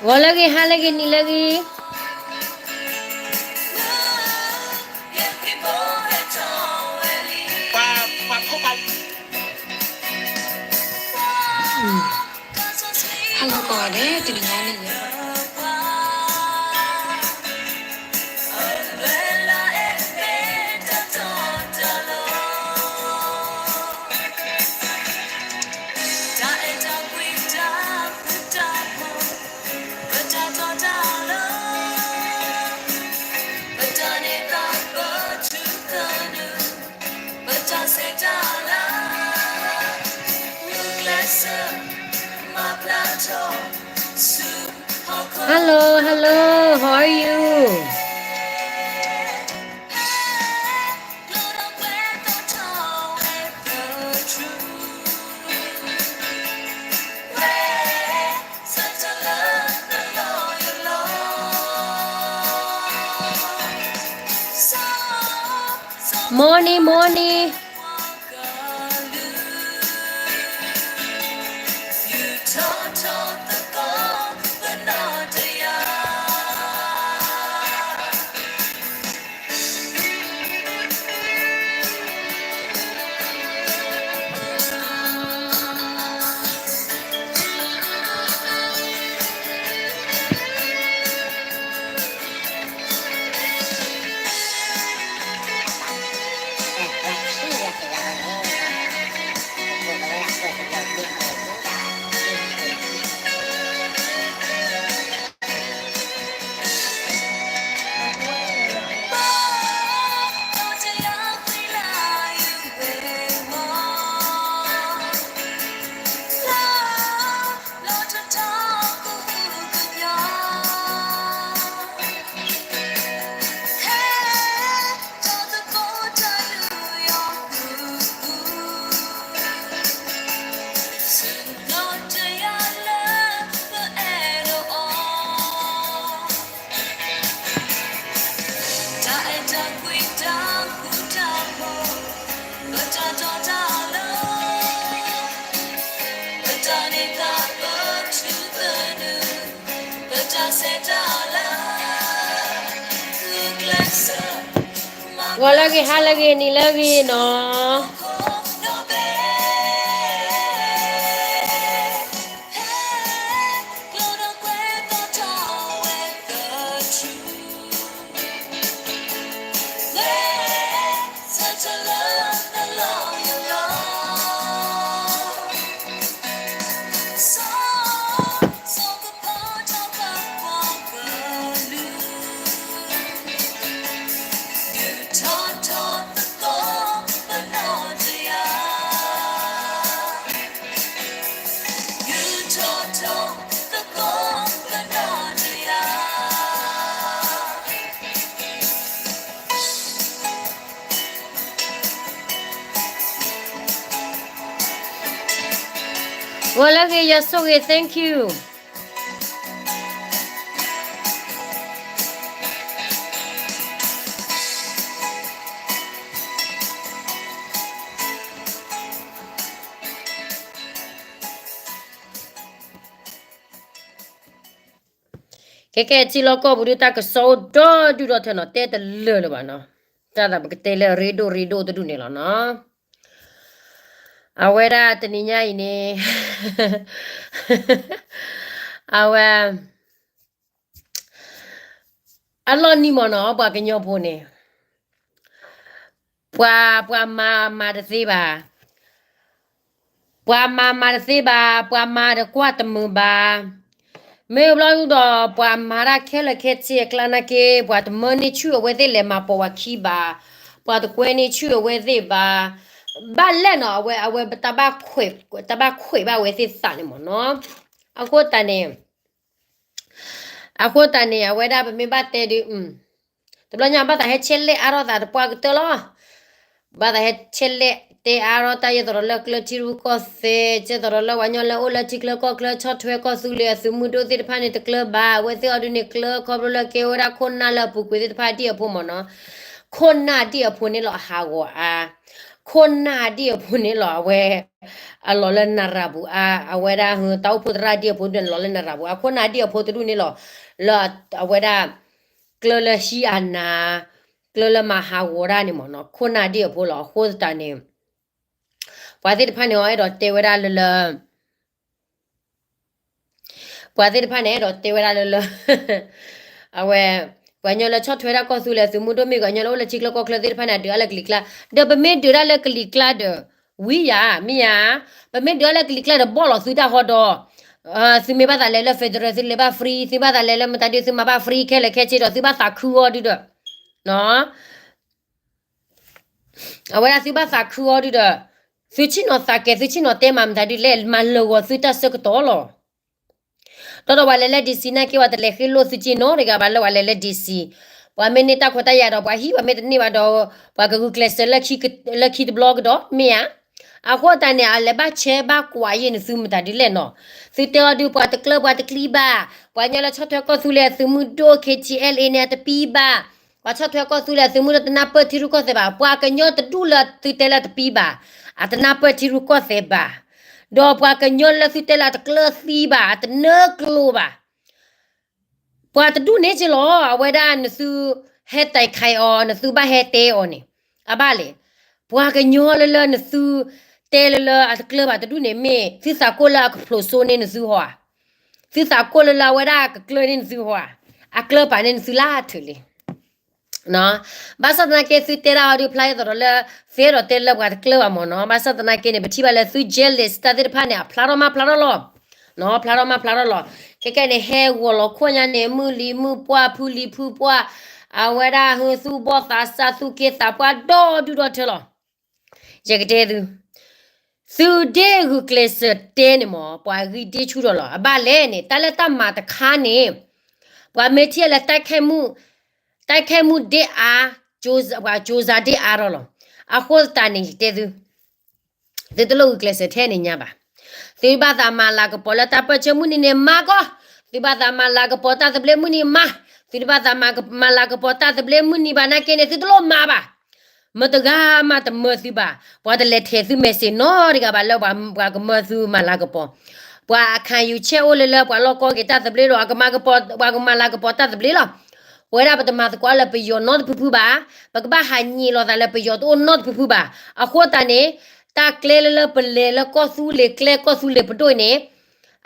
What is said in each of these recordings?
ဂီၤလၢအဂ့ၤ ဟါလၢအဂ့ၤ နံၤလၢအဂ့ၤ. ဟါလၢအဂ့ၤ တနံၤညါန့ၣ် Hello, hello, how are you? Morning, morning. Gílá gí, há lá gí, ní lá gí no. Gílá gí, ယွၤဆိၣ်ဂ့ၤ, thank you. ကဲကဲ ထံလီၢ်ကီၢ်ပူၤဒုး တၢ်ကစီၣ်အိၣ်ဒီဒူၣ်ဒီထၢနီၤ, တဲတလၢာ်လၢၤဘၣ်နီၤ. တၢ်သးပကတဲလၢအရ့ဒိၣ်ရ့ဒိၣ်တဒူၣ်န့ၣ်လီၤနီၤ. အဝဲဒၣ်တနံၤညါအံၤန့ၣ် အဝဲ အလီၢ်နံၤမ့ၢ်နီၤ ပှၤကညီဖိန့ၣ် ပှၤ ပှၤမၤမၤတသ့ဘၣ်, ပှၤမၤမၤတသ့ဘၣ်, ပှၤမၤတကွၢ်တမုာ်ဘၣ်. မ့ၢ်ဘျီဒုးဒီး ပှၤမၤတၢ်ခဲလၢာ်ခဲဆ့အကျါနာ်က့ ပှၤတမၢန့ၢ်ဆူၣ်အဝဲသ့ၣ်လဲၤမၤပိာ်ဝဲခံဘၣ်, ပှၤတကွဲန့ၢ်ဆူၣ်အဝဲသ့ၣ်ဘၣ်. ဘၣ်လဲၣ်နီၤ အဝဲ အဝဲတၢ်ဘၣ်ခွဲး တၢ်ဘၣ်ခွဲးဘၣ်ဝဲသ့ၣ်သးန့ၣ်မ့ၢ်နီၤ. အဃိသတးန့ၣ် အဃိသတးန့ၣ် အဝဲဒၣ်ပမ့ၢ်ဘၣ်တဲဒုး တဘျီညါဘၣ်သးဟဲဆဲးလဲၣ်အါထီၣ်သးတပှၢ်ကတၢၢ်လီၤ. ဘၣ်သးဟဲဆဲးလဲၣ်တဲအါထီၣ်တၢ် ယဲသိးဒီးလၢကျၢၤထံရူၢ်ကီၢ်သဲး, ယဲသိးဒီးလၢပှၤကညီလၢအိၣ်လၢထံချၢကီၢ်ချၢ ဆီၣ်ထွဲကီၢ်သူလ့ၤအသုးမုၢ်ဒိၣ်သ့ၣ်တဖၣ်န့ၣ် တကျၢၤဘၣ်. အဝဲသ့ၣ်အီၤဒုးန့ၣ်ကျၢၤ ခီဖျိလၢကဲဝဲဒၣ်ခိၣ်နၢ်လၢအပူၤကွံာ်သ့ၣ်တဖၣ်ဒ်အံၤအဖိမ့ၢ်နီၤ. ခိၣ်နၢ်ဒ်အံၤအဖိန့ၣ်လီၤအဟးဂီၤအါ. ခိၣ်နၢ်ဒံၣ်အဖိန့ၣ်လီၤ အဝဲ အလီၤလၢနရၤပူၤအါ အဝဲဒၣ် တၢ်အိၣ်ဖှိၣ်သရၣ်ဒံၣ်အဖိဒုန့ၣ် လီၤလၢနရၤပူၤအါ ခိၣ်နၢ်ဒံၣ်အဖိတဒူၣ်န့ၣ်လီၤ လၢအဝဲဒၣ် ကျၢၢ်လၢဟံးအနၤ ကျၢၢ်လၢမၤဟးဂီၤဒၣ်န့ၣ်မ့ၢ်နီၤ ခိၣ်နၢ်ဒံၣ်အဖိလီၤ အဃိသတးန့ၣ် ပှၤသ့ၣ်တဖၣ်န့ၣ် အီၤအဲၣ်ဒိးတဲဝဲဒၣ်လၢလၢ ပှၤသ့ၣ်တဖၣ်န့ၣ် အဲၣ်ဒိးတဲဝဲဒၣ်လၢလၢ အဝဲ ပှၤကညီလၢဆီၣ်ထွဲဒၣ်ကီၢ်သူလ့ၤသုးမုၢ်ဒိၣ်မ့ၢ်ဂ့ၤ ကညီလၢအိၣ်လၢထံချၢကီၢ်ချၢသ့ၣ်တဖၣ်န့ၣ် အဒုးအါလၢကလံၤကျါ ဒီးပမ့ၢ်ဒုးဒၣ်လၢကလံၤကျါဒီး ဝံၤယၤ မ့ၢ်ယၤ ပမ့ၢ်ဒုးဒၣ်လၢကလံၤကျါဒီး ဘီၣ်လီၤသုတၢ်ဟီဒီး သုမ့ၢ်ဘၣ်သးလဲၤလၢ federal သုလဲၤဘၣ် free သုဘၣ်သးလဲၤလၢမတၤဒု သုမၤဘၣ် free ခဲလၢာ်ခဲဆ့ဒီး သုဘၣ်သးခုအီၤဒုဒီး အဝဲဒၣ်သုဘၣ်သးခုအီၤဒုဒီး သုဆ့ၣ်နီၤသးကဲၤ သုဆ့ၣ်နီၤတဲမၤမတၤဒုလဲၣ် မၤလၢာ်ဂီၤသုတၢ်ဆၢကတီၢ်လီၤ. ဒီးဒီးပှၤလဲၤလၢ DC နာ်က့ ပှၤတလဲၤဃ့လိၢ်သုက့နီတဂၤဘၣ် လၢပှၤလဲၤလၢ DC ပှၤမ့ၢ်န့ၢ်တၢ်ခွဲးတၢ်ယာ်ဒီး ပှၤဟံၣ် ပှၤမ့ၢ်တန့ၢ်ဘၣ်ဒီး ပှၤကဂုာ်ကျဲးစၢးလၢခံ လၢခံတဘျီကဒီး မ့ၢ်ဧါ. အဃိသတးန့ၣ် အလဲၤဘၣ်ဆဲးဘၣ်ကွၢ်ယဲၢ်န့ၣ် သုမတၤဒုလဲၣ်နီၤ. သုတဲအီၤဒု ပှၤတကျၢၢ်ပှၤတကျံဘၣ်, ပှၤကညီလၢဆီၣ်ထွဲကီၢ်သူလ့ၤအသုးမုၢ်ဒိၣ် KTLA န့ၣ် အတပံဘၣ်, ပှၤဆီၣ်ထွဲကီၢ်သူလ့ၤအသုးမုၢ်ဒိၣ်တနၢ်ပၢၢ်ထံရူၢ်ကီၢ်သဲးဘၣ်, ပှၤကညီတဒူၣ်လၢသုတဲလၢအတပံဘၣ်, အတနၢ်ပၢၢ်ထံရူၢ်ကီၢ်သဲးဘၣ်, ဒီးပှၤကညီလၢသုတဲလၢအတကျၢၢ်သံဘၣ် အတနၢကျိၤဘၣ် ပှၤတဒူၣ်န့ၣ်က့လီၤ. အဝဲဒၣ်နသုဟဲတဲခါအီၤ နသုဘၣ်ဟဲတဲအီၤန့ၣ် အဘၣ်လဲၣ်. ပှၤကညီလၢလၢနသုတဲလၢလၢအတကျၢၢ်ဘၣ်တဒူၣ်န့ၣ် မ့ၢ်သုသးကိၢ်လၢအကဖျိးစိန့ၢ်နသုဟီဧါ, သုသးကိၢ်လၢလၢအဝဲဒၣ်ကကျၢၢ်န့ၢ်နသုဟီဧါ, အကျၢၢ်ပာ်န့ၢ်နသုလၢထူၣ်လံ ဘၣ်ဆၣ်သနာ်က့ သုတဲဒၣ်အီၤဒုးဖျါအသးဒီးလၢ သ့ဒီးတဲလၢပှၤတကျၢၢ်ဘၣ်မ့ၢ်နီၤ. ဘၣ်ဆၣ်သနာ်က့န့ၣ် ပထံၣ်ဘၣ်လၢသု jealous တၢ်သ့ၣ်တဖၣ်န့ၣ် အဖျါထီၣ်မးဖျါထီၣ်လီၤ. ဖျါထီၣ်မးဖျါထီၣ်လီၤ. ခဲကဲန့ၣ် ဟဲဂီၤလီၤခိၣ်ညါန့ၣ် မုၢ်လံၤမုၢ်ပှၢ် ဖုလံၤဖုပှၢ်, အဝဲဒၣ်ဟၢသူၣ်ဘီၣ်သးစၢ် သူၣ်က့သးပှၢ်ဒီဒူၣ်ဒီထၢလီၤ. ယကတဲသု, သုဒ့ဂုာ်ကျဲးစၢးတဲန့ၣ်မ့ၢ် ပှၤဂံၢ်ဒ့ဆူၣ်ထီၣ်လီၤ. အဘၣ်လဲၣ်န့ၣ် တၢ်လၢတၢ်မၤတခါန့ၣ် ပှၤမ့ၢ်ထံၣ်လၢ တၢ်ခဲမုၣ်ဒ့အါ, ပှၤကၠိစါဒ့အါထီၣ်လီၤ. အဃိသတးန့ၣ် ယတဲသု, သုတလိၣ်ဂုာ်ကျဲးစၢးထဲန့ၣ်ညါဘၣ်. သုဘၣ်သးမၤလၤကပီၤလၢတၢ်ပၢၢ်ဆၢမုၢ်နံၤန့ၣ်မၤကီး, သုဘၣ်သးမၤလၤကပီၤတၢ်သဘျ့မုၢ်နံၤမၤ, သုတဘၣ်သးမၤလၤကပီၤတၢ်သဘျ့မုၢ်နံၤဘၣ်နာ်က့န့ၣ် သုတလိၣ်မၤဘၣ်. မတဂၤမးတမၢသုဘၣ်. ပှၤတလဲၤထဲးသု message နီတဂၤဘၣ်လၢပှၤကမၢသုမၤလၤကပီၤ. ပှၤအခါယူၤဆဲးအိၣ်လၢလၢပှၤလီၢ်ကီက့ၤတၢ်သဘျ့ဒီး အကမၤကပီၤ ပှၤကမၤလၤကပီၤတၢ်သဘျ့လီၤ. ပဝဲဒၣ်ပတမၤသကိးလၢပယီၤနီတဖုဖုဘၣ်. ပကဘၣ်ဟးညံးလိာ်သးလၢပယီၤတအိၣ်နီတဖုဖုဘၣ်. အဃိသတးန့ၣ် တၢ်ကျဲလၢလၢပလဲၤလၢကီၢ်သူလ့ၤကျဲကီၢ်သူလ့ၤပဒိၣ်န့ၣ်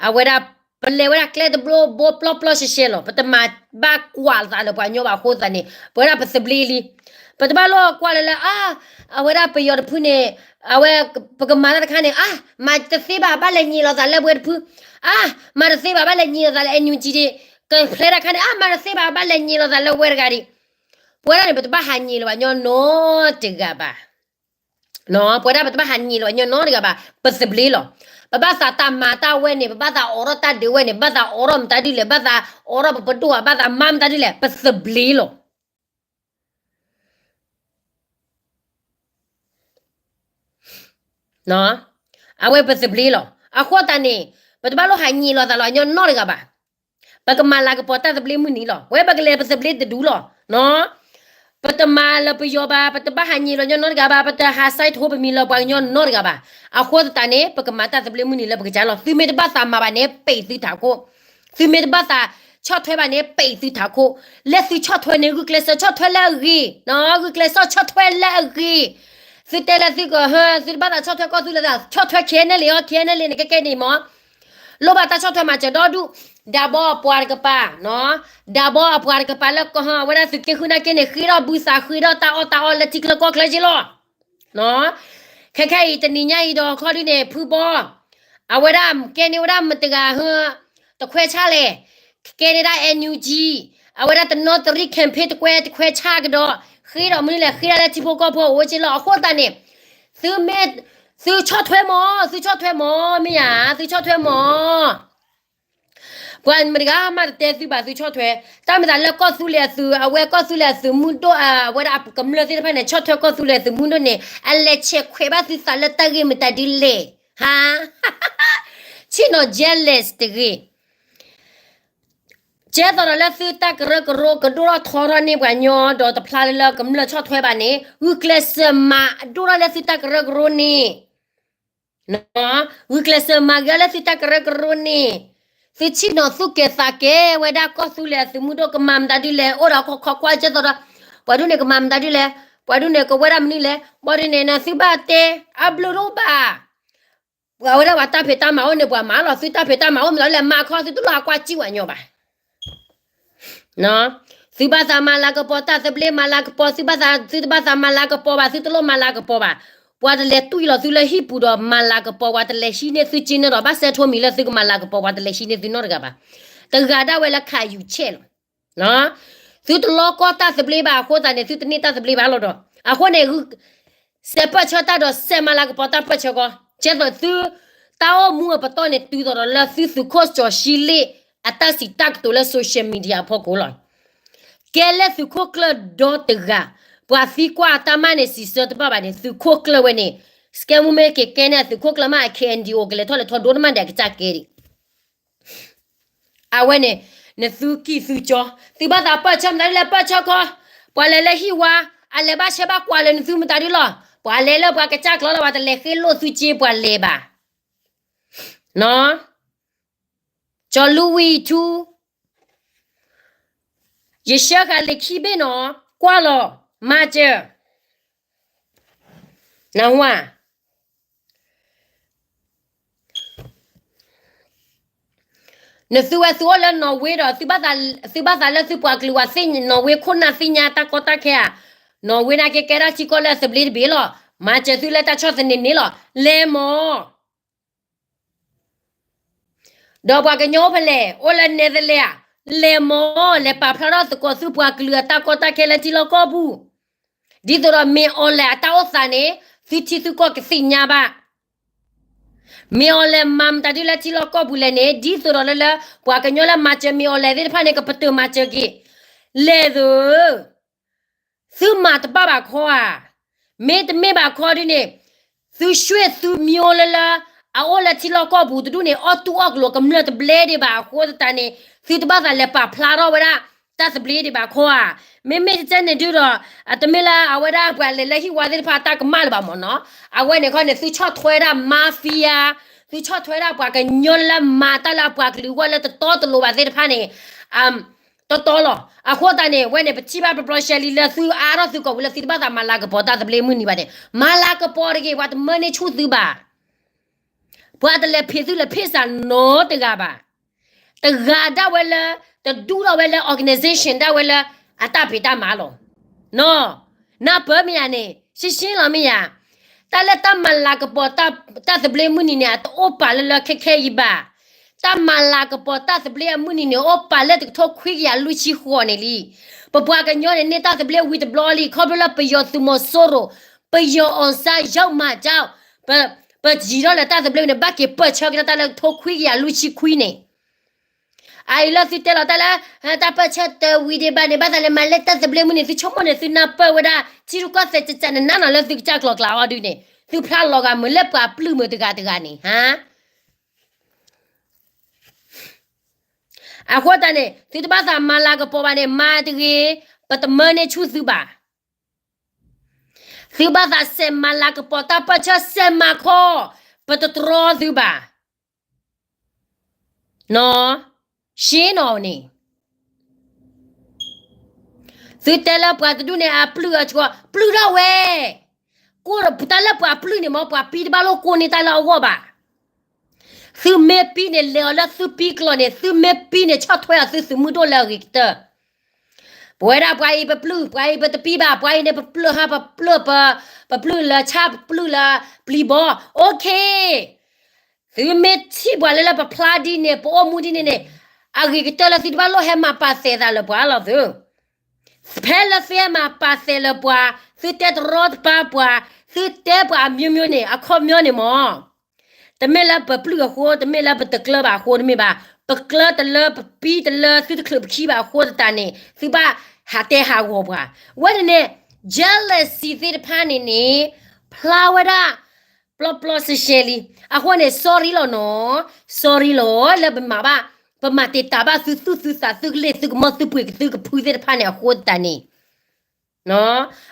အဝဲဒၣ် ပလဲၤဝဲဒၣ်ကျဲတဘိဘိပျီပျီရှဲရှဲလီၤ. ပတမၤဘၣ်ကွၢ်သးလၢပှၤကညီဘၣ်အဃိသတးန့ၣ် ပဝဲဒၣ်ပသဘျ့လံ. ပတဘၣ်လိၣ်ကွၢ်လၢလၢ အါ, အဝဲဒၣ်ပယီၤတဖုန့ၣ် အဝဲ ပကမၤတၢ်တခါန့ၣ် အါ, မၤတသ့ဘၣ် ဘၣ်လဲၤညံးလိာ်သးလၢပဝဲတဖု, အါ, မၤတသ့ဘၣ် ဘၣ်လဲၤညံးလိာ်သးလၢ NUG ဒံး, ကဖျဲတၢ်ခါန့ၣ် အါ, မၤတသ့ဘၣ် ဘၣ်လဲၤညံးလိာ်သးလၢဝဲတဂၤဒံး. ပဝဲဒၣ်န့ၣ် ပတဘၣ်ဟးညံးလၢၤဘၣ်ညီနီတဂၤဘၣ်. ပဝဲဒၣ်ပတဘၣ်ဟးညံးလၢၤဘၣ်ညီနီတဂၤဘၣ်, ပသဘျ့လီၤ. ပဘၣ်သးတၢ်မၤတၢ်ဝဲန့ၣ် ပဘၣ်သးအိးထီၣ်တၢ်ဒုးဝဲန့ၣ် ဘၣ်သးအိးထီၣ်မတၤဒုလဲၣ်, ဘၣ်သးအိးထီၣ်ပပဒိၣ်ဧါ, ဘၣ်သးမၤမတၤဒုလဲၣ်, ပသဘျ့လီၤ. အဝဲပသဘျ့လီၤ. အဃိသတးန့ၣ် ပတဘၣ်လိၣ်ဟးညံးလီၤသးလၢၤညီနီတဂၤဘၣ်. ပကမၤလၤကပီၤတၢ်သဘျ့မုၢ်နံၤလီၤ. ဝဲပကလဲၤပသဘျ့တဒူလီၤ. ပတမၤလၢၤပယီၤဘၣ်, ပတဘၣ်ဟးညံးလီၤညီနီတဂၤဘၣ်, ပတဟးစဲးထိပမံၤလၢၤပှၤကညီနီတဂၤဘၣ်. အဃိသတးန့ၣ် ပကမၤတၢ်သဘျ့မုၢ်နံၤလၢပကစၢ်လီၤ. သုမ့ၢ်တဘၣ်သးမၤဘၣ်န့ၣ် ပံးသုထးခိၣ်, သုမ့ၢ်တဘၣ်သးဆီၣ်ထွဲဘၣ်န့ၣ် ပံးသုထးခိၣ်, လၢသုဆီၣ်ထွဲန့ၣ် ဂုာ်ကျဲးစၢးဆီၣ်ထွဲလၢအဂ့ၤ, ဂုာ်ကျဲးစၢးဆီၣ်ထွဲလၢအဂ့ၤ. သုတဲလၢသုကဟၢ သုတဘၣ်သးဆီၣ်ထွဲကီၢ်သူလ့ၤ ဆီၣ်ထွဲ KNLA အီၤ KNLA န့ၣ် ကဲကဲန့ၣ်မ့ၢ် လိၣ်ဘၣ်တၢ်ဆီၣ်ထွဲမၤစၢၤဒီဒူၣ်, ဒၣ်ဘီအပှၤတကပၤ, ဒၣ်ဘီအပှၤတကပၤလၢကဟၢ အဝဲဒၣ်သုးက့ဃုနာ်က့န့ၣ် ဃ့ထီၣ်ဘုသး ဃ့ထီၣ်တၢ်အီၣ်တၢ်အီလၢထံချၢကီၢ်ချၢက့လီၤ. ခဲခဲအံၤတနံၤညါအံၤဒီးခီဒုန့ၣ် ဖုဘီ အဝဲဒၣ်ကဲန့ၢ်ဝဲဒၣ်မတဂၤဟၢ တခွဲးဆါလဲၣ်, ကဲန့ၢ်ဒၣ် NUG, အဝဲဒၣ်တနီသရံၣ် campaign တကွဲးတခွဲးဆါကဒီး, ဃ့ဒီးမနုၤလဲၣ် ဃ့ဒၣ်လၢထံဖိကီၢ်ဖိအအိၣ်က့လီၤ. အဃိသတးန့ၣ် သုမ့ၢ် သုဆီၣ်ထွဲမး, သုဆီၣ်ထွဲမး, မ့ၢ်ယၤ သုဆီၣ်ထွဲမး. ပှၤမတဂၤမးတတဲသုဘၣ် သုဆီၣ်ထွဲ, တၢ်မ့ၢ်သးလၢကီၢ်သူလ့ၤအသုး အဝဲကီၢ်သူလ့ၤအသုးမုၢ်ဒိၣ် အဝဲဒၣ်ကမျၢၢ်သ့ၣ်တဖၣ်န့ၣ် ဆီၣ်ထွဲကီၢ်သူလ့ၤအသုးမုၢ်ဒိၣ်န့ၣ် အလဲၤဆဲးခွဲးဘၣ်သုသးလၢတၢ်ဂ့ၢ်မတၤဒ်လဲၣ်, ဟါ, ဆ့ၣ်နီၤ jealous တဂ့ၤ. ကဲသိးဒီးလၢသုတၢ်ကရၢကရိကဒိၣ်ထီၣ်ထီထီၣ်န့ၢ်ပှၤညီ ဒီးတဖျါလၢလၢကမျၢၢ်ဆီၣ်ထွဲဘၣ်န့ၣ် ဂုာ်ကျဲးစၢးမၤအဒိၣ်ထီၣ်လၢသုတၢ်ကရၢကရိန့ၣ် ဂုာ်ကျဲးစၢးမၤဂ့ၤလၢသုတၢ်ကရၢကရိန့ၣ်, သုဆ့ၣ်နီၤသူၣ်ကဲၤသးကဲၤဝဲဒၣ်ကီၢ်သူလ့ၤအသုးမုၢ်ဒိၣ်ကမၤမတၤဒ်လဲၣ် အိၣ်ဒီးခိးကွၢ်ကဲသိးဒီး ပှၤဒ်န့ၣ်ကမၤမတၤဒ်လဲၣ်, ပှၤဒ်န့ၣ်ကဝဲဒၣ်မနုၤလဲၣ်, ဘၣ်ဒ်န့ၣ်နသုဘၣ်တဲအဘျုးတအိၣ်ဘၣ် ပှၤဝဲဒၣ်ပှၤတၢ်ဖံးတၢ်မၤအိၣ်န့ၣ် ပှၤမၤလီၤ သုတၢ်ဖံးတၢ်မၤအိၣ်မတၤဒ်လဲၣ် မၤခီသုတလိၣ်အကွၢ်စံၣ်ဝဲညီဘၣ် သုဘၣ်သးမၤလၤကပီၤတၢ်သဘျ့ မၤလၤကပီၤ သုဘၣ်သး သုတဘၣ်သးမၤလၤကပီၤဘၣ် သုတလိၣ်မၤလၤကပီၤဘၣ်, ပှၤတလဲၤတွံၣ်လီၤသုလၢဟံၣ်ပူၤဒီးမၤလၤကပီၤ ပှၤတလဲၤဟံးန့ၢ်သုက့န့ၣ်ဒီး ဘၣ်စဲးထိမံၤလၢသုကမၤလၤကပီၤ ပှၤတလဲၤဟံးန့ၢ်သုနီတဂၤဘၣ်, တဂၤဒၣ်ဝဲလၢခးယူၤဆဲးလီၤ သုတလီကီၢ်တၢ်သဘျ့ဘၣ်အဃိသတးန့ၣ် သုတန့ၢ်တၢ်သဘျ့ဘၣ်လီၤဒီး အဃိန့ၣ် စဲးပၢၢ်ဆၢတၢ်ဒီးစဲးမၤလၤကပီၤတၢ်ပၢၢ်ဆၢကီး ကဲသိးသု တၢ်အိၣ်မူအပတီၢ်န့ၣ် တုၤသိးဒီးလၢသုသုးခိၣ်စီၤရှံလ့ၣ် အတၢ်စံးတၢ်ကတိၤလၢ social media အဖီခိၣ်လီၤ. ကဲလၢသုးခိၣ်ကျၢၢ်ဒီတဂၤ, ပှၤသံကွၢ်အတၢ်မၤန့ၣ် စံးဆၢတဘၣ်ဘၣ်န့ၣ် သုးခိၣ်ကျၢၢ်ဝဲန့ၣ် စကဲမူမ့ၢ်က့ၤကဲန့ၣ် အသုးခိၣ်ကျၢၢ်မး အ KNDO ကလဲၤထီၣ်လဲၤထီဒိၣ်တမးဒီးအကစၢ်ကဲဒံး အဝဲန့ၣ် နသုကံၢ်သုကၠီ, သုဘၣ်သးပၢၢ်ဆၢမတၤဒ်လဲၣ် ပၢၢ်ဆၢခီ, ပှၤလဲၤလၢဟံၣ်ဝါ, အလဲၤဘၣ်ဆၢဘၣ်ကွၢ်လၢနသုမတၤဒ်လီၤ, ပှၤလဲၤလၢပှၤကစၢ်ကျီလီၤ ပှၤတလဲၤဃ့လိၣ်သုက့ပှၤလဲၤဘၣ်, ကၠီလူဝံၣ်ထူ, ယဆှၢဃာ်လံာ်ခံဘ့ၣ်နီၤ, ကွၢ်လီၤ, မၤစၢၤ, နၢ်ဟူဧါ နသုဝဲသုအိၣ်လၢနီၣ်ဝ့ဒီး သုဘၣ်သးလၢသုပှၤကလုာ်ဝဲသ့ၣ် နီၣ်ဝ့ခိၣ်နၢ်သ့ၣ်ညါတၢ်ကီတၢ်ခဲဧါ, နီၣ်ဝ့နာ်က့ကဲဒၣ်ထံကီၢ်လၢအသဘျ့တဘ့ၣ်လီၤ, မၤစၢၤသုလၢတၢ်ဆီၣ်သနံးန့ၣ်လီၤ, လဲၤမၢ် ဒီးပှၤကညီအိၣ်ဖဲလဲၣ်, အိၣ်လၢနဲသလဲၣ်ဧါ, လဲၤမၢ် လဲၤပာ်ဖျါထီၣ်သကိးသုပှၤကလုာ်အတၢ်ကီတၢ်ခဲလၢထံလီၢ်ကီၢ်ပူၤ, ဒ်သိးဒီးမ့ၢ်အီၤလဲၣ်အတၢ်အိၣ်သးန့ၣ် သုထံသုကီၢ်ကသ့ၣ်ညါဘၣ်, မ့ၢ်အီၤလဲၣ်မၤမတၤဒ်လၢထံလီၢ်ကီၢ်ပူၤလဲၣ်န့ၣ် ဒ်သိးဒီးလၢလၢ ပှၤကညီလၢမၤစၢၤမ့ၢ်အီၤလဲၣ်သ့ၣ်တဖၣ်န့ၣ် ကပတုာ်မၤစၢၤက့ၤ, လဲၤသု သုမၤတဘၣ်ဘၣ်ခီဧါ, မ့တမ့ၢ်ဘၣ်ခီဒ်န့ၣ်, သုဆှ့သုမံၤလၢလၢ အအိၣ်လၢထံလီၢ်ကီၢ်ပူၤတဒူၣ်န့ၣ် အီၣ်တူၢ်အီၣ်ကလိာ်ကမျၢၢ်တဘျဲဒံးဘၣ်အဃိသတးန့ၣ် သုတဘၣ်သးလဲၤပာ်ဖျါထီၣ်ဝဲဒၣ် တၢ်သဘျ့ဒံးဘၣ်ခီဧါ, မ့မ့ၢ်တကဲန့ၣ်ဒုဒီး အတမ့ၢ်လၢအဝဲဒၣ်ပှၤလဲၤလၢဟံၣ်ဝါသ့ၣ်တဖၣ်တၢ်ကမၣ်လၢၤဘၣ်မၢ်နီၤ, အဝဲန့ၣ်ခီန့ၣ် သုဆီၣ်ထွဲဒၣ် mafia, သုဆီၣ်ထွဲဒၣ်ပှၤကညီလၢမၤတၢ်လၢအပှၤကလုာ်အဂီၢ်လၢတတီတလိၤဘၣ်သ့ၣ်တဖၣ်န့ၣ် တီတီလီၤ. အဃိသတးန့ၣ် ဝဲန့ၣ် ပထံၣ်ဘၣ်ပျီပျီရှဲလံလၢသုအါထီၣ်သုကိာ်ပူၤလၢ သုတဘၣ်သးမၤလၤကပီၤတၢ်သဘျ့မုၢ်နံၤဘၣ်န့ၣ် မၤလၤကပီၤတဂ့ၤ ပှၤတမၢန့ၢ်ဆူၣ်သုဘၣ်. ပှၤတလဲၤဖံးသုလဲၤဖ့းစးနီတဂၤဘၣ်. တဂၤဒၣ်ဝဲလၢ တဒူၣ်ထီၣ်ဝဲလၢ organization ဒၣ်ဝဲလၢ အတၢ်ဖံးတၢ်မၤလီၤ. နီၢ် နၢ်ပၢၢ်မ့ၢ်ယၤန့ၣ် ရှင်းရှင်းလီၤမ့ၢ်ယၤ, တၢ်လၢတၢ်မၤလၤကပီၤ တၢ်သဘျ့မုၢ်နံၤန့ၣ် အတအိၣ်ပာ်လၢလၢခဲခဲအံၤဘၣ်. တၢ်မၤလၤကပီၤတၢ်သဘျ့အမုၢ်နံၤန့ၣ် အိၣ်ပာ်လၢတကထိခွံကယၤလွံၢ်ဆံဃိးန့ၣ်လံ. ပပှၤကညီန့ၣ် န့ၢ်တၢ်သဘျ့ဝံၤတဘျီလံ ခီဖျိလၢပယီၤသုးမီၤစိရိၤ ပယီၤအောင်ဆန်းရောက်မှာကြောင့် ပယံၤထီၣ်လၢတၢ်သဘျ့န့ၣ် ဘၣ်က့ၤပၢၢ်ဆၢက့ၤတၢ်လၢတကထိခွံကယၤလွံၢ်ဆံခွံန့ၣ် အအံၤလၢသုတဲလီၤတၢ်လၢ တၢ်ပၢၢ်ဆၢတဝံၤဒံးဘၣ်န့ၣ် ဘၣ်သးလဲၤမၤလၢတၢ်သဘျ့မုၢ်နံၤန့ၣ် သုဆိကမိၣ်န့ၣ် သုနၢ်ပၢၢ်ဝဲဒၣ် ထံရူၢ်ကီၢ်သဲး ကကနနၢ်နီၤလၢသုကစၢ်ကျီၤကျါအီၤဒုန့ၣ် သုဖျါလီၤဂာ်မုာ်လၢပှၤပျုၢ်မုာ်တဂၤတဂၤန့ၣ် ဟါ အဃိသတးန့ၣ် သုတဘၣ်သးမၤလၤကပီၤဘၣ်န့ၣ် မၤတဂ့ၤ, ပတမၢန့ၢ်ဆူၣ်သုဘၣ်. သုဘၣ်သးစဲးမၤလၤကပီၤတၢ်ပၢၢ်ဆၢစဲးမၤခီ, ပတတြီသုဘၣ်. နီၢ်, ရှင်းနီၤန့ၣ် သုတဲလၢပှၤတဒူၣ်န့ၣ် အပျုၢ်အဆှီ ပျုၢ်ထီၣ်ဝဲ, ကိးတၢ်လၢပှၤပျုၢ်န့ၣ်မ့ၢ် ပှၤပံတဘၣ်လိၣ်ကိးန့ၢ်တၢ်လၢအဂီၢ်ဘၣ်. သုမ့ၢ်ပံန့ၣ် လဲၤအီၤလၢသုပံကျိာ်န့ၣ် သုမ့ၢ်ပံန့ၣ် ဆီၣ်ထွဲအီၤသုသုးမုၢ်ဒိၣ်လၢအဂ့ၤကတၢၢ် ပဝဲဒၣ်ပှၤအံၤပပျုၢ် ပှၤအံၤပတပံဘၣ် ပှၤအံၤန့ၣ် ပပျုၢ်ဟါ ပပျုၢ် ပပျုၢ်လၢဆၣ် ပပျုၢ်လၢပျံၤဘီ okay သုမ့ၢ်ထံၣ်ပှၤလၢလၢပဖျါဒ်န့ၣ် ပအိၣ်မူဒ်န့ၣ်န့ၣ် အဂ့ၤကတၢၢ်လၢသုတဘၣ်လိၣ်ဟဲမၤပာ်သဲးသးလၢပှၤလီၤသု ဖဲလၢသုဟဲမၤပာ်သဲးလၢပှၤ သုတဲတရီတပါပှၤ သုတဲပှၤအမျိုးမျိုးန့ၣ် အခီပညီန့ၣ်မ့ၢ် တမ့ၢ်လၢပပျုၢ်အဃိ တမ့ၢ်လၢပတကျၢၤဘၣ်အဃိတမ့ၢ်ဘၣ်, ပကျၢၤတလၢပပံတလၢ သုတချုးပခံဘၣ်အဃိသတးန့ၣ် သုဘၣ်ဟးတဲဟးဂီၤပှၤ, ဝဲန့ၣ်န့ၣ် jealousy သ့ၣ်တဖၣ်န့ၣ်န့ၣ် ဖျါဝဲဒၣ် ပျီပျီရှဲရှဲလံ, အဃိန့ၣ် sorry လီၤနီၤ, sorry လီၤ လၢပမၤဘၣ် ပမၤတ့ၢ်တၢ်ဘၣ်သုသူၣ်သုသး သုကလ့ၢ်သုကမီၢ် သုပှ့ၤကသုကဖုသ့ၣ်တဖၣ်န့ၣ် အဃိသတးန့ၣ်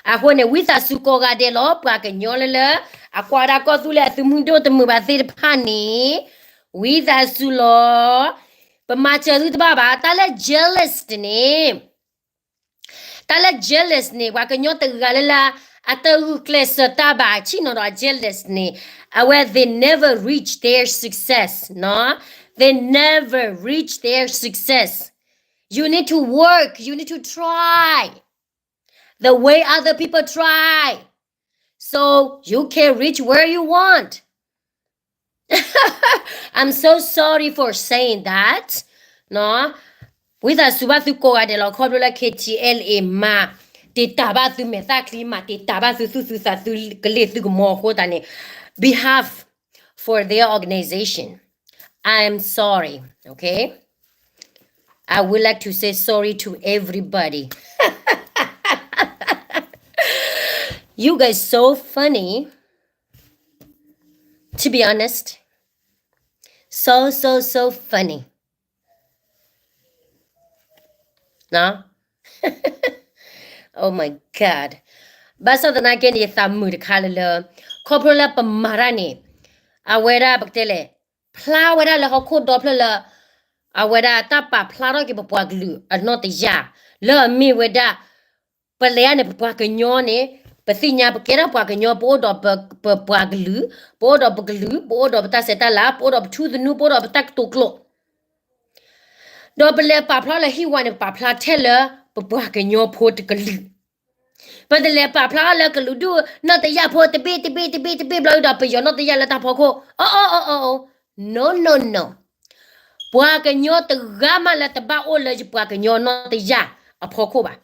အဃိန့ၣ် ဝံသးစူၤကိးဂၤဒဲးလီၤ ပှၤကညီလၢလၢ အကွၢ်ဒၣ်ကီၢ်သူလ့ၤအသုးမုၢ်ဒိၣ်တမုာ်ဘၣ်သ့ၣ်တဖၣ်န့ၣ် ဝံသးစူၤလီၤ ပမၤစၢၤသုတဘၣ်ဘၣ် တၢ်လၢ jealous တန့ၣ် တၢ်လၢ jealous န့ၣ် ပှၤကညီတဂၤလၢ်လၢ် အတဂုာ်ကျဲးစၢးတၢ်ဘၣ် ဆ့ၣ်နီၤဒီး jealous န့ၣ် အဝဲ they never reach their success နီၤ they never reach their success. You need to work, you need to try the way other people try, so you can reach where you want. I'm so sorry for saying that. နီၤ ဝံသးစူၤဘၣ်သုကိးဂၤဒဲးလီၤ ခီဖျိလၢ K T L A မၤတ့ၢ်တၢ်ဘၣ်သုမဲာ်သၣ်ချံ မၤတ့ၢ်တၢ်ဘၣ်သုသူၣ်သုသး သုကလ့ၢ်သုကမီၢ်အဃိသတးန့ၣ် behalf for their organization, I'm sorry, okay? I would like to say sorry to everybody. You guys so funny, to be honest. So, so, so funny. နီၤ Oh my God. ဘၣ်ဆၣ်သနာ်က့န့ၣ် ယသးမုာ်တခါလၢလၢ ခီဖျိလၢပမၤတၢ်န့ၣ် အဝဲဒၣ်ပကတဲလဲၣ် ဖျါဝဲဒၣ်လၢဟီၣ်ခိၣ်ဒီဖျၢၣ်လၢ အဝဲဒၣ်တၢ်ပာ်ဖျါထီၣ်က့ၤပပှၤကလုာ်အနီၢ်တယၢ် လၢအမ့ၢ်ဝဲဒၣ် ပလဲၤန့ၣ် ပပှၤကညီန့ၣ် ပသ့ၣ်ညါပကဲထီၣ်ပှၤကညီ ပအိၣ်ဒီးပပှၤကလုာ် ပအိၣ်ဒီးပကလုာ် ပအိၣ်ဒီးပတၢ်ဆဲးတၢ်လၤ ပအိၣ်ဒီးပထူသနူ ပအိၣ်ဒီးပတၢ်ကတိၤကျိာ် ဒီးပလဲၤပာ်ဖျါလၢဟံၣ်ဝါန့ၣ် ပပာ်ဖျါထဲလၢပပှၤကညီဖိတကလုာ် ပတလဲၤပာ်ဖျါလၢကလုာ်ဒူၣ်နီၢ်တယၢ်ဖိတဘ့ၣ်တဘ့ၣ်တဘ့ၣ်တဘ့ၣ်ဘျီဒီး ပယီၤနီၢ်တယၢ်လၢတၢ်ဖီခိၣ် အီအီအီအီ no no no. ပှၤကညီတဂၤမးလၢတဘၣ်အိၣ်လၢယပှၤကညီနီၢ်တယၢ်အဖီခိၣ်ဘၣ်.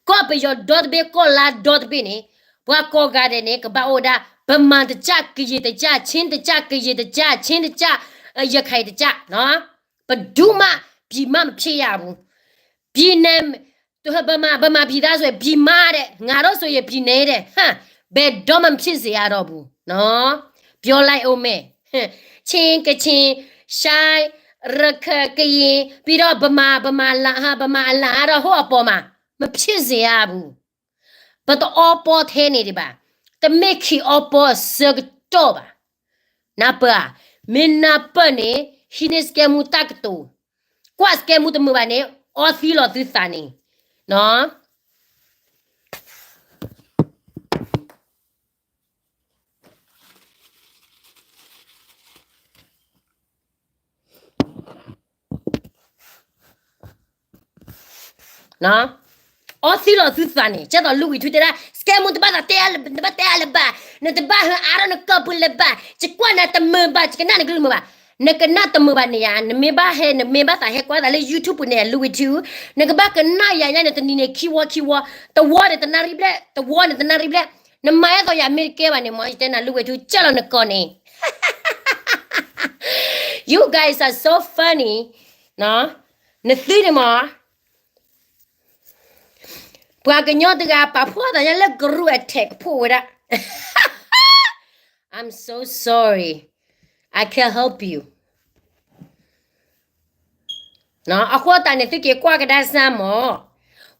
ကီၢ်ပယီၤဒီတဘ့ၣ် ကီၢ်လါဒီတဘ့ၣ်န့ၣ် ပှၤကိးဂၤဒဲးန့ၣ် ကဘၣ်အိၣ်ဝဲဒၣ် ပမၤတကၢ် ကယံာ်တကၢ် ချင်းတကၢ် ကယံာ်တကၢ် ချင်းတကၢ် ရခိုင်တကၢ် ဘယ်သူမှ ပြည်မ မဖြစ်ရဘူး. ပြည်နယ် ဗမာ ဗမာပြည်သားဆိုရင် ပြည်မတဲ့ ငါတို့ဆိုရင် ပြည်နယ်တဲ့ ဟမ် ဘယ်တော့မှ မဖြစ်စေရတော့ဘူးနော် ပြောလိုက်အောင်မယ် ချင်း ကချင် ရှမ်း ရခိုင် ကရင် ပြီးတော့ ဗမာ ဗမာလာ ဗမာအလာကတော့ ဟိုအပေါ်မှာ မဖြစ်စေရဘူး ပတအီပီထဲန့ၣ်ဒံးဘၣ် တမ့ၢ်ခံအီပီအဆၢကတီၢ်ဘၣ် နၢ်ပၢၢ်ဧါ မ့ၢ်နၢ်ပၢၢ်န့ၣ် ဟံးန့ၢ်စကဲမူတၢ်ကတိၤ ကွၢ်စကဲမူတမုာ်ဘၣ်န့ၣ် အီသံလီၤသုသးန့ၣ် နီၤ အီသံလီၤသုသးန့ၣ် ကဲသိးလူဝံၤထူတဲဒၣ် စကဲမူတဘၣ်သးတဲအါလၢၤ နဘၣ်တဲအါလၢၤဘၣ် နတဘၣ်ဟၢအါထီၣ်နကီၢ်ပူၤလၢၤဘၣ် ယကွၢ်နၤတမုာ်ဘၣ် ယကနၣ်နကလုၢ်မုာ်ဘၣ် နကနၣ်တမုာ်ဘၣ်န့ၣ်ယါ နမ့ၢ်ဘၣ်ဟဲ နမ့ၢ်ဘၣ်သးဟဲကွၢ်သးလၢ YouTube ပူၤန့ၣ် လူဝံၤထူ နကဘၣ်ကနၣ်ယၤညါန့ၣ် တနံၤန့ၣ် ခံဝီခံဝီ တဝီန့ၣ်တနၣ်ရံၣ်ဘျဲၣ် တဝီန့ၣ်တနၣ်ရံၣ်ဘျဲၣ် နမၤအဲၣ်သိးယၤမ့ၢ်တကဲဘၣ်န့ၣ် မ်ယတဲနၤလူဝံၤထူ ကၢလီၤနကိးန့ၣ် You guys are so funny နသုန့ၣ်မး ပှၤကညီတဂၤပာ်ဖှိၣ်သးညါလၢ group attack ကဖှိၣ်ဝဲဒၣ် I'm so sorry, I can't help you အဃိသတးန့ၣ် သုက့ၤကွၢ်ကဒါစၢ်မး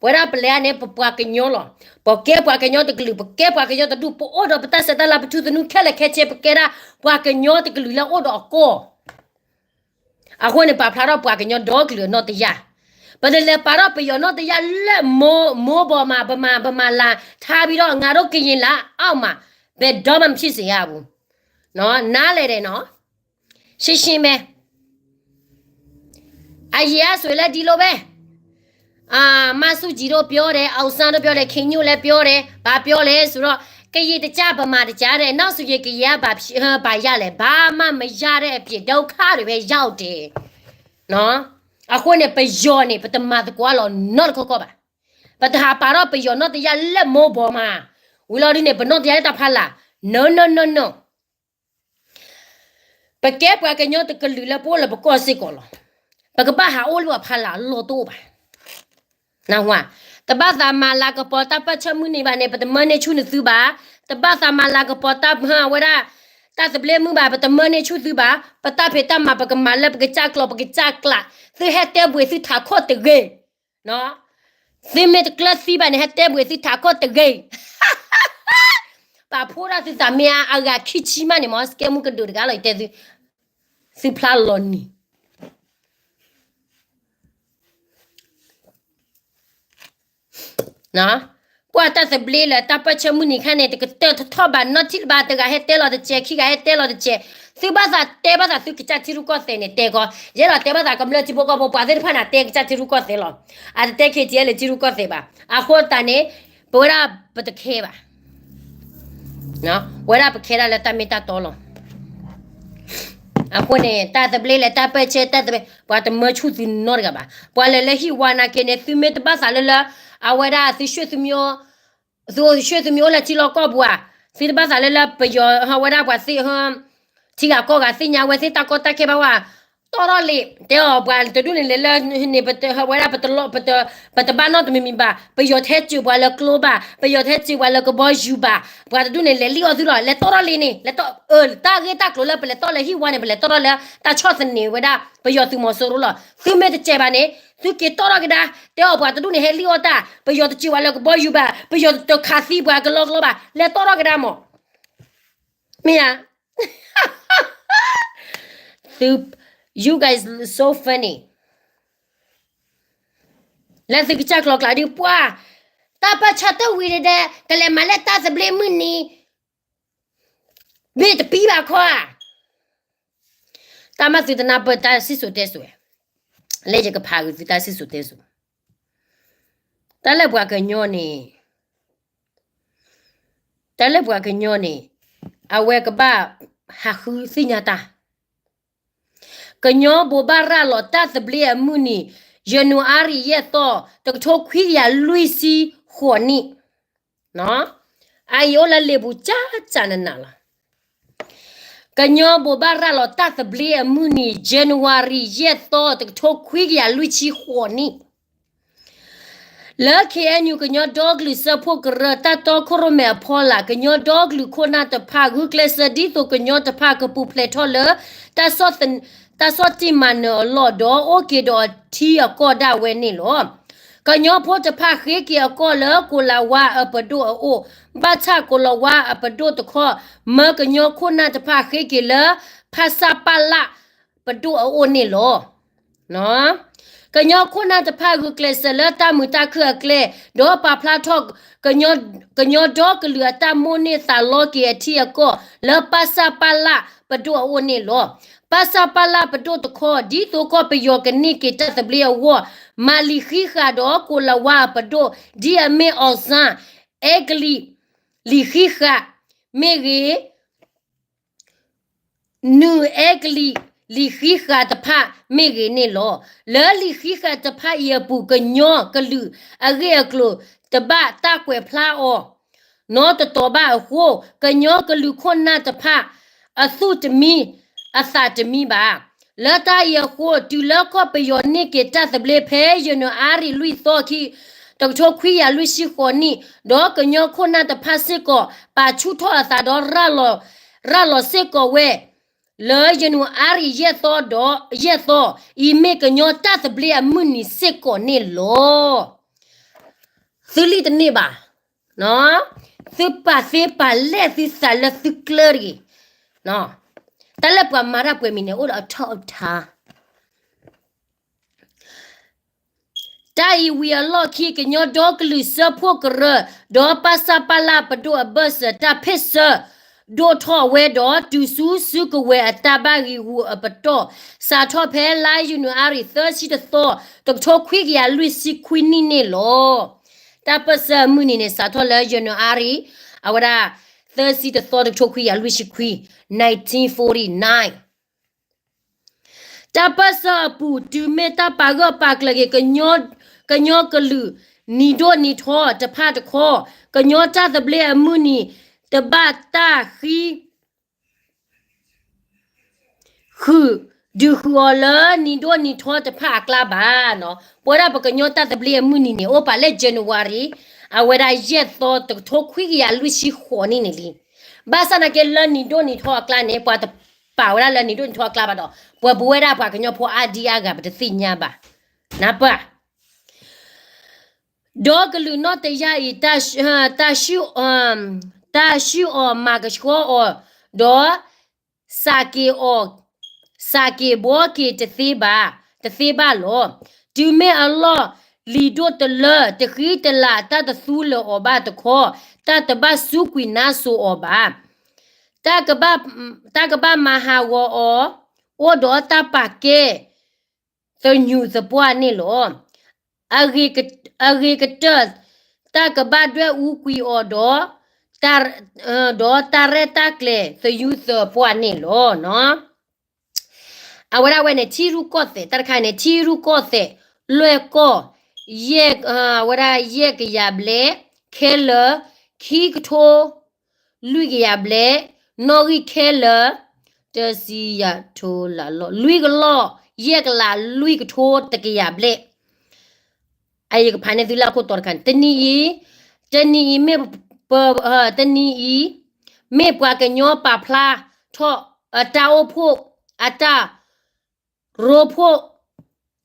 ပဝဲဒၣ်ပလဲၤန့ၣ် ပပှၤကညီလီၤ. ပကဲပှၤကညီတကလုာ် ပကဲပှၤကညီတဒူၣ် ပအိၣ်ဒီးပတၢ်ဆဲးတၢ်လၤ ပထူသနူခဲလၢာ်ခဲဆ့ ပကဲဒၣ်ပှၤကညီတကလုာ်လၢအိၣ်ဒီးအကီၢ် အဃိန့ၣ် ပာ်ဖျါထီၣ်ပှၤကညီဒီကလုာ်အနီၢ်တယၢ် ပတလဲၤပာ်ထီၣ်ပယီၤနီၢ်တယၢ်လၢမိၢ်မိၢ်ဘီမး ဗမာ ဗမာလာ ထားပြီးတော့ ငါတို့ကရင်လာ အောက်မှာ ဘယ်တော့မှ မဖြစ်စေရဘူး နားလည်တယ်နော် ရှင်းရှင်းပဲ အရင်ကဆိုရင်လည်းဒီလိုပဲ အာ မဆူကြည်တို့ပြောတယ် အောင်ဆန်းတို့ပြောတယ် ခင်ညွန့်လည်းပြောတယ် ဘာပြောလဲဆိုတော့ ကရင်တကြ ဗမာတကြတဲ့ နောက်ဆိုရင်ကရင်ကဘာဖြစ် ဘာရလဲ ဘာမှမရတဲ့အပြင် ဒုက္ခတွေပဲရောက်တယ် နော် အဃိန့ၣ် ပယီၤန့ၣ် ပတမၤသကိးလီၤနီတခီခီဘၣ် ပတဟးပာ်ထီၣ်ပယီၤနီၢ်တယၢ်လၢမိၢ်ဘီမး ဝံၤလီၤဒုန့ၣ် ပနီၢ်တယၢ်လၢတၢ်ဖီလာ် no no no no ပကဲပှၤကညီတကလုာ်လၢပအိၣ်လၢပကီၢ်စ့ၢ်ကီးလီၤ. ပကဘၣ်ဟးအိၣ်လၢပှၤဖီလာ်အလီၢ်တအိၣ်ဘၣ်. နၢ်ဟူဧါ, တဘၣ်သးမၤလၤကပီၤတၢ်ပၢၢ်ဆၢမုၢ်နံၤဘၣ်န့ၣ် ပတမၢန့ၢ်ဆူၣ်နသုဘၣ်. တဘၣ်သးမၤလၤကပီၤတၢ်မၤဝဲဒၣ် တၢ်သဘျ့မုၢ်ဘၣ် ပတမၢန့ၢ်ဆူၣ်သုဘၣ်, ပတၢ်ဖံးတၢ်မၤ ပကမၤလၢပကစၢ်ကျိာ် ပကစၢ်ကျး, သုဟဲတဲဘှံးသုထးခိၣ်တဂ့ၤ, သုမ့ၢ်တကျၢၤသံဘၣ်န့ၣ် ဟဲတဲဘှံးသုထးခိၣ်တဂ့ၤ, ပာ်ဖှိၣ်ဒၣ်သုသးမ့ၢ်အါအဂၤခံဆံမးန့ၣ်မ့ၢ် စကဲမုၢ်ကဒုးတဂၤလီၤ ယတဲသု, သုဖျါလီၤနံၤ ပှၤတၢ်သဘျ့လၢတၢ်ပၢၢ်ဆၢမုၢ်နံၤခါန့ၣ် တကတၢၢ်ထီၣ်ထီၣ်ဘၣ် နီၢ်ထံၣ်လၢၤဘၣ် တဂၤဟဲတဲလီၤတစဲး ခံဂၤဟဲတဲလီၤတစဲး, သုဘၣ်သးတဲဘၣ်သးသုကစၢ်ထံရူၢ်ကီၢ်သဲးန့ၣ် တဲကီး, ယဲလီၤတဲဘၣ်သးကမျၢၢ်ထံဖိကီၢ်ဖိ ပှၤသ့ၣ်တဖၣ်န့ၣ် တဲကစၢ်ထံရူၢ်ကီၢ်သဲးလီၤ, အတတဲ ခ့ထံအဲလ့း ထံရူၢ်ကီၢ်သဲးဘၣ်, အဃိသတးန့ၣ် ပဝဲဒၣ်ပတခဲဘၣ် ဝဲဒၣ်ပခဲဒၣ်လၢတၢ်မ့ၢ်တၢ်တီလီၤ. အဃိန့ၣ် တၢ်သဘျ့လၢတၢ်ပၢၢ်ဆၢ တၢ်သဘျ့ ပှၤတမၢဆူၣ်သုနီတဂၤဘၣ်. ပှၤလၢလၢဟံၣ်ဝါနာ်က့န့ၣ် သုမ့ၢ်တဘၣ်သးလၢလၢ အဝဲဒၣ်သု သု သု သု သုအိၣ်လၢထံလီၢ်ကီၢ်ပူၤဧါ, သုတဘၣ်သးလၢလၢပယီၤ အဝဲဒၣ်ပှၤသ့ၣ် ထံဂၤကီၢ်ဂၤသ့ၣ်ညါဝဲသ့ၣ်တၢ်ကီတၢ်ခဲဘၣ်ဝဲ, တီၢ်ထီၣ်လံ, တဲအီၤပှၤတဒူၣ်န့ၣ်လဲၤလၢန့ၣ် ဝဲဒၣ်ပတလီၢ် ပတဘၣ်နီတမံၤမံၤဘၣ်, ပယီၤတဟဲစၢၤပှၤလၢကျိဘၣ်, ပယီၤတဟဲစၢၤပှၤလၢကဘီယူၤဘၣ်, ပှၤတဒူၣ်န့ၣ်လဲၤလံၣ်အီၣ်သုလီၤ, လဲၤတီၢ်ထီၣ်လံန့ၣ်, တၢ်ဂ့ၢ်တၢ်ကျိၤလၢပလဲၤတီၢ်လၢဟံၣ်ဝါန့ၣ် ပလဲၤတီၢ်ထီၣ်လၢတၢ်ဆီၣ်သနံးဝဲဒၣ် ပယီၤသုးမီၤစိရိၤလီၤ. သုမ့ၢ်တစဲးဘၣ်န့ၣ် သုက့ၤတီၢ်ထီၣ်ကဒါ, တဲအီၤပှၤတဒူၣ်န့ၣ်ဟဲလံၣ်အီၣ်တၢ်, ပယီၤတစၢၤပှၤလၢကဘီယူၤဘၣ်, ပယီၤတခးသံပှၤကလီကလီဘၣ်, လဲၤတီၢ်ထီၣ်ကဒါမး မ့ၢ်ဧါ. သု you guys so funny. လၢသုကစၢ်ကျိာ်ကျးဒုးပှၢ်, တၢ်ပၢၢ်ဆၢတဝံၤဒဲး ကလဲၤမၤလၢတၢ်သဘျ့မုၢ်နံၤ, မ့ၢ်တပံဘၣ်ခီဧါ. တၢ်မၤသုတနၢ်ပၢၢ်တၢ်စံၣ်စိၤတဲစိၤ, လၢယကဖးဂ့ၤသုတၢ်စံၣ်စိၤတဲစိၤ, တၢ်လၢပှၤကညီန့ၣ် တၢ်လၢပှၤကညီန့ၣ် အဝဲကဘၣ်ဟးဃုသ့ၣ်ညါတၢ်, ကညီဘိးဘၣ်ရၤလီၤတၢ်သဘျ့အမုၢ်နံၤ ယနူၤအါရံၤ ယဲၢ်သီ တကထိခွံကယၤလွံၢ်ဆံဃိးနံၣ်, အအံၤအိၣ်လၢလံာ်ပူၤကၠးကၠးနးနးလီၤ. ကညီဘိးဘၣ်ရၤလီၤတၢ်သဘျ့အမုၢ်နံၤ January ယဲၢ်သီ တကထိခွံကယၤလွံၢ်ဆံဃိးနံၣ် လၢ ခ့ၣ်အဲၣ်ယူၣ် ကညီဒီကလုာ်စၢဖှိၣ်ကရၢ တၢ်တီခိၣ်ရိၣ်မဲအဖီလာ် ကညီဒီကလုာ်ခိၣ်နၢ်တဖၣ် ဂုာ်ကျဲးစၢးဒ်သိးကညီတဖၣ်ကပူၤဖျဲးထီၣ်လၢ တၢ်ဆီၣ်တံၢ်မၤနၢၤအလီၢ် ဒီးအိၣ်က့ၤဒီးအထံအကီၢ်ဒၣ်ဝဲန့ၣ်လီၤ. ကညီဖိတဖၣ်ဃ့က့ၤအကီၢ်လၢ ကိၤလၤဝါအပဒိၣ်အအိၣ်, ဘၣ်ဆၣ်ကိၤလၤဝါအပဒိၣ်တခီ မၢကညီခိၣ်နၢ်တဖၣ်ဃ့က့ၤလၢ ဖဆပလ ပဒိၣ်အအိၣ်န့ၣ်လီၤ. ကညီခိၣ်နၢ်တဖၣ်ဂုာ်ကျဲးစၢးလၢတၢ်မုာ်တၢ်ခုၣ်အကျဲ ဒီးပာ်ဖျါထီၣ် ကညီဒီကလုာ်အတၢ်မိၣ်န့ၢ်သးလီက့ၤအထံအကီၢ်လၢ ဖဆပလ ပဒိၣ်အအိၣ်န့ၣ်လီၤ. ဖဆပလ ပဒိၣ်တခီ ဒ်သိးကီၢ်ပယီၤကန့ၢ်က့ၤတၢ်သဘျ့အဂီၢ် မၤလံာ်ဃံးဃာ်ဒီးကိၤလၤဝါအပဒိၣ် ဒ်အမ့ၢ် အောင်ဆန်း, အဲကလံး လံာ်ဃံးဃာ် မ့ၢ်ဂ့ၤ နုာ်အဲကလံး လံာ်ဃံးဃာ်တဖၣ်မ့ၢ်ဂ့ၤန့ၣ်လီၤ. လၢလံာ်ဃံးဃာ်တဖၣ်အံၤအပူၤ ကညီကလုာ်အဂ့ၢ်အကျိၤ တဘၣ်တၢ်ကွဲးဖျါအီၤ နီတတီၤဘၣ်အဃိ ကညီကလုာ်ခိၣ်နၢ်တဖၣ် အသူၣ်တမံ အသးတမံဘၣ်. လၢတၢ်အံၤအဃိ တုၤလၢကီၢ်ပယီၤန့ၢ်က့ၤတၢ်သဘျ့ဖဲ ယနူၤအါရံၤလွံၢ်သီခံ တကထိခွံကယၤလွံၢ်ဆံဃိးနံၣ် ဒီးကညီခိၣ်နၢ်တဖၣ်စ့ၢ်ကီး ပာ်ဆူၣ်ထီၣ်အသးဒီး ရၤလီၤစ့ၢ်ကီးဝဲ လၢယနူၤအါရံၤယဲၢ်သီဒီးယဲၢ်သီ အံၤမ့ၢ်ကညီတၢ်သဘျ့အမုၢ်နံၤစ့ၢ်ကီးန့ၣ်လီၤ. သုလံၣ်တန့ၢ်ဘၣ်, သုပာ်သ့ပာ်လဲၢ်သုသးလၢသုကျၢၢ်တဂ့ၤ. တၢ်လၢပှၤမၤတၢ်ပှဲၤမံၤန့ၣ် အိၣ်ဒီးအထီၣ်အထါ တၢ်အံၤဝံၤအလီၢ်ခံ ကညီဒီကလုာ်စၢဖှိၣ်ကရၢ ဒီး ဖဆပလ ပဒိၣ်အဘၢၣ်စၢၤ တၢ်ဖ့ၣ်ဆၢ ဒိၣ်ထီၣ်ဝဲဒီး တုၤဆူစုကဝဲၤအတၢ်ဘၣ်ဂံာ်ဂူာ်အပတီၢ် စးထီၣ်ဖဲလါယနူၤအါရံၤ သၢဆံတသီ တကထိခွံကယၤလွံၢ်ဆံခွံနံၣ်န့ၣ်လီၤ. တၢ်ပၢၢ်ဆၢအမုၢ်နံၤန့ၣ် စးထီၣ်လၢယနူၤအါရံၤ အဝဲဒၣ် သၢဆံတသီ တကထိခွံကယၤလွံၢ်ဆံခွံ nineteen forty-nine တၢ်ပၢၢ်ဆၢအပူၤ တုၤမ့ၢ်တၢ်ပာ်ဂၢၢ်ပာ်ကျၢၤက့ၤ ကညီကလုာ် နံၤဒိၣ်နံၤထီတဖၣ်တခီ ကညီတၢ်သဘျ့အမုၢ်နံၤ တဘၣ်တၢ်ဃံး ဃုာ် ဒုးဃုာ်အီၤလၢနံၤဒိၣ်နံၤထီတဖၣ်အကျါဘၣ်. ပဝဲဒၣ်ပကညီတၢ်သဘျ့အမုၢ်နံၤန့ၣ် အိၣ်ပာ်လၢ January အဝဲဒၣ်ယဲၢ်သီ တကထိခွံကယၤလွံၢ်ဆံဃိးနံၣ်န့ၣ်လံ. ဘၣ်ဆၣ်သနာ်က့လၢနံၤဒိၣ်နံၤထီအကျါန့ၣ် ပှၤတပာ်ဝဲဒၣ်လၢနံၤဒိၣ်နံၤထီအကျါဘၣ်ဒီး ပှၤပဝဲဒၣ်ပှၤကညီဖိအါဒံအါဂၤ ပတသ့ၣ်ညါဘၣ်. နၢ်ပၢၢ် ဒီးကလုာ်နီၢ်တယၢ်အံၤ တၢ်ဆှုၣ်အီၣ်မၤကဆှီအီၤ, ဒီးစးက့ၤအီၤ, စးက့ၤဘှီက့ၤတသ့ဘၣ်, တသ့ဘၣ်လီၤ. တုၤမ့ၢ်အလီၢ်လံၤဒိၣ်တလၢ တဃံတလၤ တၢ်တသူလၢၤအီၤဘၣ်တခီ, တၢ်တဘၣ်စူးကွံာ်နါစိၤအီၤဘၣ်. တၢ်ကဘၣ်မၤဟးဂီၤအီၤ, အိၣ်ဒီးတၢ်ပာ်ကဲ သညူးသပှၢ်န့ၣ်လီၤ. အဂ့ၤကတၢၢ် တၢ်ကဘၣ်ဒွဲၣ်အူကွံာ်အီၤဒီး, ဒီးတၢ်ရဲၣ်တၢ်ကျဲၤသယုၢ်သပှၢ်န့ၣ်လီၤ. အဝဲဒၣ်ဝဲန့ၣ် ထံရူၢ်ကီၢ်သဲး တၢ်တခါန့ၣ် ထံရူၢ်ကီၢ်သဲး လွဲၢ်ကီၢ် ယဲၢ်, အဝဲဒၣ်ယဲၢ်ကယၤဘျဲၣ်, ခဲလၢာ် ခံကထိ လွံၢ်ကယၤဘျဲၣ်, နီၣ်ဂံၢ်ခဲလၢာ် တဆံယၤထိလးလီၢ် လွံၢ်ကလီၢ် ယဲၢ်ကလး လွံၢ်ကထိ တကယၤဘျဲၣ်. အယကဖးန့ၢ်သုလၢအခိၣ်တီတခါန့ၣ် တနံၤအံၤ, တနံၤအံၤမ့ၢ်ပ, တနံၤအံၤ မ့ၢ်ပှၤကညီပာ်ဖျါထီၣ်အတၢ်အိၣ်ဖှိၣ် အတၢ် ရိဖှိၣ်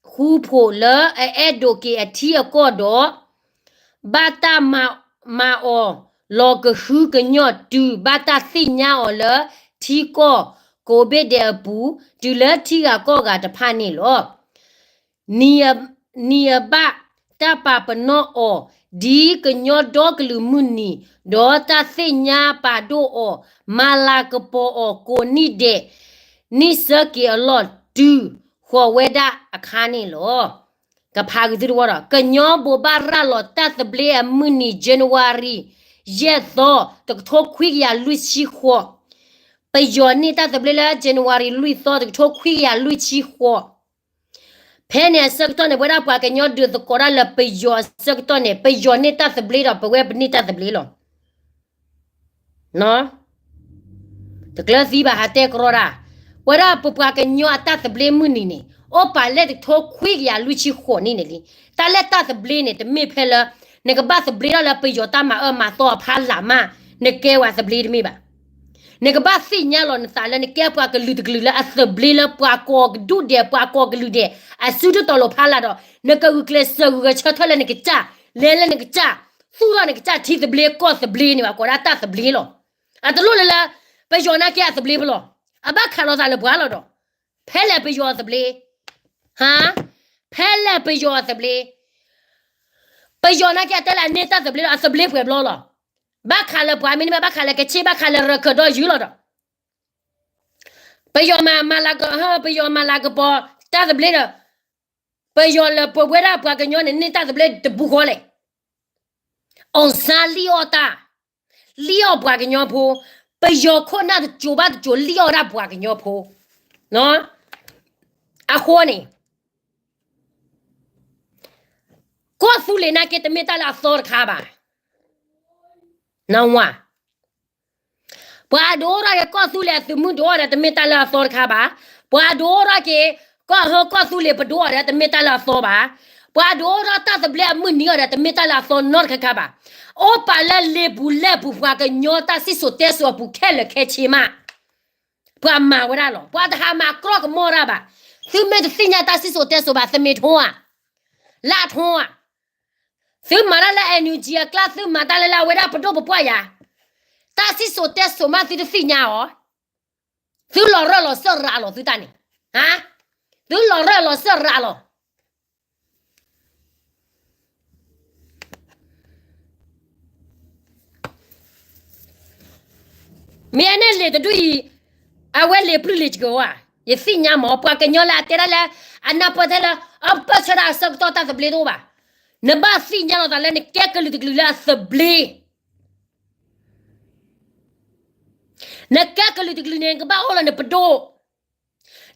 ဃူဖိးလၢအအဲၣ်ဒိးက့ၤအထံအကီၢ်ဒီး ဘၣ်တၢ်မၤအီၤ လီၤကဟုကညီၢ်တုၤဘၣ်တၢ်သ့ၣ်ညါအီၤလၢထံကီၢ်ကိးဘ့ၣ်ဒဲးအပူၤ တုၤလၢထံဂၤကီၢ်ဂၤတဖၣ်န့ၣ်လီၤ. နံၤအဘၣ်တၢ်ပာ်ပနီၣ်အီၤ ဒ်ကညီဒီကလုာ်မုၢ်နံၤ ဒီးတၢ်သ့ၣ်ညါပာ်ဒိၣ်အီၤ မၤလၤကပီၤအီၤကိးနံၣ်ဒဲး နံၣ်ဆၢက့ၤအလီၢ်တုၤဃီၤဝဲဒၣ်အခါန့ၣ်လီၤ. ကဖးက့ၤသုတဝီဒီး ကညီဘိးဘၣ်ရၤလီၤတၢ်သဘျ့အမုၢ်နံၤ January ယဲၢ်သီ တကထိခွံကယၤလွံၢ်ဆံဃိး, ပယီၤန့ၢ်တၢ်သဘျ့လၢ January လွံၢ်သီ တကထိခွံကယၤလွံၢ်ဆံဃိး ဖဲန့ၣ်အဆၢကတီၢ်န့ၣ် ပဝဲဒၣ်ပှၤကညီဒုးသကိးတၢ်လၢပယီၤအဆၢကတီၢ်န့ၣ် ပယီၤန့ၢ်တၢ်သဘျ့ဒီး ပဝဲပန့ၢ်တၢ်သဘျ့လီၤ. တကျၢၤသံဘၣ် ဟးတဲကရီတၢ်, ဝဲဒၣ်ပပှၤကညီအတၢ်သဘျ့မုၢ်နံၤန့ၣ် အိၣ်ပာ်လၢတကထိခွံကယၤလွံၢ်ဆံဃိးနံၣ်န့ၣ်လံ. တၢ်လၢတၢ်သဘျ့န့ၣ် တမ့ၢ်ဖဲလၢ နကဘၣ်သဘျ့ထီၣ်လၢပယီၤတၢ်မၤအၢမၤသီအဖီလာ်မး နကဲဝဲသဘျ့တမ့ၢ်ဘၣ်. နကဘၣ်သ့ၣ်ညါလီၤနသးလၢနကဲပှၤကလုာ်တကလုာ်လၢအသဘျ့လၢပှၤကိးကဒူၣ်ဒဲး ပှၤကိးကလုာ်ဒဲး အစုတတီၤလိာ်ဖီလာ်ဒီး နကဂုာ်ကျဲးစၢးဂုာ်ဂဲၤဆၢထၢၣ်လၢနကစၢ် လဲၤလၢနကစၢ် သူၣ်ထီၣ်နကစၢ်ထံသဘျ့ကီၢ်သဘျ့န့ၣ်ဘၣ် ကိးဒၣ်တၢ်သဘျ့လီၤ. အတလိၣ်လၢလၢ ပယီၤနာ်က့အသဘျ့ဖဲလီၤ. အဘၣ်ခးလိာ်သးလၢပှၤလီၤဒီး ဖဲလဲၣ်ပယီၤအသဘျ့, ဟါ, ဖဲလဲၣ်ပယီၤအသဘျ့, ပယီၤနာ်က့အတဲလၢအန့ၢ်တၢ်သဘျ့ဒီး အသဘျ့ပှဲၤဘျီလီၤ. ဘၣ်ခးလၢပှၤမ့တမ့ၢ် ဘၣ်ခးလၢကခ့ၣ် ဘၣ်ခးလၢရခၢၣ်ဒီယုၢ်လီၤဒီး ပယီၤမၤလၤက, ပယီၤမၤလၤကပီၤတၢ်သဘျ့ဒီး ပယီၤလၢပဝဲဒၣ်ပှၤကညီန့ၣ်န့ၢ်တၢ်သဘျ့တဘူးဃီလဲၣ်. အီၣ်စၢလံၣ်အီၣ်တၢ်, လံၣ်အီၣ်ပှၤကညီဖိ, ပယီၤခိၣ်နၢ်တစိၤဘၣ်တစိၤလံၣ်အီၣ်ဒၣ်ပှၤကညီဖိ, အဃိန့ၣ် ကီၢ်သူလ့ၤနာ်က့တမ့ၢ်တၢ်လၢအသီတခါဘၣ်. နဝၤ, ပှၤဒိၣ်ထီၣ်က့ၤကီၢ်သူလ့ၤအသုးမုၢ်ဒိၣ်အီၤဒီးတမ့ၢ်တၢ်လၢအသီတခါဘၣ်. ပှၤဒိၣ်ထီၣ်က့ၤ ကီၢ်ဟၢကီၢ်သူလ့ၤပဒိၣ်အီၤဒီးတမ့ၢ်တၢ်လၢအသီဘၣ်. ပှၤဒိၣ်ထီၣ်တၢ်သဘျ့အမုၢ်နံၤအီၤဒီးတမ့ၢ်တၢ်လၢအသီနီတခါခါဘၣ်. အိၣ်ပာ်လၢလ့ပူၤလဲၢ်ပူၤ ပှၤကညီတၢ်စံၣ်စိၤတဲစိၤအပူၤခဲလၢာ်ခဲဆ့မး ပှၤမၤဝဲဒၣ်လီၤ. ပှၤတဟးမၤကြီကမီၣ်တၢ်ဘၣ်. သုမ့ၢ်တသ့ၣ်ညါတၢ်စံၣ်စိၤတဲစိၤဘၣ် သန့ၤထိဧါ, လၢအထိဧါ. သုမၤတၢ်လၢ NUG အကျါ သုမၤတၢ်လၢလၢအဝဲဒၣ်ပဒိၣ်ပပှၢ်ယၤ, တၢ်စံၣ်စိၤတဲစိၤမးသုတသ့ၣ်ညါအီၤ, သုလီၤရၢၢ်လီၤစၢၣ်ရၤလီၤသုတၢ်န့ၣ်, ဟါ, သုလီၤရၢၢ်လီၤစၢၣ်ရၤလီၤ. မ့ၢ်အန့ၣ်လံာ်တဒူၣ်အံၤ, အဝဲလံာ်ပျုၢ်လံာ်စှၤဧါ, ယသ့ၣ်ညါမး ပှၤကညီလၢအတဲဒၣ်လၢ အနၢ်ပၢၢ်ထဲလၢ အပၢၢ်ဆၢတၢ်အဆၢကတီၢ်တၢ်သဘျ့တအိၣ်ဘၣ်. နဘၣ်သ့ၣ်ညါလီၤသးလၢနကဲကလုာ်တကလုာ်လၢအသဘျ့ နကဲကလုာ်တကလုာ်န့ၣ် နကဘၣ်အိၣ်လၢနပဒိၣ်,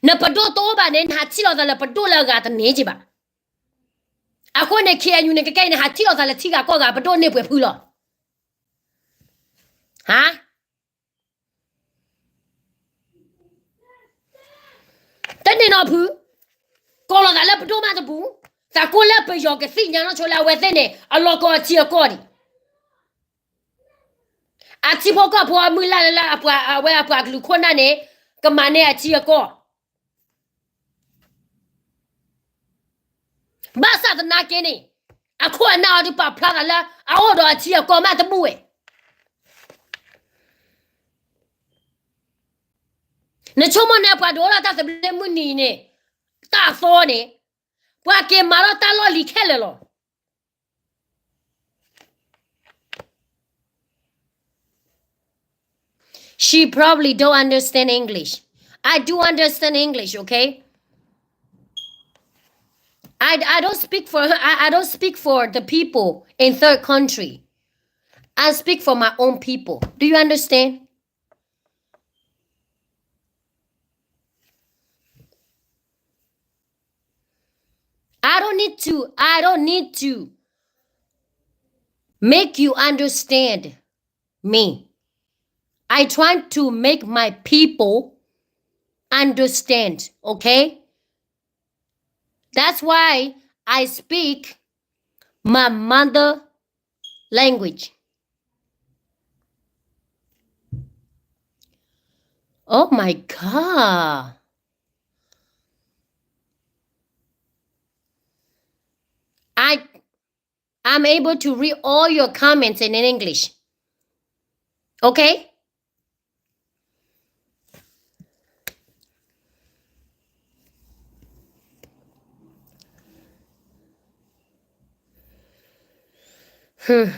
နပဒိၣ်တအိၣ်ဘၣ်န့ၣ် နဟးထံၣ်လီၤသးလၢပဒိၣ်လၢအဂၤတန့ၢ်က့ဘၣ်. အဃိန့ၣ် KNU န့ၣ်ကကဲအံၤ နဟးထံၣ်လီၤသးလၢထံဂၤကီၢ်ဂၤ ပဒိၣ်န့ၢ်ပှဲၤဖုလီၤ. ဟါ, တန့ၢ်နီတဖု, ကိးလီၤသးလၢပဒိၣ်မးတပူၤ, သးကိၢ်လၢပယီၤကသ့ၣ်ညါနီၢ်ဆိလၢအဝဲသ့ၣ်န့ၣ် အလီၢ်ကီၢ်အထံအကီၢ်ဒံး အထံဖိကီၢ်ဖိအမုၢ်လၢ်လၢ အဝဲအပှၤကလုာ်ခိၣ်နၢ်န့ၣ် ကမၤန့ၢ်အထံအကီၢ်. ဘၣ်ဆၣ်သနာ်က့န့ၣ် အခိၣ်အနၢ်အီၤဒုးပာ်ဖျါသးလၢ အအိၣ်ဒီးအထံအကီၢ်မးတဘူၣ်ဝဲ. နဆိကမိၣ်န့ၣ်ပှၤဒိးလီၤတၢ်သဘျ့မုၢ်နံၤန့ၣ် တၢ်အသီန့ၣ် ပှၤက့ၤမၤထီၣ်တၢ်လီၢ်လံၤခဲလၢာ်လီၤ. She probably don't understand English. I do understand English, okay? I, I don't speak for I, I don't speak for the people in third country. I speak for my own people. Do you understand? I don't need to, I don't need to make you understand me. I trying to make my people understand, okay? That's why I speak my mother language. Oh my God. I I'm able to read all your comments in English. Okay? Hmm.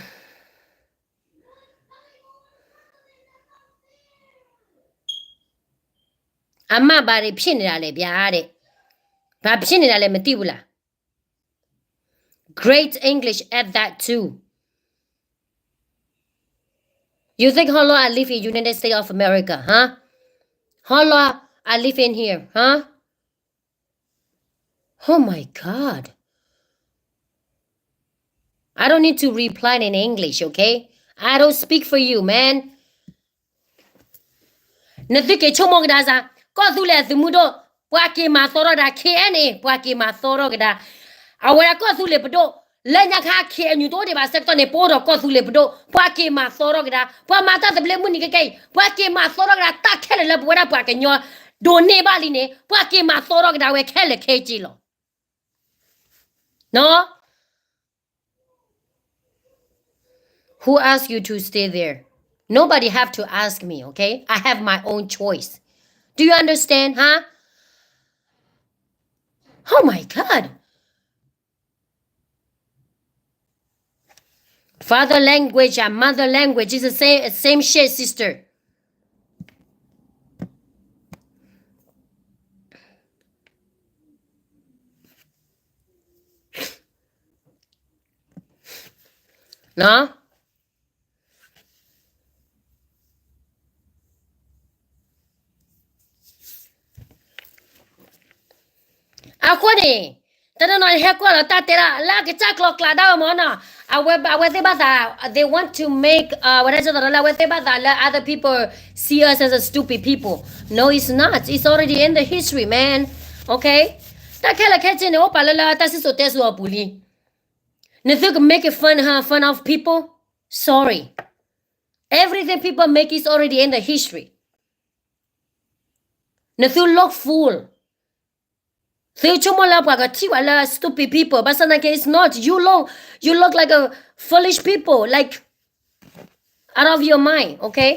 အမ့ၢ်ဘၣ်ဒး ဖျဲးန့ၢ်ဒၣ်လဲၣ် ဘၣ်ဒး, ဘၣ်ဖျဲးန့ၢ်ဒၣ်လဲၣ် မတံၢ်ဘူးလၢ်. Great English at that too. You think how long I live in United States of America, huh? How long I live in here, huh? Oh my God. I don't need to reply in English, okay? I don't speak for you, man. နသုက့ၤဆိကမိၣ်ကဒါစ့ၢ်, ကီၢ်သူလ့ၤအသုးမုၢ်ဒိၣ် ပှၤက့ၤမၤသီထီၣ်ကဒါ, K N A ပှၤက့ၤမၤသီထီၣ်ကဒါ, အဝဲဒၣ်ကီၢ်သူလ့ၤပဒိၣ်, လၢညါခါ K N U တအိၣ်ဒံးဘၣ်ဆၢကတီၢ်န့ၣ် ပအိၣ်ဒီးကီၢ်သူလ့ၤပဒိၣ်, ပှၤက့ၤမၤသီထီၣ်ကဒါ, ပှၤမၤတၢ်သဘျ့မုၢ်နံၤခဲခဲအံၤ ပှၤက့ၤမၤသီထီၣ်ကဒါ, တၢ်ခဲလၢာ်လၢပဝဲဒၣ်ပှၤကညီ ဒိးန့ၢ်ဘၣ်လံန့ၣ် ပှၤက့ၤမၤသီထီၣ်ကဒါဝဲခဲလၢာ်ခဲဆ့လီၤ. No? Who asked you to stay there? Nobody have to ask me, okay? I have my own choice. Do you understand, huh? Oh my God. Father language and mother language is the same, same shit, sister. အဃိန့ၣ် တနီၤနီၤဟဲကွၢ်လီၤတၢ်တဲဒၣ်လၢအကစၢ်ကျီကျးဒၣ်ဝဲမ့ၢ်နီၤ, အဝဲသ့ၣ်ဘၣ်သး they want to make ဝဲဒၣ် လၢအဝဲသ့ၣ်ဘၣ်သးလၢ other people see us as a stupid people. No, it's not. It's already in the history, man. Okay? တၢ်ခဲလၢာ်ခဲဆ့န့ၣ် အိၣ်ပာ်လၢလၢတၢ်စံၣ်စိၤတဲစိၤအပူၤလံ. နသုက make fun, fun of people? Sorry. Everything people make is already in the history. နသု look fool. သုဆိကမိၣ်လၢပှၤကထံၣ်ဝဲလၢ stupid people, ဘၣ်ဆၣ်သနာ်က့ it's not. You look, you look like a foolish people, like, out of your mind, okay?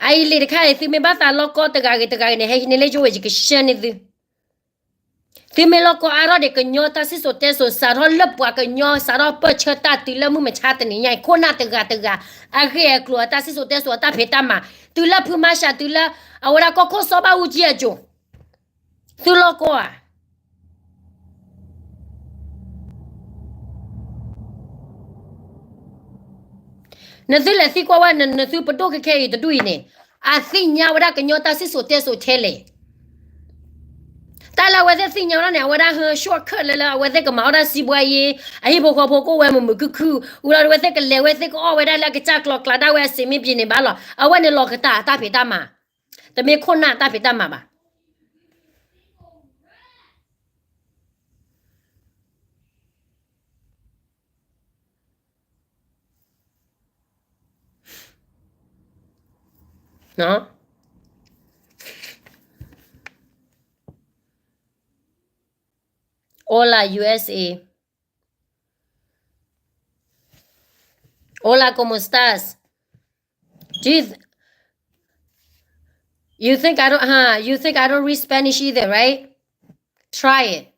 အအံၤလံာ်တခါအံၤ သုမ့ၢ်ဘၣ်သးလီၢ်ကီၢ်တဂၤဂ့ၤတဂၤဂ့ၤန့ၣ် ဟဲဟံးန့ၢ်လၢယအိၣ်ဝဲ ယကဆှၢန့ၢ်သု. သုမ့ၢ်လီၢ်ကီၢ်အါထီၣ်ဒီး ကညီတၢ်စံၣ်စိၤတဲစိၤ စးထီၣ်လၢပှၤကညီ စးထီၣ်ပၢၢ်ဆၢတၢ်တုၤလၢမုၢ်မဆါတနံၤညါအံၤ ခိၣ်နၢ်တဂၤတဂၤ အဂ့ၢ်အကျိၤအတၢ်စံၣ်စိၤတဲစိၤအတၢ်ဖံးတၢ်မၤ တုၤလၢဖုမၤရှး တုၤလၢအဝဲဒၣ်ကီၢ်ခိၣ်စီၤဘၣ်အူကၠံအစိၤ သုလီၢ်ကီၢ်ဧါ. နသုလဲၤသံကွၢ်ဝဲ နသုပဒိၣ်ခဲခဲအံၤတဒူၣ်အံၤန့ၣ် အသ့ၣ်ညါဝဲဒၣ်ကညီတၢ်စံၣ်စိၤတဲစိၤထဲလဲၣ်. တၢ်လၢအဝဲသ့ၣ်သ့ၣ်ညါဝဲဒၣ်န့ၣ် အဝဲဒၣ်ဟၢ shortcut လၢလၢအဝဲသ့ၣ်ကမၤအီၣ်တၢ်စံးဘှါယ့ အဟံၣ်ဖိဃီဖိကအိၣ်ဝဲမုာ်မုာ်ခုၣ်ခုၣ် ဝံၤလီၤအဝဲသ့ၣ်ကလဲၤဝဲသ့ၣ်ကအီၣ်ဝဲဒၣ်လၢအကစၢ်ကျီကျးဒၣ်ဝဲအစ့မ့ၢ်ဘၣ်န့ၣ်ဘၣ်လီၤ. အဝဲန့ၣ်လီၤကတၢ်တၢ်ဖံးတၢ်မၤ တမ့ၢ်ခိၣ်နၢ်တၢ်ဖံးတၢ်မၤဘၣ်. Hola, U S A. Hola, ¿cómo estás? Do you, th- you think I don't, huh? You think I don't read Spanish either, right? Try it.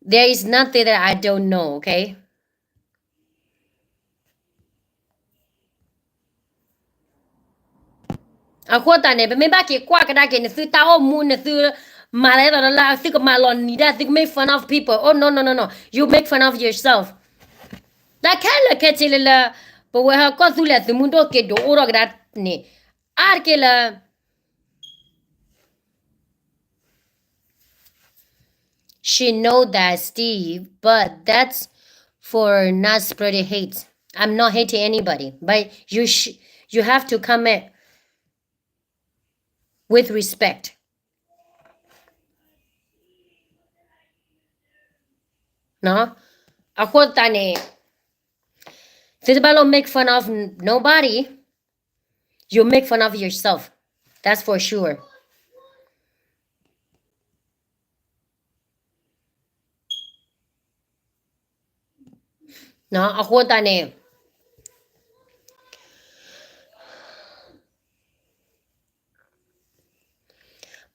There is nothing that I don't know, okay? အဃိသတးန့ၣ် ပမ့ၢ်ဘၣ်က့ၤကွၢ်ကဒါက့ၤ နသုတၢ်အိၣ်မူ နသုမၤလၢသိးလၢ သုကမၤလီၤနံၤဒၣ် သုက make fun of people. Oh, no, no, no, no. You make fun of yourself. တၢ်ခဲလၢာ်ခဲဆ့လၢလၢ ပဝဲဟီၣ်ကီၢ်သူလ့ၤသုးမုၢ်ဒိၣ်က့ၤဒိးအိၣ်ထီၣ်ကဒါန့ၣ် အါတက့ၢ်လၢ She know that, Steve, but that's for not spreading hate. I'm not hating anybody, but you sh- you have to comment with respect. အဃိသတးန့ၣ် သုတဘၣ်လိၣ် make fun of nobody. You make fun of yourself. That's for sure. အဃိသတးန့ၣ်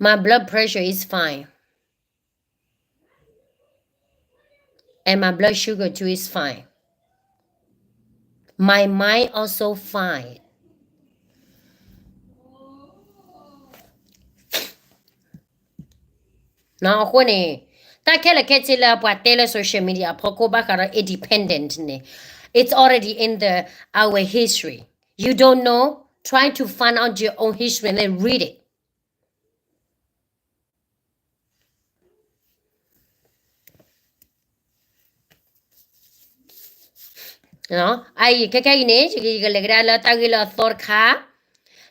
My blood pressure is fine. And my blood sugar too is fine. My mind also fine. အဃိန့ၣ် တၢ်ခဲလၢာ်ခဲဆ့လၢပှၤတဲလၢ social media အဖီခိၣ်ဘၣ်ဃးဒီး independent န့ၣ် it's already in the our history. You don't know? Try to find out your own history and then read it. အအံၤ ခဲခဲအံၤန့ၣ် ယကလဲၤကဒါလၢတၢ်ဂ့ၢ်လၢအသီတခါ,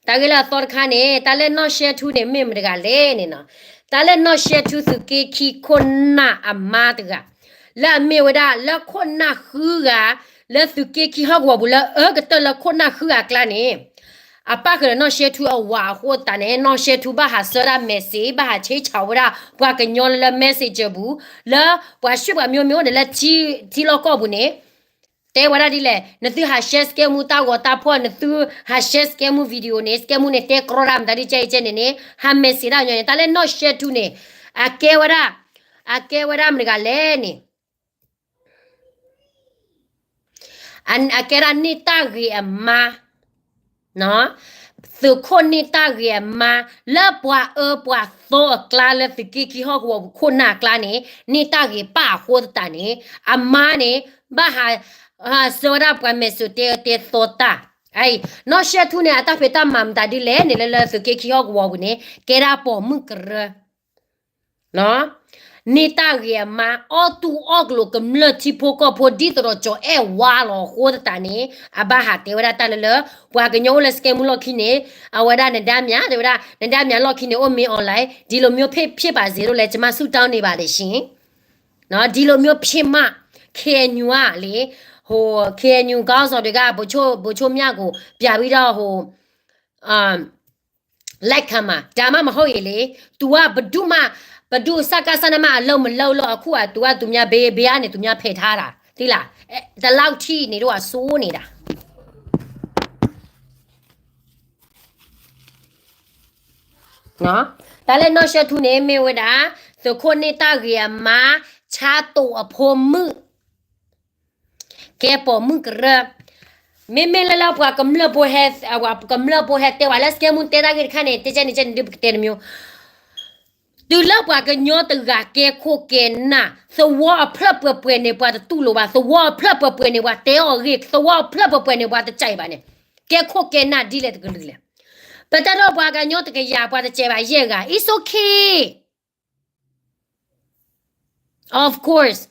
တၢ်ဂ့ၢ်လၢအသီတခါန့ၣ် တၢ်လၢနီၢ်ၡဲထူန့ၣ် မ့ၢ်မတဂၤလဲၣ်န့ၣ်နီၤ, တၢ်လၢနီၢ်ၡဲထူသုးက့ခံခိၣ်နၢ်အမါတဂၤ, လၢအမ့ၢ်ဝဲဒၣ်လၢခိၣ်နၢ်ဃုဂၤ လၢအကတၢၢ်လၢခိၣ်နၢ်ဃုဂၤအၢကတၢၢ်လၢခိၣ်နၢ်ဃုဂၤအကျါန့ၣ် အပၣ်ဃုာ်ဒီးနီၢ်ၡဲထူအဝၤအဃိသတးန့ၣ် နီၢ်ၡဲထူဘၣ်ဟးဆှၢဒၣ် message ဘၣ်ဟးဆ့ဆးဝဲဒၣ် ပှၤကညီလၢ messenger ပူၤ, လၢပှၤဆှၢပှၤမိမိအိၣ်န့ၣ်လၢထံလီၢ်ကီၢ်ပူၤန့ၣ် တဲဝဲဒၣ်ဒ်လဲၣ်, နသုဟး share စကဲမူတၢ်ဂီၤတၢ်ဖီၣ်, နသုဟး share စကဲမူ video န့ၣ် စကဲမူန့ၣ်တဲကြီတၢ်မတၤဒ်ကဲအံၤကဲန့ၣ်န့ၣ် ဟး message ဒၣ်ညီန့ၣ် တၢ်လၢနီၢ်ၡဲထူန့ၣ် အကဲဝဲဒၣ်, အကဲဝဲဒၣ်မတဂၤလဲၣ်န့ၣ် အကဲဒၣ်န့ၢ်တၢ်ဂ့ၤအမါ, သုးခိၣ်န့ၢ်တၢ်ဂ့ၤအမါ, လၢပှၤအၢပှၤသီအကျါ လၢသုးက့ခံဟီၣ်ကဝီၤပူၤခိၣ်နၢ်အကျါန့ၣ် န့ၢ်တၢ်ဂ့ၤပၣ်အဃိသတးန့ၣ် အမါန့ၣ် ဘၣ်ဟးဆှၢဝဲဒၣ်ပှၤ message တဲအၢတဲသီတၢ်, နီၢ်ၡဲထူန့ၣ် အတၢ်ဖံးတၢ်မၤမတၤဒ်လဲၣ်န့ၣ် လၢလၢသုးက့ခံဟီၣ်ကဝီၤပူၤန့ၣ် ကဲဒၣ်ပိာ်မုၣ်ကရၢ န့ၢ်တၢ်ဂ့ၤအမါ အီၣ်တူၢ်အီၣ်ကျိၤကမျၢၢ်ထံဖိကီၢ်ဖိ ဒ်သိးဒီးကၠီၤအဲၣ်ဝါလီၤအဃိသတးန့ၣ် အဘၣ်ဟးတဲဝဲဒၣ်တၢ်လၢလၢ ပှၤကညီအိၣ်လၢစကဲမူလီၢ်ခံန့ၣ် အဝဲဒၣ်နဒါမြာ် တဲဝဲဒၣ် နဒါမြာ်လီၢ်ခံန့ၣ် အိၣ်မ့ၢ် online ဒီး ဒီး မျိုးဖြစ်ပါစေလို့လည်း ကျွန်မဆုတောင်းနေပါတယ်ရှင်. ဒီး မျိုးဖြစ်မှ KNU ကလံ, ဟို KNU ခေါင်းဆောင်တွေက ဗိုလ်ချုပ်, ဗိုလ်ချုပ်မြကို ပြန်ပြီးတော့ ဟို လက်ခံမှာ, ဒါမှမဟုတ်ရင်လေ သူက ဘယ်သူမှ, ဘယ်သူ စကစ နဲ့မှ အလုပ်မလုပ်လို့ အခုက သူက သူများ ဘယ်, ဘယ်ကနေ သူများ ဖယ်ထားတာ သိလား, ဒီလောက်ထိနေတော့ အဆိုးနေတာ. တၢ်လၢနီၢ်ၡဲထူန့ၣ် မ့ၢ်ဝဲဒၣ် သုးခိၣ်န့ၢ်တၢ်ဂ့ၤအမါ ဆါတိာ်အဖိမုၣ် ကဲပိာ်မုၣ်ကရၢ, မ့မ့ၢ်လၢလၢပှၤကမျၢၢ်ဖိဟဲ, ပှၤကမျၢၢ်ဖိဟဲတဲဝဲလၢ စကဲမူ တဲတၢ်ဂ့ၢ်တခါန့ၣ် တဲကဲန့ၣ်ကဲန့ၣ် ဒုးပကတဲတမျိုး, တုၤလၢပှၤကညီတဂၤကဲခိၣ်ကဲနၢ်, သဝီအဖျၢၣ်ပှဲၤပှဲၤန့ၣ် ပှၤတတူၢ်လိာ်ဘၣ်, သဝီအဖျၢၣ်ပှဲၤပှဲၤန့ၣ် ပှၤတဲအီၤအဂ့ၢ်, သဝီအဖျၢၣ်ပှဲၤပှဲၤန့ၣ် ပှၤတကြိုက်ဘၣ်န့ၣ်, ကဲခိၣ်ကဲနၢ်ဒ်လဲၣ်တကလုာ်လဲၣ်. ပတၢ်ထီၣ်ပှၤကညီတကယၤ ပှၤတကြိုက်ဘၣ်ယဲၢ်ဂၤ it's okay. Of course.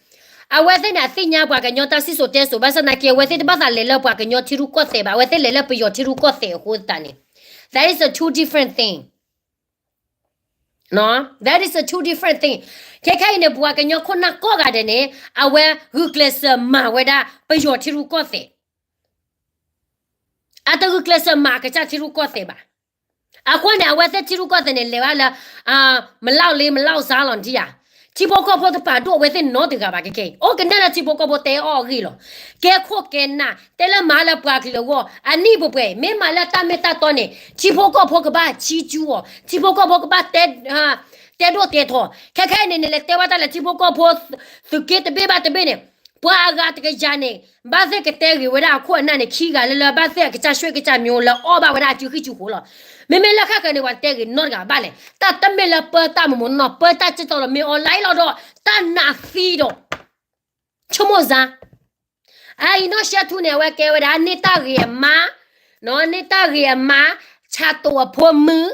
အဝဲသ့ၣ်န့ၣ် အသ့ၣ်ညါပှၤကညီတၢ်စံၣ်စိၤတဲစိၤ ဘၣ်ဆၣ်သနာ်က့ အဝဲသ့ၣ်တဘၣ်သးလဲၤလၢပှၤကညီထံရူၢ်ကီၢ်သဲးဘၣ်, အဝဲသ့ၣ်လဲၤလၢပယီၤထံရူၢ်ကီၢ်သဲးအဃိသတးန့ၣ်, that is a two different thing. That is a two different thing. ခဲခဲအံၤန့ၣ် ပှၤကညီခိၣ်နၢ်ကိးဂၤဒဲးန့ၣ် အဝဲဂုာ်ကျဲးစၢးမၤဝဲဒၣ်ပယီၤထံရူၢ်ကီၢ်သဲး. အတဂုာ်ကျဲးစၢးမၤအကစၢ်ထံရူၢ်ကီၢ်သဲးဘၣ်. အဃိန့ၣ် အဝဲသ့ၣ်ထံရူၢ်ကီၢ်သဲးန့ၣ် လဲၤဘၣ်လၢ မလီၢ်လ့မလီၢ်စါလီၤနထံၣ်ဧါ. ထံဖိကီၢ်ဖိတပာ်ဒိၣ်အဝဲသ့ၣ်နီတဂၤဘၣ်ခဲခဲအံၤ အိၣ်ကနဲၣ်လၢထံဖိကီၢ်ဖိတဲအီၣ်အဂ့ၢ်လီၤ. ကဲခိၣ်ကဲနၢ် တဲလၢမၤလၢပှၤကလုာ်အဂီၢ် အနံၣ်ပှဲၤပှဲၤ မ့ၢ်မၤလၢတၢ်မ့ၢ်တၢ်တီန့ၣ် ထံဖိကီၢ်ဖိကဘၣ်ဆံးကၠူအီၤ ထံဖိကီၢ်ဖိကဘၣ် တဲဒိၣ်တဲထီ ခဲခဲအံၤန့ၣ် နလဲၤတဲဘၣ်တၢ်လၢထံဖိကီၢ်ဖိ သုးက့တဘ့ၣ်ဘၣ်တဘ့ၣ်န့ၣ် ပှၤအဂၤတကယၤန့ၣ် ဘၣ်သ့ၣ်ကတဲဂ့ၤဝဲဒၣ်အခိၣ်အနၢ်န့ၣ် ခံဂၤလၢလၢ ဘၣ်သ့ၣ်အကစၢ်ဆွ့ၣ်ကစၢ်မျိုးလၢအီၣ်ဘၣ်ဝဲဒၣ်အစုဃံစုဃိလီၤ. မ့မ့ၢ်လၢဃၣ်ဃၢၤန့ၣ် ပှၤတဲဂ့ၤနီတဂၤဘၣ်လဲၣ်. တၢ်တမ့ၢ်လၢပၢတၢ်မမီနီၢ် ပၢတၢ်ကၠီတီလီၤ မ့ၢ်အီၤလၢအံၤလီၤဒီး တၢ်နးသံဒီး ဆိကမိၣ်စါ အအံၤနီၢ်ရှဲထူန့ၣ် အဝဲကဲဝဲဒၣ်န့ၢ်တၢ်ဂ့ၤအမါ, န့ၢ်တၢ်ဂ့ၤအမါ, ဆၣ်တိာ်အဖိမုၣ်,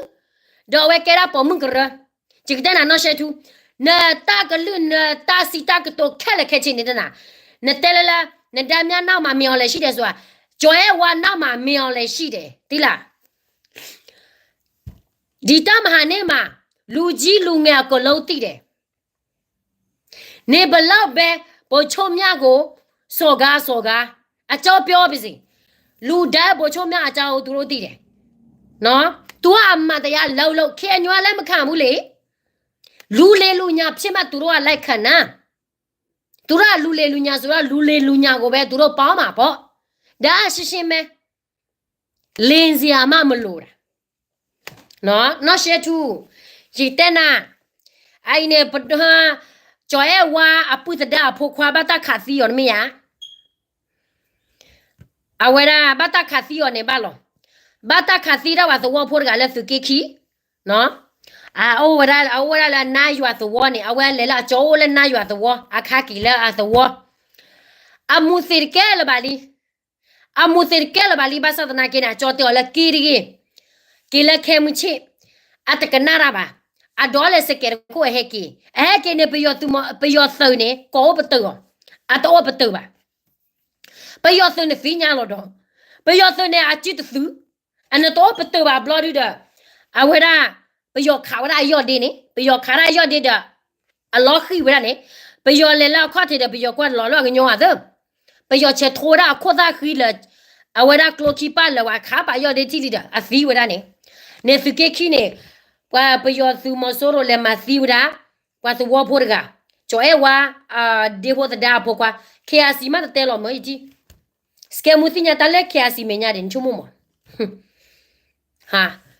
ဒီးအဝဲကဲဒၣ်ပိာ်မုၣ်ကရၢ, ယကတဲနၤနီၢ်ရှဲထူ, နတၢ်ကလုၢ်နတၢ်စံးတၢ်ကတိၤခဲလၢာ်ခဲဆ့န့ၣ်တနၤ, နတဲလၢလၢ နဒါမြနောက်မှာ မင်းအောင်လှိုင်ရှိတယ်ဆိုတာ, ကျော်အဲဝါနောက်မှာ မင်းအောင်လှိုင်ရှိတယ်, သိလား, ဒီတၢ်မဟါန့ၣ်မှာ လူကြီးလူငယ်အကုန်လုံးသိတယ်. နေဗလောက်ပဲ ဗိုလ်ချုပ်မြတ်ကို စော်ကားစော်ကား အကြောင်းပြောပါစေ, လူတိုင်းဗိုလ်ချုပ်မြတ်အကြောင်းသူတို့သိတယ်. နော်, သူကအမှန်တရားလုပ်လို့ KNU ကလက်မခံဘူးလေ. လူလီၤလူလီၤဖြစ်မှ သူတို့ကလက်ခံတာ. သူတို့ကလူလီၤလူလီၤဆိုတော့ လူလီၤလူလီၤကိုပဲ သူတို့ပေါင်းမှာပေါ့. ဒါကရှင်းရှင်းပဲ. လင်းစရာမှမလိုတာ. နီၢ်ရှဲထူ, ယတဲနၤ, အအံၤန့ၣ် ပဒိ ကၠီၤအဲၣ်ဝါအပုၢ်သဒါအဖိခွါ ဘၣ်တၢ်ခးသံအီၤတမ့ၢ်ဧါ. အဝဲဒၣ် ဘၣ်တၢ်ခးသံအီၤန့ၣ်ဘၣ်လီၤ. ဘၣ်တၢ်ခးသံဒၣ်ဝဲသဝီဖိတဂၤလၢသုးက့ခံ, အအိၣ်ဝဲဒၣ် အအိၣ်ဝဲဒၣ်လၢနါယွၤသဝီန့ၣ် အဝဲလဲၤလၢအကၠီအိၣ်လၢနါယွၤသဝီ အခါက့ၤလၢအသဝီ အမူၤသ့ၣ်တကဲလၢၤဘၣ်လံ. အမူၤသ့ၣ်တကဲလၢၤဘၣ်လံ ဘၣ်ဆၣ်သနာ်က့န့ၣ် အကၠီတဲအီၤလၢက့ၤတဂ့ၤ, က့ၤလၢခဲမုၢ်ဆ့ၣ်, အတကနၣ်တၢ်ဘၣ်. အဒိးလဲၤစကဲးတခိၣ်အဟဲက့ၤ, အဟဲက့ၤန့ၣ် ပယီၤသုးမီၤ ပယီၤသုးန့ၣ် ကိးအိၣ်ပတုာ်အီၤ, အတအိၣ်ပတုာ်ဘၣ်. ပယီၤသုးန့ၣ်သ့ၣ်ညါလီၤဒီး, ပယီၤသုးန့ၣ်အစုတသုး, အနတအိၣ်ပတုာ်ဘၣ်ဘျီဒုဒီး, အဝဲဒၣ် ပယီၤခးဝဲဒၣ်အယီၢ်ဒ့န့ၣ်, ပယီၤခးဒၣ်အယီၢ်ဒ့ဒီး အလီၤဃံၢ်ဝဲဒၣ်န့ၣ်, ပယီၤလဲၤလၢအခီၣ်ထံးဒီး ပယီၤကွၢ်လီၤလၢအကညီအသး, ပယီၤဆဲးထိဝဲဒၣ်အခိၣ်သၣ်ဃံလၢာ်, အဝဲဒၣ်ကျိခံပာ်လၢာ်ဝဲခးပာ်ယီၢ်ဒ့ထံၣ်လံဒီး အသံဝဲဒၣ်န့ၣ်, န့ၣ်သုးက့ခံန့ၣ်, ပှၤပယီၤသုးမီၤစိရိၤလဲၤမၤသံဝဲဒၣ်, ပှၤသဝီဖိတဂၤ, ကၠီၤအဲၣ်ဝါ, ဒ့ဖိသဒါအဖိခွါ, ခဲအစံးမးတတဲလီၤမၢယထံၣ် စကဲမူသ့ၣ်ညါတၢ်လၢ KIC မဲာ်ညါဒံး နဆိကမိၣ်မး,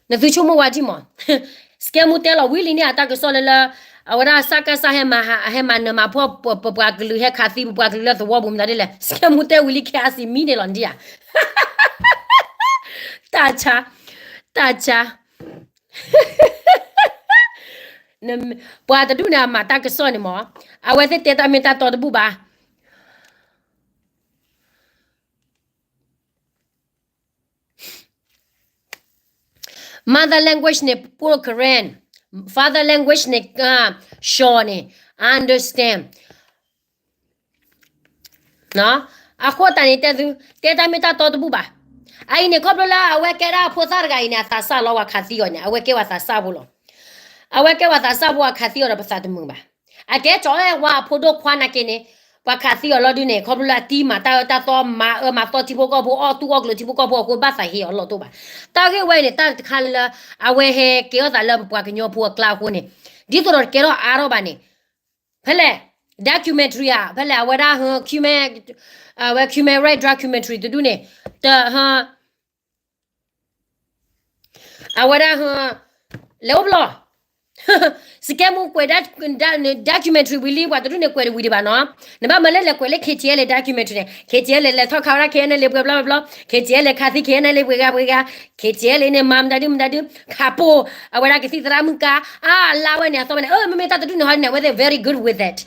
နသုဆိကမိၣ်ဝဲထံၣ်မး, စကဲမူတဲလီၤဝံၤလံန့ၣ် အတၢ်ကစီၣ်လၢလၢ, အဝဲဒၣ်စကစ ဟဲမၤဟး ဟဲမၤနၢၤမၤဖှီၣ် ပပှၤကလုာ်ဟဲခးသံ ပပှၤကလုာ်လၢသဝီပူၤမတၤဒ်လဲၣ် စကဲမူတဲဝံၤလံ KIC မံန့ၣ်လီၤဒံးဧါ, တၢ်ဆါ, တၢ်ဆါ ပှၤတဒူၣ်န့ၣ် အမၤတၢ်ကစီၣ်န့ၣ်မး, အဝဲသ့ၣ်တဲတၢ်မ့ၢ်တၢ်တီတဘူၣ်ဘၣ်. Mother language န့ၣ် Karen, father language န့ၣ် Shaw န့ၣ် understand. အဃိသတးန့ၣ် တဲသု, တဲတၢ်မ့ၢ်တၢ်တီတဘူၣ်ဘၣ်. အအံၤန့ၣ် ခီဖျိလၢအဝဲကဲဒၣ်အဖိသၣ်တဂၤအံၤန့ၣ် အသးစၢ်လီၤ ပှၤခးသံအီၤန့ၣ် အဝဲကဲပှၤသးစၢ်ဖိလီၤ. အဝဲကဲပှၤသးစၢ်ဖိ အခးသံအီၤဒီးပသးတမုာ်ဘၣ်. အကဲကၠီၤအဲၣ်ဝါအဖိဒိၣ်ခွါနာ်က့န့ၣ်, ပှၤခးသံအီၤလီၤဒုန့ၣ် ခီဖျိလၢအတံၢ်မၤတၢ်အၢတၢ်သီ မၤအၢမၤသီထံဖိကီၢ်ဖိ အီၣ်တူၢ်အီၣ်ကျၢၤထံဖိကီၢ်ဖိအဃိ ဘၣ်သးဟ့အီၤလီၤတိၢ်ဘၣ်. တၢ်ဂ့ၢ်ဝဲအံၤန့ၣ် တၢ်တခါလၢ အဝဲဟဲကဲထီၣ်သးလၢပပှၤကညီဖိအကျါအဃိန့ၣ်, ဒ်သိးဒီးတကဲထီၣ်အါထီၣ်ဘၣ်န့ၣ်, ဖဲလဲၣ် documentary ဧါ, ဖဲလဲၣ် အဝဲဒၣ် ဝဲ human right documentary တဒူၣ်န့ၣ်, တ အဝဲဒၣ် လဲၤအိၣ်ဘျီ, စကဲမူကွဲး documentary ဝံၤလံ ပှၤတဒူၣ်န့ၣ်ကွဲးတဝံၤဒံးဘၣ်နီၤ. နဘၣ်မၤလဲၣ်လဲၤကွဲးလၢ KTLA documentary န့ၣ်, KTLA လဲၤထီၣ်ခးဝဲဒၣ် KNLA ပှဲၤဘျီဘျီ, KTLA လဲၤခးသံ KNLA ပှဲၤဂၤပှဲၤဂၤ, KTLA န့ၣ် မၤမတၤဒုမတၤဒု, ခးပိာ်, အဝဲဒၣ်ကသံၣ်သရၣ်မုၣ်ကါ, အါလါဝဲန့ၣ် အသီဝဲန့ၣ်, မ့မ့ၢ်တၢ်တဒူၣ်န့ၣ်ဟီန့ၣ် အဝဲသ့ၣ် very good with it.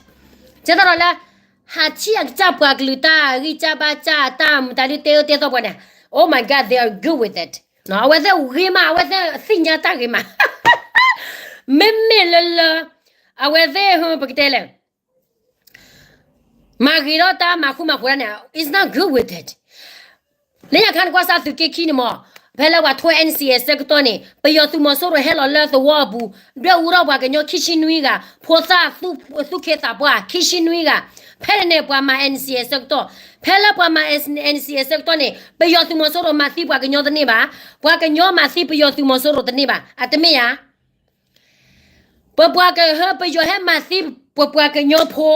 ကဲသိးဒီးလၢ ဟးထံၣ်အကစၢ်ပှၤကလုာ်တၢ်ဂံၢ်စၢ်ဘါစၢ်တၢ်မတၤဒုတဲအၢတဲသီပှၤန့ၣ်, Oh my God, they are good with it. အဝဲသ့ၣ်ဂ့ၤမး အဝဲသ့ၣ်သ့ၣ်ညါတၢ်ဂ့ၤမး, မ့မ့ၢ်လၢလၢ, အဝဲသ့ၣ် ပကတဲလဲၣ် မၤဂ့ၤထီၣ်တၢ်မၤဃူမၤဖိးတၢ်န့ၣ် is not good with it. လၢညါခါန့ၣ်ကွၢ်စၢ်သုးက့ခံန့ၣ်မး, ဖဲလၢပှၤထိ N C A အဆၢကတီၢ်န့ၣ် ပယီၤသုးမီၤစိရိၤဟဲလီၤလၢသဝီအပူၤ ဒွဲၣ်အူထီၣ်ပှၤကညီခံဆံနွံဂၤ, ဖိသၣ်သူၣ်က့သးပှၢ်ခံဆံနွံဂၤ, ဖဲန့ၣ်န့ၣ်ပှၤမၤ N C A အဆၢကတီၢ်, ဖဲလၢပှၤမၤ N C A အဆၢကတီၢ်န့ၣ် ပယီၤသုးမီၤစိရိၤမၤသံပှၤကညီတန့ၢ်ဘၣ်, ပှၤကညီမၤသံပယီၤသုးမီၤစိရိၤတန့ၢ်ဘၣ်, အတမ့ၢ်ဧါ. ပပှၤကဟၢ ပယီၤဟဲမၤသံ ပပှၤကညီဖိ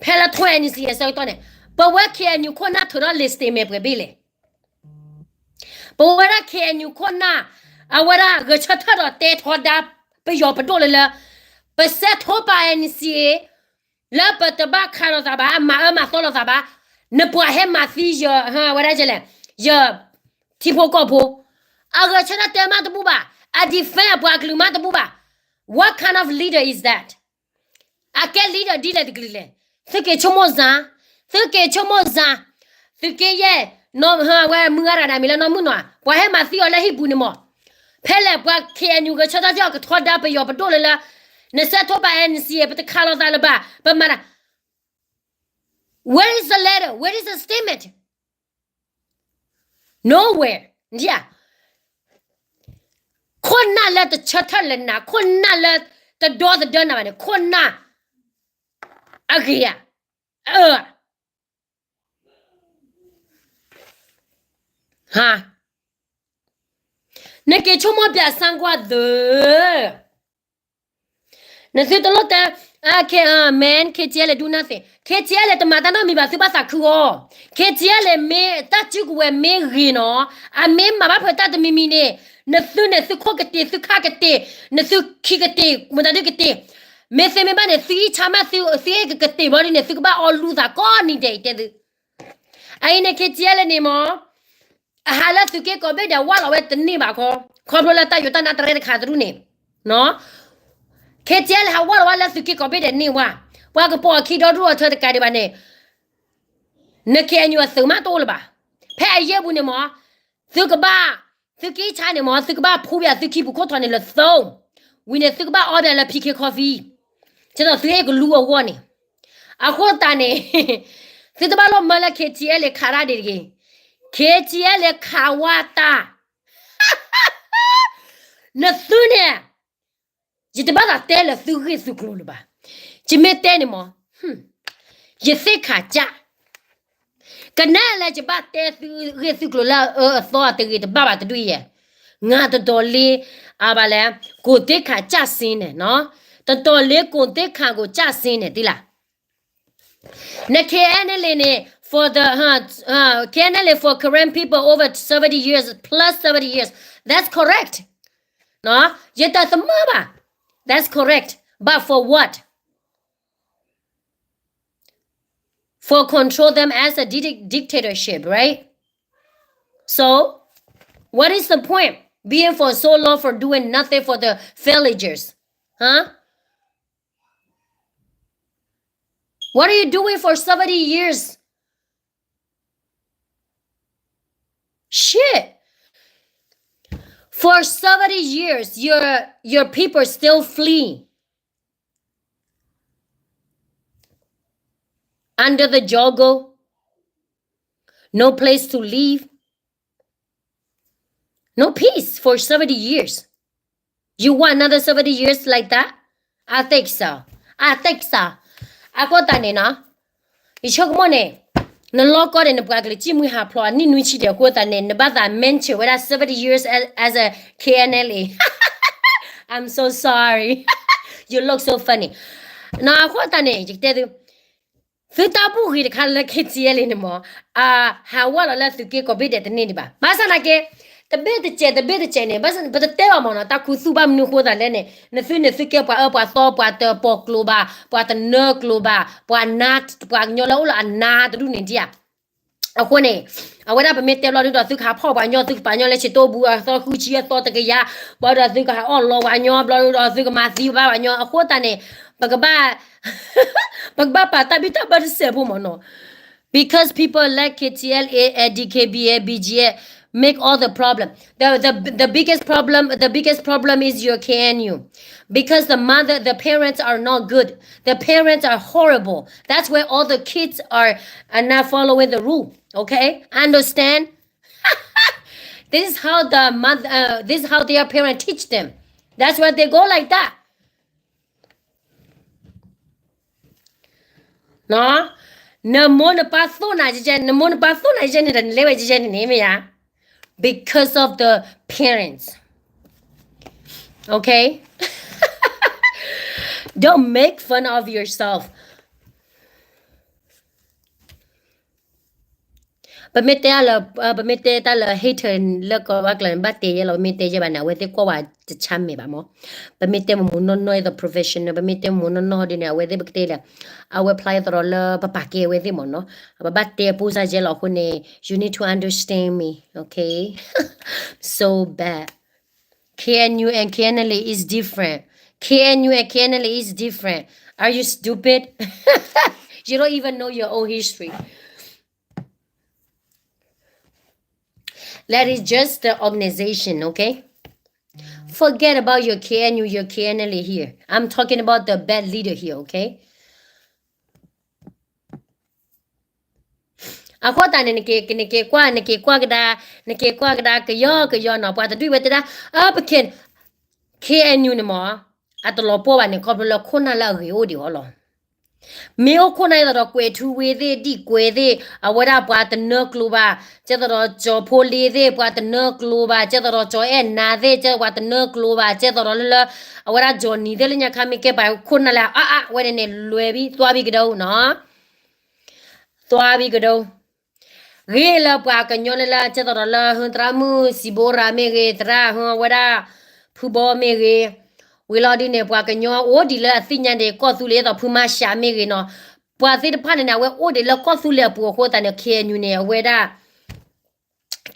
ဖဲလၢထိ N C A အဆၢကတီၢ်န့ၣ် ပဝဲ K N U ခိၣ်နၢ်ထုးထီၣ် list တဲာ်မဲာ်ပှဲၤဘ့ၣ်လဲၣ်. ပဝဲဒၣ် K N U ခိၣ်နၢ် အဝဲဒၣ်ဂဲၤဆၢထၢၣ်ဒီးတဲထီဒါ ပယီၤပဒိၣ်လၢလၢ ပစဲးထိပာ် N C A လၢပတဘၣ်ခးလိာ်သးဘၣ်, မၤအၢမၤသီလိာ်သးဘၣ်, နပှၤဟဲမၤသံယ ဝဲဒၣ်လဲၣ်, ယ ထံဖိကီၢ်ဖိ, အဂဲၤဆၢထၢၣ်တဲမးတဘူၣ်ဘၣ်, အ defend အပှၤကလုာ်မးတဘူၣ်ဘၣ်. What kind of leader is that? အကဲ leader ဒ်လဲၣ်တကလုာ်လဲၣ်. သုးက့ၤဆိကမိၣ်စၢ်, သုးက့ၤဆိကမိၣ်စၢ်, သုးက့ယဲၢ်, ဝဲမုၢ်ဂၤတဂၤဒၣ်မံၤလၢနီၢ်မုၢ်နီၤ, ပှၤဟဲမၤသံအီၤလၢဟံၣ်ပူၤန့ၣ်မး, ဖဲလဲၣ်ပှၤ K N U ဂဲၤဆၢထၢၣ်ကထီဒါပယီၤပဒိၣ်လၢလၢ, နစဲးထိပာ် N C A ပတခးလိာ်သးလၢၤဘၣ်, ပမၤတၢ် Where is the letter? Where is the statement? Nowhere. ခိၣ်နၢ်လၢတဆၢထၢၣ်လၢနၤ, ခိၣ်နၢ်လၢတဒီသဒၢနၤဘၣ်န့ၣ်, ခိၣ်နၢ်အဂ့ၤဧါ, အၢ, နက့ၤဆိကမိၣ်ပၠးစၢ်ကွၢ်သၢ နသုတလိၣ်တဲ, မ့ၢ် K T L ဒူနၢ်သ့ၣ်, K T L တမၤတၢ်နီတမံၤဘၣ်, သုဘၣ်သးခုအီၤ. K T L မ့ၢ်တၢ်စုကဝဲၤမ့ၢ်ဂ့ၤနီၤ, အမ့ၢ်မၤဘၣ်ဖဲတၢ်တမံၤမံၤန့ၣ်, နသုန့ၣ် သုခိၣ်ကတ့ၢ်, သုခါကတ့ၢ်, နသုခံကတ့ၢ်, မတၤဒုကတ့ၢ်, မ့ၢ်သ့မ့ၢ်ဘၣ်န့ၣ် သုအံၣ်ဆါမး, သုအံၣ်ကကတ့ၢ်ဘျီဒ်န့ၣ် သုကဘၣ်အီလူသးကိးနံၤဒဲးအံၤတဲသု. အအံၤန့ၣ် K T L န့ၣ်မ့ၢ် အဟးလၢသုးက့ကိးဘ့ၣ်ဒဲးဝၢ်လီၤဝဲတန့ၢ်ဘၣ်ခီ, ခီဖျိလၢတၢ်ယိၤတၢ်နါတရဲတခါတရူၢ်န့ၣ်, K T L ဟးဝၢ်လီၤဝဲလၢသုးက့ကိးဘ့ၣ်ဒဲးန့ၢ်ဝဲ, ပှၤကပိာ်အခံဒီဒူၣ်အထၢတကးဒံးဘၣ်န့ၣ်, န K N U အသုးမးတအိၣ်လၢၤဘၣ်. ဖဲအယဲၢ်ပူၤန့ၣ်မ့ၢ်, သုကဘၣ်, သုကံၢ်ဆါန့ၣ်မ့ၢ် သုကဘၣ်ဖှူပၠးသုခံပူၤခိၣ်ထီၣ်န့ၣ်လၢသိ, ဝံၤန့ၣ်သုကဘၣ်အီပၠးလၢ P K Coffee, ကဲသိးသုအဲၣ်ကလူအဂီၢ်န့ၣ်, အဃိသတးန့ၣ် သုတဘၣ်လိၣ်မၢလၢ K T L ခးတၢ်ဒံးတဂ့ၤ, K T L ခးဝဲတၢ်, နသုန့ၣ်, ယတဘၣ်သးတဲလၢသုဂ့ၢ်သုကျိၤလၢၤဘၣ်. ယမ့ၢ်တဲန့ၣ်မ့ၢ်, ယသ့ၣ်ခးကၢ်, ကနၣ်လၢယဘၣ်တဲသုဂ့ၢ်သုကျိၤလၢအအၢအသီအတဂ့ၤတဘၣ်ဘၣ်တဒူၣ်ယဲၢ်, ငါတတီၤလ့, အဘၣ်လဲၣ်, ကိုယ်သ့ၣ်ခးကၢ်စ့န့ၣ်, တတီၤလ့ ကိုယ်သ့ၣ်ခး ကိုယ်သ့ၣ်ခး ကိုယ်သ့ၣ်ခး သ့လၢ န K N L A န့ၣ် for the, K N L A for Karen people over seventy years, plus seventy years. That's correct. ယတသမၢဘၣ်. That's correct. But for what? For control them as a di-, dictatorship, right? So, what is the point being for so long for doing nothing for the villagers? Huh? What are you doing for seventy years? Shit. For seventy years, your, your people still fleeing. Under the jungle, no place to live, no peace for seventy years. You want another seventy years like that? I think so. I think so. အဃိသတးန့ၣ်နီၤ, ယဆိကမိၣ်န့ၣ်, နလီၢ်ကီၢ်န့ၣ် နပှၤကလုာ်စံၣ်မှံဟးဖျိးအနံၣ်နွံဆံဒံးအဃိသတးန့ၣ် နဘၣ်သး mention ဝဲဒၣ် seventy years as, as a K N L A. I'm so sorry. You look so funny. နီၤ အဃိသတးန့ၣ် ယကတဲသု, သုတၢ်ဘူၣ်ဂ့ၤတခါလၢ K T L န့ၣ်မ့ၢ်, အဟးဝဲလီၤလၢသုးက့ကိးဘ့ၣ်ဒဲးတန့ၢ်ဒံးဘၣ်. ဘၣ်ဆၣ်သနာ်က့, တဘ့ၣ်တစဲး တဘ့ၣ်တစဲးန့ၣ် ပတတဲဘၣ်မ့ၢ်နီၤ, တၢ်ခူသူၣ်ဘၣ်မနုၤဃိသးလဲၣ်န့ၣ်, နသုန့ၣ်သုကဲပှၤအၢပှၤသီ, ပှၤတပိာ်ကျိၤဘၣ်, ပှၤတနၢကျိၤဘၣ်, ပှၤနါ, ပှၤကညီလၢအိၣ်လၢအနါတဒူၣ်န့ၣ်ဒံးဧါ. အဃိန့ၣ်, အဝဲဒၣ်ပမ့ၢ်တဲဘျီဒုဒီး သုကဟးဖီၣ်ပှၤကညီ, သုကပာ်ကညီလၢဆံးတိၢ်ဘူးအသီဃုဆံအသီတကယၤ, ဘျီဒီးသုကဟးအီၣ်လီၤပှၤကညီ, ဘျီဒုဒီးသုကမၤသံဘၣ်ပှၤကညီ, အဃိသတးန့ၣ်, ပကဘၣ်, ပကဘၣ်ပာ်တၢ်ဘံၣ်တၢ်ဘၢတစဲးဖိမ့ၢ်နီၤ. Because people like K T L A and D K B A, B G A make all the problem. The, the, the biggest problem, the biggest problem is your K N U. Because the mother, the parents are not good. The parents are horrible. That's why all the kids are, are not following the rule. Okay? Understand? This is how the mother, uh, this is how their parents teach them. That's why they go like that. နမိၢ်နပၢ်သိၣ်နၤကဲကဲ, နမိၢ်နပၢ်သိၣ်နၤကဲကဲန့ၣ်ဒီး နလဲၤဝဲကဲကဲန့ၣ်န့ၣ် မ့ၢ်ဧါ. Because of the parents. Okay? Don't make fun of yourself. ပမ့ၢ်တဲလၢ, ပမ့ၢ်တဲတၢ်လၢ hater လၢကီၢ်ဘၣ်ကျၢၤန့ၣ် ဘၣ်တဲယဲလီၤ, ပမ့ၢ်တဲယဲဘၣ်န့ၣ် အဝဲသ့ၣ်ကွၢ်ဝဲတဆါမဲာ်ဘၣ်မး. ပမ့ၢ်တဲမ့ၢ်မ့ၢ်နီၢ်နီၢ် အသိး professional, ပမ့ၢ်တဲမ့ၢ်မ့ၢ်နီၢ်နီၢ်ဒ်န့ၣ် အဝဲသ့ၣ်ပကတဲလဲၣ်, အဝဲဖျါအသိးဒီးလၢ ပပာ်ကဲအဝဲသ့ၣ်မ့ၢ်နီၤ, ပဘၣ်တဲပူစၢ်ယဲလီၤအဃိန့ၣ် you need to understand me, okay? So bad. K N U and K N L A is different. K N U and K N L A is different. Are you stupid? You don't even know your own history. That is just the organization, okay? Forget about your K N U, your K N L A here. I'm talking about the bad leader here, okay? အဃိသတးန့ၣ် နက့ၤကွၢ်, နက့ၤကွၢ်ကဒါ, နက့ၤကွၢ်ကဒါကယီကယီနီၤ, ပှၤတဒူၣ်ဝဲတဲဒၣ်, အပက့ၤ K N U န့ၣ်မ့ၢ် အတလီၤပှီၢ်ဘၣ်န့ၣ် ခီဖျိလၢခိၣ်နၢ်လၢအဂ့ၤအိၣ်ဒံးအီၤလီၤ. မ့ၢ်အိၣ်ခိၣ်နၢ်ဒ်သိးဒီး ကွဲၤထူဝ့သ့ၣ် ဒံၣ်ကွဲၤသ့ၣ် အဝဲဒၣ်ပှၤတနၢကျိၤဘၣ်, ကဲသိးဒီး ကၠီၤဖိလ့သ့ၣ် ပှၤတနၢကျိၤဘၣ်, ကဲသိးဒီး ကၠီၤအဲၣ်နၤသ့ၣ် ကဲပှၤတနၢကျိၤဘၣ်, ကဲသိးဒီးလၢ အဝဲဒၣ် Johnny သ့ၣ်လၢညါခါမ့ၢ်ကဲပှၤခိၣ်နၢ်လၢအအါအါဝဲန့ၣ်န့ၣ် လွဲၤဘံ သွါဘံကဒီးနီၤ. သွါဘံကဒီး, ဂ့ၤလၢပှၤကညီန့ၣ်လၢ ကဲသိးဒီးလၢ ဟၢ သရၣ်မုၣ်စံးဘိရၤမ့ၢ်ဂ့ၤ, သရၣ် ဟၢ အဝဲဒၣ် ဖုဘီမ့ၢ်ဂ့ၤ, ဝံၤလီၤဒ်န့ၣ် ပှၤကညီအိၣ်ဒံးလၢအသ့ၣ်ညါဒံးကီၢ်သူလ့ၤ ဒ်သိးဖုမၤရှးမ့ၢ်ဂ့ၤနီၤ, ပှၤသ့ၣ်တဖၣ်န့ၣ်န့ၣ် အဝဲအိၣ်ဒံးလၢကီၢ်သူလ့ၤအပူၤအဃိသတးန့ၣ် K N U န့ၣ် အဝဲဒၣ်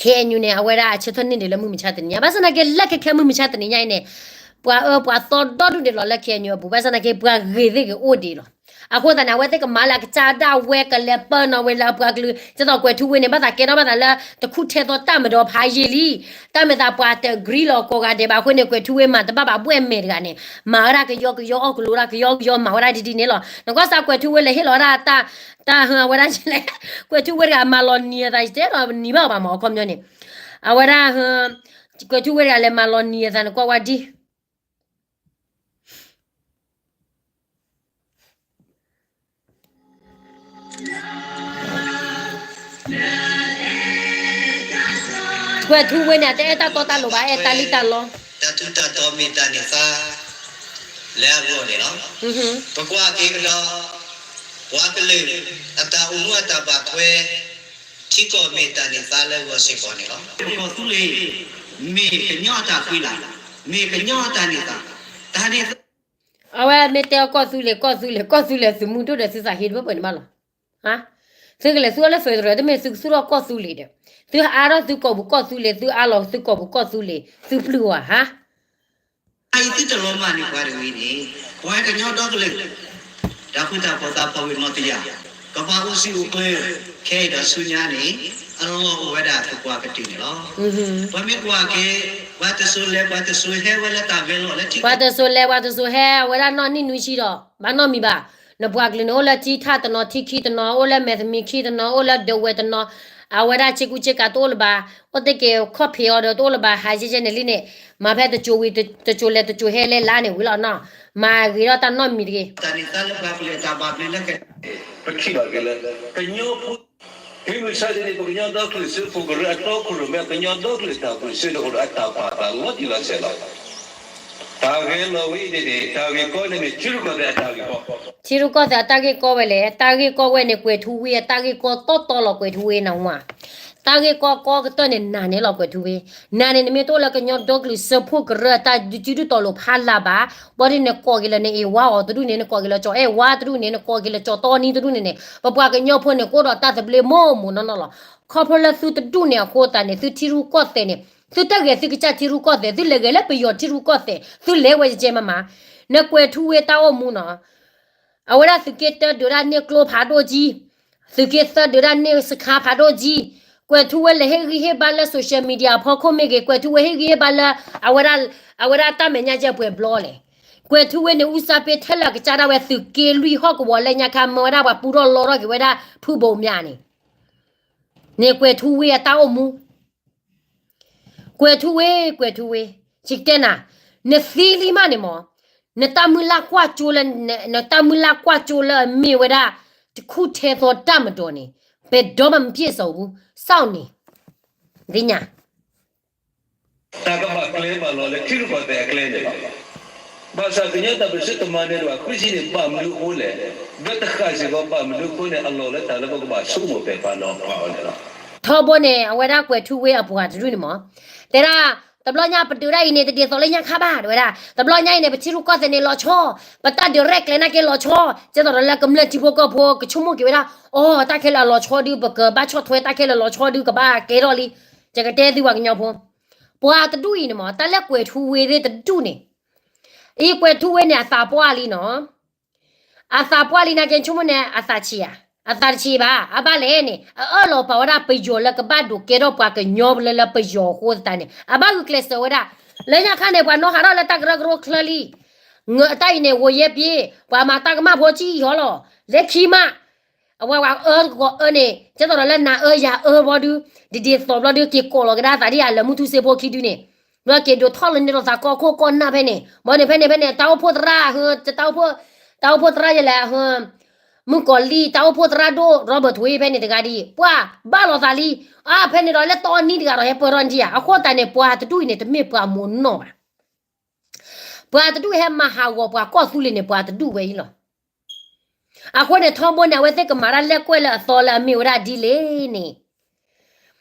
K N U န့ၣ် အဝဲဒၣ်အဆၢထၢၣ်န့ၢ်ဒံးလၢမုၢ်မဆါတနံၤညါ, ဘၣ်ဆၣ်သနာ်က့ လၢခဲခဲမုၢ်မဆါတနံၤညါအံၤန့ၣ် ပှၤအၢပှၤသီဒီဒူၣ်ဒံးလီၤလၢ K N U အပူၤ, ဘၣ်ဆၣ်သနာ်က့ ပှၤဂ့ၤသ့ၣ်ဂ့ၤအိၣ်ဒံးလီၤ. အဃိသတးန့ၣ် အဝဲသ့ၣ်ကမၤလၢအကစၢ်ဒၣ်ဝဲ ကလဲၤပာ်နီၣ်ဝဲလၢအပှၤကလုာ်, ကဲသိးကွဲၤထူဝ့န့ၣ် ဘၣ်သးကဲထီၣ်ဘၣ်သးလၢ တခူၣ်ထဲသိးတၢ်မၤဒီးဖးယံာ်လံ, တၢ်မၤသးပှၤတ agree လီၤကိးဂၤဒဲးဘၣ်အဃိန့ၣ် ကွဲၤထူဝ့မၤတဘၣ်ဘၣ် ဘှဲၣ်မဲာ်တဂၤန့ၣ် မၤဝဲဒၣ်ကယီကယီ အီၣ်ကလိဒၣ်ကယီကယီ မၤဝဲဒၣ်ဒ်ဒ်န့ၣ်လီၤ. နကွၢ်စးကွဲၤထူဝ့လဲၤဟ့ၣ်လီၤဝဲဒၣ်တၢ် တၢ်ဟၢ အဝဲဒၣ်လဲၣ်, ကွဲၤထူဝ့တဂၤမၤလီၤနံၤအသး ယတဲဒီးနံၤဘၣ်အီၤဘၣ်မး အခီပညီန့ၣ်, အဝဲဒၣ်ဟၢ ကွဲၤထူဝ့တဂၤလဲၤမၤလီၤနံၤအသး နကွၢ်ဝဲဒ် ကွဲၤထူဝ့န့ၣ် အတအဲၣ်တၢ်တီတၢ်လိၤဘၣ်, အဲၣ်တၢ်လံၣ်တၢ်လီ, တၢ်ထူးတၢ်တီၤမ့ၢ်တၢ်န့ၢ်သါ လၢအဂီၢ်န့ၣ်လီၤ. ပကွၢ်က့ၤကဒီး ပှၤကလုာ် အတၢ်အိၣ်မူအတၢ်ဘၣ်ထွဲ ထံကီၢ်မ့ၢ်တၢ်န့ၢ်သါလၢအဂီၢ်စ့ၢ်ကီးန့ၣ်လီၤ. ကီၢ်သူလ့ၤ မ့ၢ်ကညီအတၢ်ကွံလၢ်, မ့ၢ်ကညီအတၢ်န့ၢ်သါ, တၢ်န့ၢ်သါ အဝဲမ့ၢ်တဲအီၤကီၢ်သူလ့ၤ ကီၢ်သူလ့ၤ ကီၢ်သူလ့ၤသုးမုၢ်ဒိၣ်ဒီးသုသးဟ့တဖၣ်ပှဲၤန့ၣ်ဘၣ်လီၤ. သုကလဲၤသူအီၤလၢ federal တမ့ၢ်သုကသူၣ်ထီၣ်ကီၢ်သူလ့ၤဒီး, သုအါထီၣ်သုကီၢ်ပူၤကီၢ်သူလ့ၤ သုအါလီၤသုကီၢ်ပူၤကီၢ်သူလ့ၤ သုပျုၢ်ဝဲဧါ. အအံၤသုတလီၤမၢ်န့ၢ်ပှၤတဂ့ၤန့ၣ်, ပှၤကညီဒီကလုာ် တၢ်ဃူတၢ်ဖိးသးပှၢ်ဝံၤနီတယၢ်, ကဘၣ်အိၣ်စံာ်အိၣ်ကျၢၤ ခဲအံၤဒီးဆူညါန့ၣ် အလီၢ်အိၣ်ဝဲဒၣ်သုပှၤကတုာ်န့ၣ်လီၤ. ပှၤမ့ၢ်ကွၢ်က့ၤ ပှၤတစိၤလဲၤ ပှၤတစိၤဟဲဝဲလၢတၢ်ဂဲၤလိာ်လၢထံ, ပှၤတစိၤလဲၤ ပှၤတစိၤဟဲ အဝဲဒၣ်နီၢ်နံၣ်နွံဆံဒီး ဘၣ်နီတမံၤဘၣ်. နပှၤကလုာ်န့ၣ် အိၣ်လၢထံထၣ်တနီၤ ထံခံတနီၤ အိၣ်လၢမဲာ်သမံးခံတနီၤ အိၣ်လၢဒဝဲၢ်တနီၤ, အဝဲဒၣ်ဆ့ကူဆ့ကၤတအိၣ်လၢၤဘၣ်, အိၣ်တ့ၢ်က့ၤခီၣ်ဖံးအီၤဒီးတအိၣ်လၢၤဘၣ် ဟးယဲယဲန့ၣ်လံန့ၣ်, မၤဖဲတစိၤဝံၤ တစိၤလဲၤတစိၤဟဲလဲၤလါန့ၣ်ဝံၤလီၤ. မၤဂ့ၤထီၣ်တၢ်နီတမံၤတဂ့ၤ. တၢ်န့ၣ်သါလၢပှၤကလုာ်အတၢ်ဘၣ်ဘျုးလၢက ပထံၣ်ဘၣ်က့ၤလၢ ကညီဖိ မုၢ်မဆါတနံၤ ပကညီဒီကလုာ်စၢဖှိၣ်ကရၢအတီခိၣ်ရိၣ်မဲ ကညီဒီကလုာ်တၢ်ပၢၢ်ဆၢတအိၣ်ဒီးအတၢ်ပာ်သးလီၤတံၢ်လီၤဆဲးလီၤ. တၢ်ဂဲၤလိာ်ဝဲအံၤန့ၣ်န့ၣ် တၢ်ဂ့ၢ်ကီန့ၣ်န့ၣ် ထံရူၢ်ကီၢ်သဲးအတၢ်ဂ့ၢ်ကီ, ထံရူၢ်ကီၢ်သဲးအတၢ်ဂ့ၢ်ကီဝဲလဲၣ်, တၢ်ဂ့ၢ်ကီဝဲန့ၣ် ကွဲၤထူဝ့အတၢ်ဂ့ၢ်ကီတီတီလီၤ ကွဲၤထူဝ့နဝါ, တၢ်ဂ့ၢ်ကီကီကတၢၢ်န့ၣ် နၤန့ၣ်လီၤ ကွဲၤထူဝ့, နၤန့ၣ် နမ့ၢ်တအိၣ်လၢကညီဒီကလုာ်စၢဖှိၣ်ကရၢအတၢ်ဒုးစုဒုးတီၤလိာ်ဖးလၢ်ဘၣ်, ဘၣ်ဒ်န့ၣ် နကိးက့ၤလၢနအ့ၣ်ဝါအီၤတဒူၣ်န့ၣ် နကိးက့ၤလၢကၠီၤအဲၣ်ဝါတဒူၣ်န့ၣ် နကိးက့ၤလၢကၠီၤတီနံတဒူၣ်န့ၣ်န့ၣ် ပပှၤကညီဖိန့ၣ် ကအိၣ်ဒီးတၢ်သဘျ့မိၢ်မိၢ်နီၢ်နီၢ်လီၤ. ခီဖျိလၢသုတဒူၣ်န့ၣ်အဃိသတးန့ၣ် သုထံရူၢ်ကီၢ်သဲးန့ၣ် သုတဂဲၤသုကစၢ်ထံရူၢ်ကီၢ်သဲး သုလဲၤဂဲၤလၢပယီၤထံရူၢ်ကီၢ်သဲး သုလဲၤဝဲကဲမးမး, နကွဲၤထူဝ့တၢ်အိၣ်မူနီၤ အဝဲဒၣ်သုးက့တၢဒုးဒၣ်န့ၢ်ကျိဖးဒိၣ်ကံ, သုးက့သၢဒုးဒၣ်န့ၢ်စခါဖးဒိၣ်ကံ, ကွဲၤထူဝ့လဲၤဟ့ၣ်ဂံၢ်ဟ့ၣ်ဘါလၢ social media အဖီခိၣ်မ့ၢ်ဂ့ၤ, ကွဲၤထူဝ့ဟ့ၣ်ဂံၢ်ဟ့ၣ်ဘါလၢ အဝဲဒၣ် အဝဲဒၣ်တၢ်မဲာ်ညါကဲပှဲၤဘျီလဲၣ်, ကွဲၤထူဝ့န့ၣ် အူစၢ်ပ့ထဲလၢာ်ကစၢ်ဒၣ်ဝဲသုးက့လွံၢ်ဟီၣ်ကဝီၤလၢညါခါ မၢဝဲဒၣ်ပှၤပူထီၣ်လီထီၣ်က့ၤဝဲဒၣ်ဖုဘိးမၠးန့ၣ်, န့ၣ်ကွဲၤထူဝ့အတၢ်အိၣ်မူ ကွဲၤထူဝ့, ကွဲၤထူဝ့, ယကတဲနၤ, နသံလံမးန့ၣ်မး, နတၢ်မုၢ်လၢ်ကွၢ်ကၠိလၢ, နတၢ်မုၢ်လၢ်ကွၢ်ကၠိလၢအမ့ၢ်ဝဲဒၣ် တခူၣ်ထဲသိးတၢ်မတီၤန့ၣ်, ပဲဒီမးမပျဲၢ်စီၤပူၤ, စီၤန့ၣ်, သ့ၣ်ညါ တၢ်ကဘၣ်ကျဲဘၣ်လီၤလၢထံရူၢ်ကီၢ်သဲးအကျဲန့ၣ်လီၤ. ဘၣ်ဆၣ်ကညီတၢ်ပၢၢ်ဆၢတမၤနၢၤဒံးဘၣ် ခွံဆံန့ၣ် ဘၣ်မနုၤအဃိလဲၣ်, ဒီးတဃၣ်စ့ၢ်ကီးဘၣ်မနုၤအဃိန့ၣ် အလီၢ်လၢတၢ်လၢပကဘၣ်ဆိကမိၣ်ပဲာ်ဖးနီၤဖးအီၤန့ၣ်လီၤ. ထီဘိန့ၣ် အဝဲဒၣ်ကွဲၤထူဝ့အပှၤတဒူၣ်န့ၣ်မး, တဲဒၣ်, တဘျီညါပဒုးဒၣ်အံၤန့ၣ် တဒ်သိးလၢညါခါဘၣ် တဲဝဲဒၣ်, တဘျီညါအံၤန့ၣ် ပထံရူၢ်ကီၢ်သဲးန့ၣ်လီၤဆီ, ပတၢ်ဒုးရဲၣ်ကျဲၤနာ်က့လီၤဆီ, ကဲသိးဒီးလၢကမျၢၢ်ထံဖိကီၢ်ဖိကဆိကမိၣ်က့ၤဝဲဒၣ်, အိ တၢ်ခဲလၢာ်အလီၤဆီဒုး ပကဘၣ်ဆီၣ်ထွဲတၢ်ခဲလၢာ်လီၤဆီဒုး ကဘၣ်ကဲထီၣ်လံ, ယကတဲသုပှၤကညီဖိ, ပှၤတဒူၣ်အံၤန့ၣ်မး တၢ်လၢကွဲၤထူဝ့သ့ၣ်တဒူၣ်န့ၣ်, အံၤကွဲၤထူဝ့န့ၣ် အသးပှၢ်လံနီၤ အသးပှၢ်လံနာ်က့ဆိကမိၣ်န့ၣ် အသးဆံးဧါ, အသးတဆံးဘၣ်, အဘၣ်လဲၣ်န့ၣ် အအၢၣ်လီၤပာ်ဝဲဒၣ်ပယီၤလၢကဘၣ်ဒိးကဲထီၣ်ပှၤကညီလၢပယီၤအဃိသတးန့ၣ် အဘၣ်ဂုာ်ကျဲးစၢးဝဲဒၣ်, လၢညါခါန့ၣ် ပှၤနီၣ်ဟးထီၣ်လၢတၢ်ကရၢကရိချၢလံ, တၢ်အံၤန့ၣ် ဂီၤယဲၢ်ပ့ၤ ပှၤမၤတၢ်ကမၣ်ဖိဆံးဟီလီၤ, လၢခံမး အဝဲဝဲအၢတကီးအၢန့ၣ် ကဲသိးဒီးလၢနၤအၢယၤအၢဘီဒု, ဒ်ဒ်သိးဘျီဒု က့ၤကိးလီၤကဒါသးဒ်အလၢမုၢ်ထူၣ်စ့ဖိခံဒုန့ၣ်, ဘျီက့ၤဒိးထီၣ်လၢန့ၣ်ဒီးသးကီၢ်ခိၣ်ကီၢ်နၢ်ဖဲန့ၣ်, ဘီန့ၣ်ဖဲန့ၣ်ဖဲန့ၣ် တၢ်အိၣ်ဖှိၣ်သရၣ်, တၢ်အိၣ်ဖှိၣ်သရၣ်ယလဲၣ် မုၣ်ကီၤလံၢ် တၢ်အိၣ်ဖှိၣ်သရၣ်ဒိၣ် ရီဘၢၣ်ထူဝ့ဖဲန့ၣ်တဂၤဒ်အံၤ ပှၤဘၣ်လီၤသးလံ, အါဖဲန့ၣ်ဒီးလၢတီနံတဂၤဒီးဟဲပၢၢ်ထီၣ်နထံၣ်ဧါ, အဃိသတးန့ၣ် ပှၤတဒူၣ်အံၤန့ၣ် တမ့ၢ်ပှၤမိၢ်နီၢ်ဘၣ်. ပှၤတဒူၣ်ဟဲမၤဟးဂီၤပှၤကီၢ်သူလ့ၤန့ၣ် ပှၤတဒူၣ်ဝဲအံၤလီၤ. အဃိန့ၣ် ထီဘိန့ၣ် အဝဲသ့ၣ်ကမၤတၢ်လၢကွဲၢ်လၢအသီလၢအမ့ၢ်ဝဲဒၣ်ဒ်လဲၣ်န့ၣ်,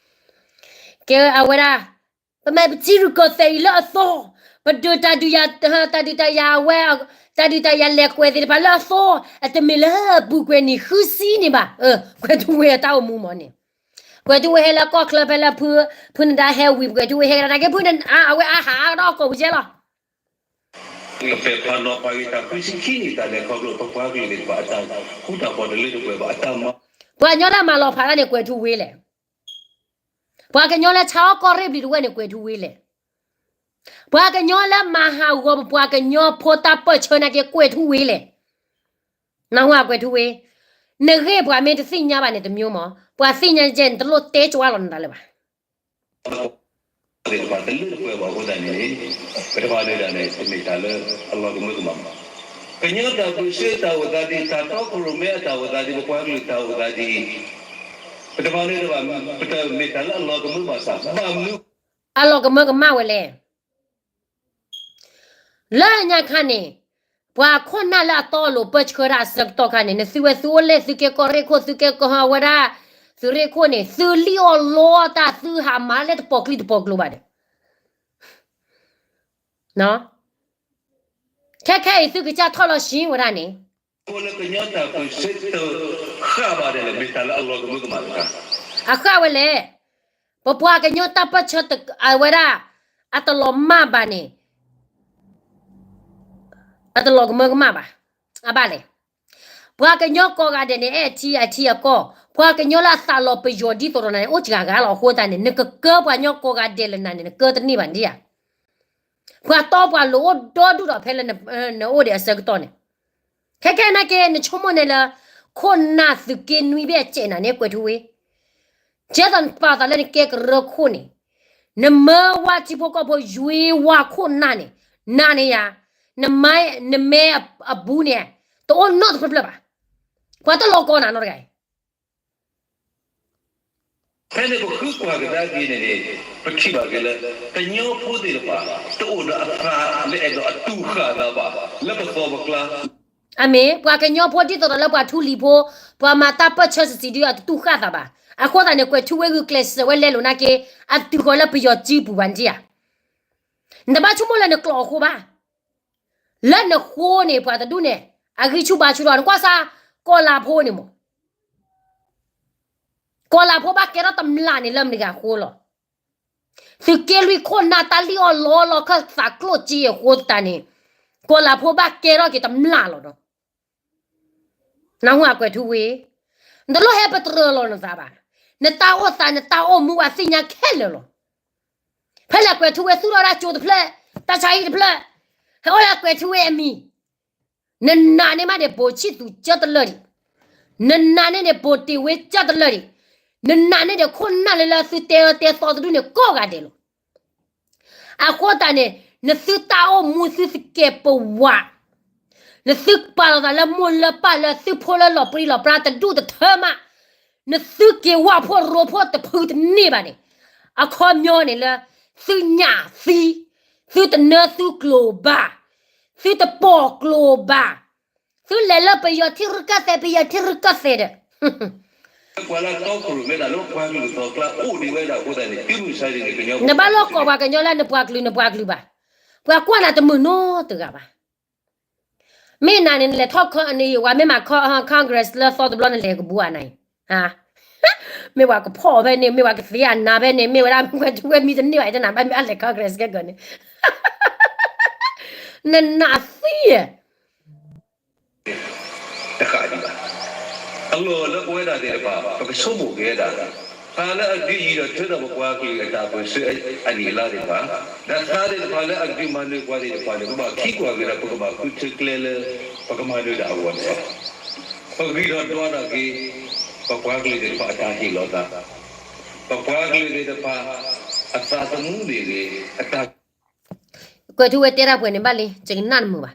ကဲအဝဲဒၣ်, ပမၤပထံရူၢ်ကီၢ်သဲးအံၤလၢအသီ, ပဒုးတၢ်ဒုးယၤ, တၢ်ဒုးတၢ်ယၤအဝဲ, တၢ်ဒုးတၢ်ယၤလဲၤကွဲးသ့ၣ်တဖၣ်လၢအသီ, အတမ့ၢ်လၢပူၤကွဲးနံၣ်ဃုဆံန့ၣ်ဘၣ်. ကွဲၤထူဝ့အတၢ်အိၣ်မူမးန့ၣ်, ကွဲၤထူဝ့ဟဲလၢကီၢ်ချၢဖဲလၢဖု, ဖုနဒါဟဲဝံၤ ကွဲၤထူဝ့ဟဲကဒါနာ်က့ဖုနဒါ အဝဲအဟးဒီးကီၢ်ပူၤကဲလီၤ. ပဲာ်ဖးနီၤဖးဂ့ၤတၢ်ခွံဆံခံနံၣ်တၢ်လဲၤခီဖျိပပှၤကလုာ်သ့ၣ်တဖၣ်အတၢ်ဃူတၢ်ဖိးတလၢတပှဲၤဘၣ်အတၢ်မၤ, ပှၤကညီလၢအမၤလီၤဖးတၢ်န့ၣ် ကွဲၤထူဝ့လဲၣ်. ပှၤကညီလၢဆါအီၣ်ကီၢ်ရ့ၣ်ပျံၤတဝဲန့ၣ် ကွဲၤထူဝ့လဲၣ်. ပှၤကညီလၢမၤဟးဂီၤပပှၤကညီဖိတၢ်ပၢၢ်ဆၢနာ်က့ ကွဲၤထူဝ့လဲၣ်. နၢ်ဟူဧါ ကွဲၤထူဝ့, နဂ့ၢ်ပှၤမ့ၢ်တသ့ၣ်ညါဘၣ်န့ၣ်တမျိုးမး, ပှၤသ့ၣ်ညါယဲန့ၣ် တလိၣ်တဲကဝါလီၤနသးလၢၤဘၣ်. သ့ၣ်တဖၣ်တလၢတပှဲၤဘၣ်အဃိသတးန့ၣ်, ပတဖၣ်န့ၣ်ဒၣ်န့ၣ် တမ့ၢ်တၢ်လၢအလီၤကမၢကမၣ်ဘၣ်. ကညီတၢ်ပၢၢ်ဆၢတၢ်အိၣ်သးဒ်အံၤ, တၢ်တီခိၣ်ရိၣ်မဲအတၢ်အိၣ်သးဒ်အံၤ, ပပှၤကလုာ်တၢ်အိၣ်သးဒ်အံၤ, ပတဖၣ်န့ၣ်ဒၣ်ဘၣ်, ပတမ့ၢ်တၢ်လၢအလီၤကမၢဘၣ်ဆၣ် ဘၣ်မနုၤ အလီၤကမၢကမၣ်ဝဲလဲၣ်. လၢညါခါန့ၣ်, ပှၤခိၣ်နၢ်လၢအတီအလိၤပၢဆှၢတၢ်အဆၢကတီၢ်ခါန့ၣ် နသုဝဲသုအိၣ်လဲၣ် သုကဲကီၢ်ရ့ၣ်ခိၣ် သုကဲကီၢ်ဟီဝဲဒၣ်, သုးရ့ၣ်ခိၣ်န့ၣ် သုလံၣ်အီၣ်လီတၢ် သုဟးမၤလၢတပီၤကျံတပီၤကျိၤဘၣ်ဒီး ခဲခဲအံၤသုကစၢ်ထီၣ်လီၤဆှံဝဲဒၣ်န့ၣ်, လၢကညီတၢ်ပၢၢ်ဆၢတဃၣ်ဘၣ်ဒဲးလၢ မ့ၢ်တၢ်လၢအလီၤကမၢကမၣ်တခါ, အဃၣ်ဝဲလဲၣ်, ပပှၤကညီတၢ်ပၢၢ်ဆၢအဝဲဒၣ် အတလီၤမၢ်ဘၣ်န့ၣ် အတလီၤကမၢကမၣ်ဘၣ်. အဘၣ်လဲၣ်, ပှၤကညီကိးဂၤဒဲးန့ၣ် အဲၣ်ထံအထံအကီၢ်, ပှၤကညီလၢအသးလီၤပယီၤဒ်သိးဒီးနၤန့ၣ် အိၣ်စှၤဂၤလီၤအဃိသတးန့ၣ် နကကၢပှၤကညီကိးဂၤဒဲးလၢနၤန့ၣ် နကၢတန့ၢ်ဘၣ်ဒံဧါ. ပှၤတီပှၤလိၤအိၣ်ဒီဒူၣ်ဒီးဖဲလၢနအိၣ်ဒံးအဆၢကတီၢ်န့ၣ်, ခဲခဲနာ်က့ နဆိကမိၣ်န့ၣ်လၢ ခိၣ်နၢ်သုးက့နွံဘ့ၣ်အစဲးနၤန့ၣ် ကွဲၤထူဝ့ ကဲသိးနပာ်သးလၢနကဲကရၢခိၣ်န့ၣ်, နမၢဝဲထံဖိကီၢ်ဖိယွ့ဝဲခိၣ်နၢ်န့ၣ်, နၤန့ၣ်ယၤ, နမဲအဘူးန့ၣ်, တအိၣ်နီတဖျၢၣ်ဖျၢၣ်ဘၣ်. ပှၤတလီၤကီနၤနီတဂၤအံၤ. ဖဲန့ၣ်ပဃုကွၢ်ကဒါက့ၤန့ၣ်န့ၣ်, ပထံၣ်ဘၣ်က့ၤလၢ ကညီဖိသ့ၣ်တဖၣ် တအိၣ်ဒီးအသးလၢအဲၣ်ဒိးအတူၢ်ဃာ်သးဘၣ် လၢပသီပကျါ အမ့ၢ် ပှၤကညီဖိဒ်သိးဒီးလၢပှၤထူလံၤဖိ, ပှၤမၤတၢ်ပၢၢ်ဆၢစံးဒုအတတူၢ်ဃာ်သးဘၣ်. အဃိသတးန့ၣ် ကွဲၤထူဝ့ဂုာ်ကျဲးစၢးဝဲလဲလိာ်နာ်က့, အတတုၤဃီၤလၢပယီၤစုပူၤဘၣ်န့ၣ်ဧါ. နတဘၣ်ဆိကမိၣ်လၢနကျိာ်အဃိဘၣ်. လၢနဃိန့ၣ် ပှၤတဒူၣ်န့ၣ် အဂံၢ်ဆူၣ်ဘါဆူၣ်ဒီး နကွၢ်စၢ် ကီၢ်လၤဖိန့ၣ်မး ကီၢ်လၤဖိဘၣ်ကဲထီၣ်တမျၢ်န့ၣ်လၢမတၤတဂၤအဃိလီၤ. သုးက့လွံၢ်ခိၣ်နၢ်တၢ်လံၣ်အီၣ်လီလီခၢၣ်သးကျိၣ်စ့အဃိသတးန့ၣ်, ကီၢ်လၤဖိဘၣ်ကဲထီၣ်က့ၤတမျၢ်လီၤဒီး, နၢ်ဟူဧါ ကွဲၤထူဝ့, နတလိၣ်ဟဲပတြၢၤလီၤနသးဘၣ်. နတၢ်အိၣ်သး နတၢ်အိၣ်မူ ပှၤသ့ၣ်ညါခဲလၢာ်လီၤ. ဖဲလဲၣ်ကွဲၤထူဝ့သူၣ်ထီၣ်ဒၣ်ကၠိတဖျၢၣ်, တၢ်ဆါဟံၣ်တဖျၢၣ်, ဟဲအိၣ်လၢကွဲၤထူဝ့အမံၤ နနာ်န့ၢ်မးဒီး ဘိၣ်ဆံၣ်သူးကၢတလၢာ်ဒံး, နနာ်န့ၢ်ဒီး ဘိၣ်တ့ၢ်ဝ့ကၢတလၢာ်ဒံး, နနာ်န့ၢ်ဒီး ခိၣ်နၢ်လၢလၢသုတဲအၢတဲသီတဒူၣ်န့ၣ် ကိးဂၤဒဲးလီၤ. အဃိသတးန့ၣ် နသုတၢ်အိၣ်မူသုသကဲးပဝး, နသုပာ်လီၤသးလၢမိၢ်လၢပၢ်လၢသုဖိလၢလီၤပြံလီၤပြါတဒူၣ်တထၢမး, နသုက့ၤဝၣ်ဖိရိဖိတဖုတန့ၢ်ဘၣ်န့ၣ်, အခီပညီန့ၣ်လၢ သုညၣ်သံ, သုတနၢသုကျိၤဘၣ်, သုတပိာ်ကျိၤဘၣ်, သုလဲၤလၢပယီၤထံရူၢ်ကီၢ်သဲး ပယီၤထံရူၢ်ကီၢ်သဲးဒီး ပှၤလၢတီခိၣ်ရိၣ်မဲတၢ်လၢပှၤကလုာ်သီကျါအိၣ်ဒံးဝဲဒၣ်အဃိသတးန့ၣ် သုမုၢ်ဆါဒ်န့ၣ် နဘၣ်လီၤကိးပှၤကညီလၢနပှၤကလုာ် နပှၤကလုာ်ဘၣ်. ပှၤကွၢ်နၤတမုာ်နီတဂၤဘၣ်. မ့ၢ်နၤန့ၣ် နလဲၤထီၣ် ဝၤမ့ၢ်မၤ Congress လၢသီတဘျီ နလဲၤကဘူးဧါနၤအံၤ, မ့ၢ်ပှၤကဖီၣ်ဖဲန့ၣ် မ့ၢ်ပှၤကသ့အနါဖဲန့ၣ် မ့ၢ်ဝဲဒၣ်ကွဲၤထူဝ့မံတန့ၢ်ဘၣ် ယတနၤဘၣ်မ့ၢ်အလဲၤ Congress ကဲကၢန့ၣ် နနးသံဧါ တဃၣ်ဒံးဘၣ်. အလီၢ်လၢပဝဲဒၣ်သ့ၣ်တဖၣ် ပကဆိကမိၣ်က့ၤဝဲဒၣ် ပှၤလၢအဒုးယံၤဒီးထုးထီၣ်ပပှၤကလုာ်အတၢ်ပၢၢ်ဆၢအနံၣ်အလါသ့ၣ်တဖၣ်, ဒီးပှၤသ့ၣ်တဖၣ်လၢအဒုးမၤနၢၤပှၤသ့ၣ်တဖၣ်န့ၣ် ပဘၣ်ခံကွၢ်က့ၤဒီး ပကဘၣ်ဃုထၢကျဲလၢ ပကမၤနၢၤတၢ်အဂီၢ်န့ၣ်လီၤ. ပဂံၢ်ထီၣ်ဒွးထီၣ်က့ၤ ပပှၤကလုာ်သ့ၣ်တဖၣ်အတၢ်ဟ့ၣ်လီၤသး, ပပှၤကလုာ်သ့ၣ်တဖၣ် အသးသမူန့ၣ်ဂ့ၤ အတၢ် ကွဲၤထူဝ့တဲတၢ်ပှဲၤန့ၣ်ဘၣ်လံ ယကနၣ်တမုာ်ဘၣ်.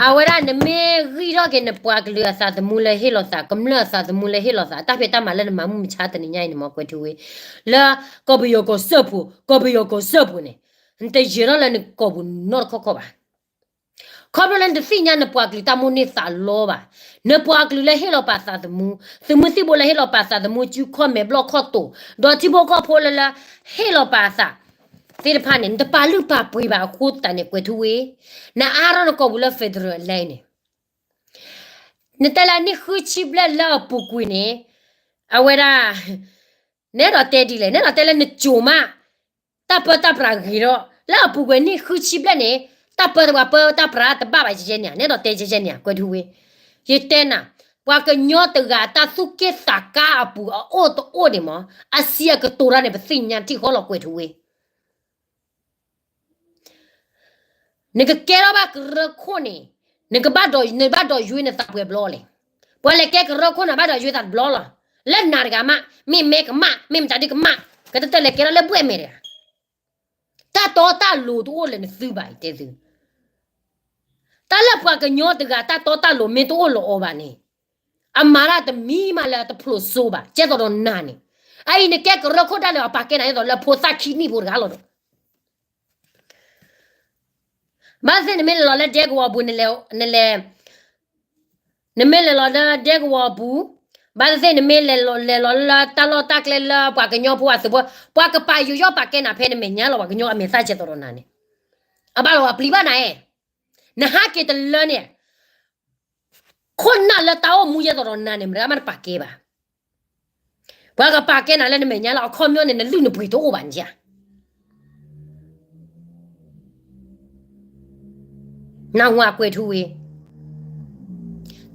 အဝဲဒၣ်နမ့ၢ်ဂံၢ်ထီၣ်က့ၤနပှၤကလုာ်အသးသမူလၢဟ့ၣ်လီၤသး ကမျၢၢ်အသးသမူလၢဟ့ၣ်လီၤသး တၢ်ဖံးတၢ်မၤလၢနမၤမုၢ်မဆါတနံၤညါအံၤန့ၣ်မ့ၢ်ကွဲၤထူဝ့ လၢကီၢ်ပယီၤကီၢ်စၢဖှိၣ် ကီၢ်ပယီၤကီၢ်စၢဖှိၣ်န့ၣ် နတယဲၤထီၣ်လၢနကီၢ်ပူၤနီတခီခီဘၣ်. ခီဖျိလၢနတသ့ၣ်ညါနပှၤကလုာ်တၢ်မိၣ်န့ၢ်သးလီဘၣ်. နပှၤကလုာ်လၢဟ့ၣ်လီၤပာ်သးသမူ, သုးမုၢ်သံၣ်ဘိလၢဟ့ၣ်လီၤပာ်သးသမူ စုခီၣ်မဲာ်ဘျီၣ်ခီၣ်တိာ်, ဒီးထံဖိကီၢ်ဖိလၢလၢဟ့ၣ်လီၤပာ်သးသ့ၣ်တဖၣ်န့ၣ် နတပာ်လုၢ်ပာ်ပှ့ၤဘၣ်အဃိသတးန့ၣ် ကွဲၤထူဝ့ နအါထီၣ်နကီၢ်ပူၤလၢ federal လဲန့ၣ် နတဲလၢနံၣ်ဃုဆံဘျဲၣ်လၢအပူၤကွံာ်န့ၣ် အဝဲဒၣ် နဲဒိးတဲဒ်လဲၣ် နဲဒိးတဲလၢနစိၤမး တၢ်ပၢတၢ်ပြးဂ့ၤဒီး လၢအပူၤကွံာ်နံၣ်ဃုဆံဘျဲၣ်န့ၣ် တၢ်ပၢတဝးပၢတၢ်ပြးတဘၣ်ဘၣ်ယဲန့ၣ် နဲဒိးတဲယဲန့ၣ် ကွဲၤထူဝ့ ယတဲနၤ ပှၤကညီတဂၤတၢ်သူၣ်က့ၣ်သးကါအပူၤအအိၣ်တအိၣ်န့ၣ်မး အစံးအကတိၤတၢ်န့ၣ် ပသ့ၣ်ညါထံၣ်ဃီလီၤကွဲၤထူဝ့ နကကဲထီၣ်ဘၣ်ကရၢခိၣ်န့ၣ် နကဘၣ်ဒီး နဘၣ်ဒီးယွ့နသးပှဲၤဘျီလဲၣ်. ပှၤလဲၤကဲကရၢခိၣ်န့ၣ် ဘၣ်ဒီးယွ့သးတဘျီလီၤ. လၢနၤတဂၤမး မ့ၢ်မဲကမၣ် မ့ၢ်မတၤဒုကမၣ် ကတၢၢ်တၢၢ်လဲၤကဲထီၣ်လၢဘှဲၣ်မဲာ်တဂၤ တၢ်တီတၢ်လိၤတအိၣ်လၢနသုဘၣ် ယတဲသု တၢ်လၢပှၤကညီတဂၤတၢ်တီတၢ်လိၤမ့ၢ်တအိၣ်လၢအီၤဘၣ်န့ၣ် အမၤတၢ်တမံၤမးလၢတဖျိးစိဘၣ် ကဲသိးဒီးနၤန့ၣ် အအံၤနကဲကရၢခိၣ်ဒၣ်လဲာ်အပာ်ကဲနၤဒ်သိးလၢဖိသၣ်ခံနံၣ်ဖိတဂၤလီၤဒီး ဘၣ်သ့ၣ်နမ့ၢ်လဲၤလီၤလၢဒဲကဝီၤပူၤ နလဲၤ နမ့ၢ်လဲၤလီၤလၢဒဲကဝီၤပူၤ ဘၣ်သ့ၣ်သ့ၣ်နမ့ၢ်လဲၤလီၤ လဲၤလီၤလၢတၢ်လီၢ်တၢ်ကျဲလၢပှၤကညီဖိအသုးဖိ ပှၤကပာ်ယူးယီၣ်ပာ်ကဲနၤဖဲနမဲာ်ညါလီၤ ပှၤကညီအမဲာ်သၣ်ကဲသိးဒီးနၤန့ၣ် အဘၣ်လီၤပျံၤဘၣ်နၤအဲၣ် နဟးက့ၤတလၢန့ၣ် ခိၣ်နၢ်လၢတၢ်အိၣ်မူယဲသိးဒီးနၤန့ၣ် မတၤမးတပာ်ကဲဘၣ် ပှၤကပာ်ကဲနၤလၢနမဲာ်ညါလီၤ အခီပညီန့ၣ် နလုၢ်နပှ့ၤတအိၣ်ဘၣ်န့ၣ်ဧါ နဝၤကွဲၤထူဝ့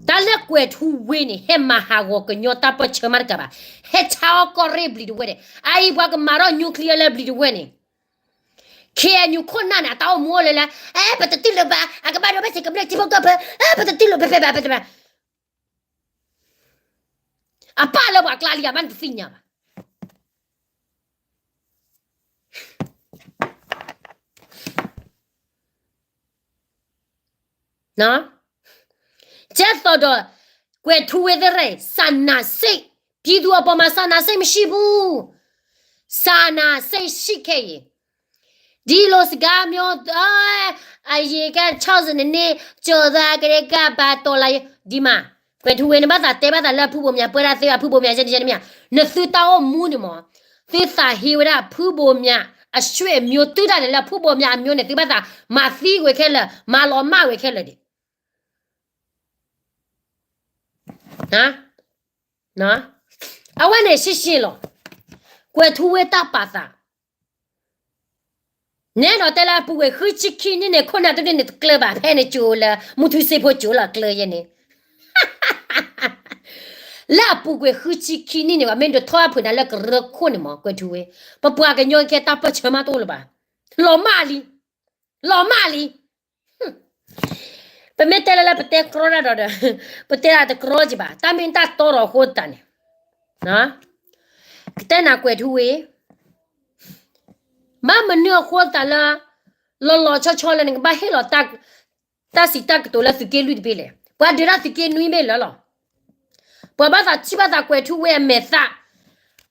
တၢ်လၢကွဲၤထူဝ့န့ၣ် ဟဲမၤဟးဂီၤကညီတၢ်ပၢၢ်ဆၢမးတကးဘၣ် ဟဲဆါအီၣ်ကီၢ်ရ့ၣ်ဘျံၤတဝဲၢ်န့ၣ် အအံၤပှၤကမၤထီၣ် nuclear လၢဘျံၤတဝဲၢ်န့ၣ် KNU ခိၣ်နၢ်န့ၣ် အတၢ်အိၣ်မူအိၣ်လၢလၢ အဲ ပတတူၢ်လိာ်ဘၣ် အကဘၣ်ဒိဘၣ်စ့ၢ်ကမျၢၢ်ထံဖိကီၢ်ဖိ အဲ ပတတူၢ်လိာ်ဖဲဖဲဘၣ် ပတဘၣ် အပၢ်လၢပှၤကျါလံ အမါတသ့ၣ်ညါဘၣ် ကဲသိးဒီး ကွဲၤထူဝ့သ့ၣ်ရၣ် စာနာစိတ် ပြည်သူအပေါ်မှာ စာနာစိတ်မရှိဘူး စာနာစိတ်ရှိခဲ့ရင် ဒီလိုစကားမျိုး အရင်က ခြောက်ဆယ်နှစ်နှစ် ကျော်သွားကတည်းက ဘာတော်လှန်ရေး ဒီမှာ ကွဲၤထူဝ့ နဘၣ်သးတဲဘၣ်သးလၢဖုဘိးမၠး ပှဲၤဒၣ်သ့ဘၣ် ဖုဘိးမၠး ယဲန့ၣ်ယဲန့ၣ်မ့ၢ် နသုတၢ်အိၣ်မူန့ၣ်မ့ၢ် သုသးဟ့ဝဲဒၣ်ဖုဘိးမၠး အဆွေမျိုး သုတၢ်န့ၣ်လၢဖုဘိးမၠးအမျိုးန့ၣ် သုဘၣ်သးမၤသံကွံာ်ခဲလၢာ် မၤလီၤမၢ်ကွံာ်ခဲလၢာ်ဒံး အဝဲန့ၣ်ရှင်းရှင်းလီၤ ကွဲၤထူဝ့တၢ်ပာ်သး နဲဒိးတဲလၢအပူၤကွံာ်ဃုဆံခံနံၣ်န့ၣ် ခိၣ်နၢ်တဒုန့ၣ်တကျၢၤဘၣ် ဖဲန့ၣ်ကၠိလၢ မူထူစ့ဖိကၠိလီၤကျၢၤယဲန့ၣ် လၢအပူၤကွံာ်ဃုဆံခံနံၣ်န့ၣ် ပှၤမ့ၢ်ဒိးထီၣ်အဖုးနၤလၢကရၢခိၣ်န့ၣ်မ့ၢ် ကွဲၤထူဝ့ ပပှၤကညီခဲတၢ်ပၢၢ်ဆၢမးတအိၣ်လၢၤဘၣ် လီၤမၢ်လံ လီၤမၢ်လံ ပမ့ၢ်တဲလၢလၢပတဲကြီတၢ်ဒီး ပတဲဒၣ်တကြီကံဘၣ် တၢ်မ့ၢ်တၢ်တီဒီးအဃိသတးန့ၣ် ကတဲနၤကွဲၤထူဝ့ ဘၣ်မနုၤအဃိသတးလၢ လီၤလီၤဆီဆီလၢနကဘၣ်ဟ့ၣ်လီၤ တၢ်စံးတၢ်ကတိၤလၢသုးက့လွံၢ်တဘ့ၣ်လဲၣ်. ပှၤဒုးတၢ်သုးက့နွံဘ့ၣ်လၢာ်လီၤ. ပှၤဘၣ်သးထံၣ်ဘၣ်သးကွဲၤထူဝ့အမဲာ်သၣ်,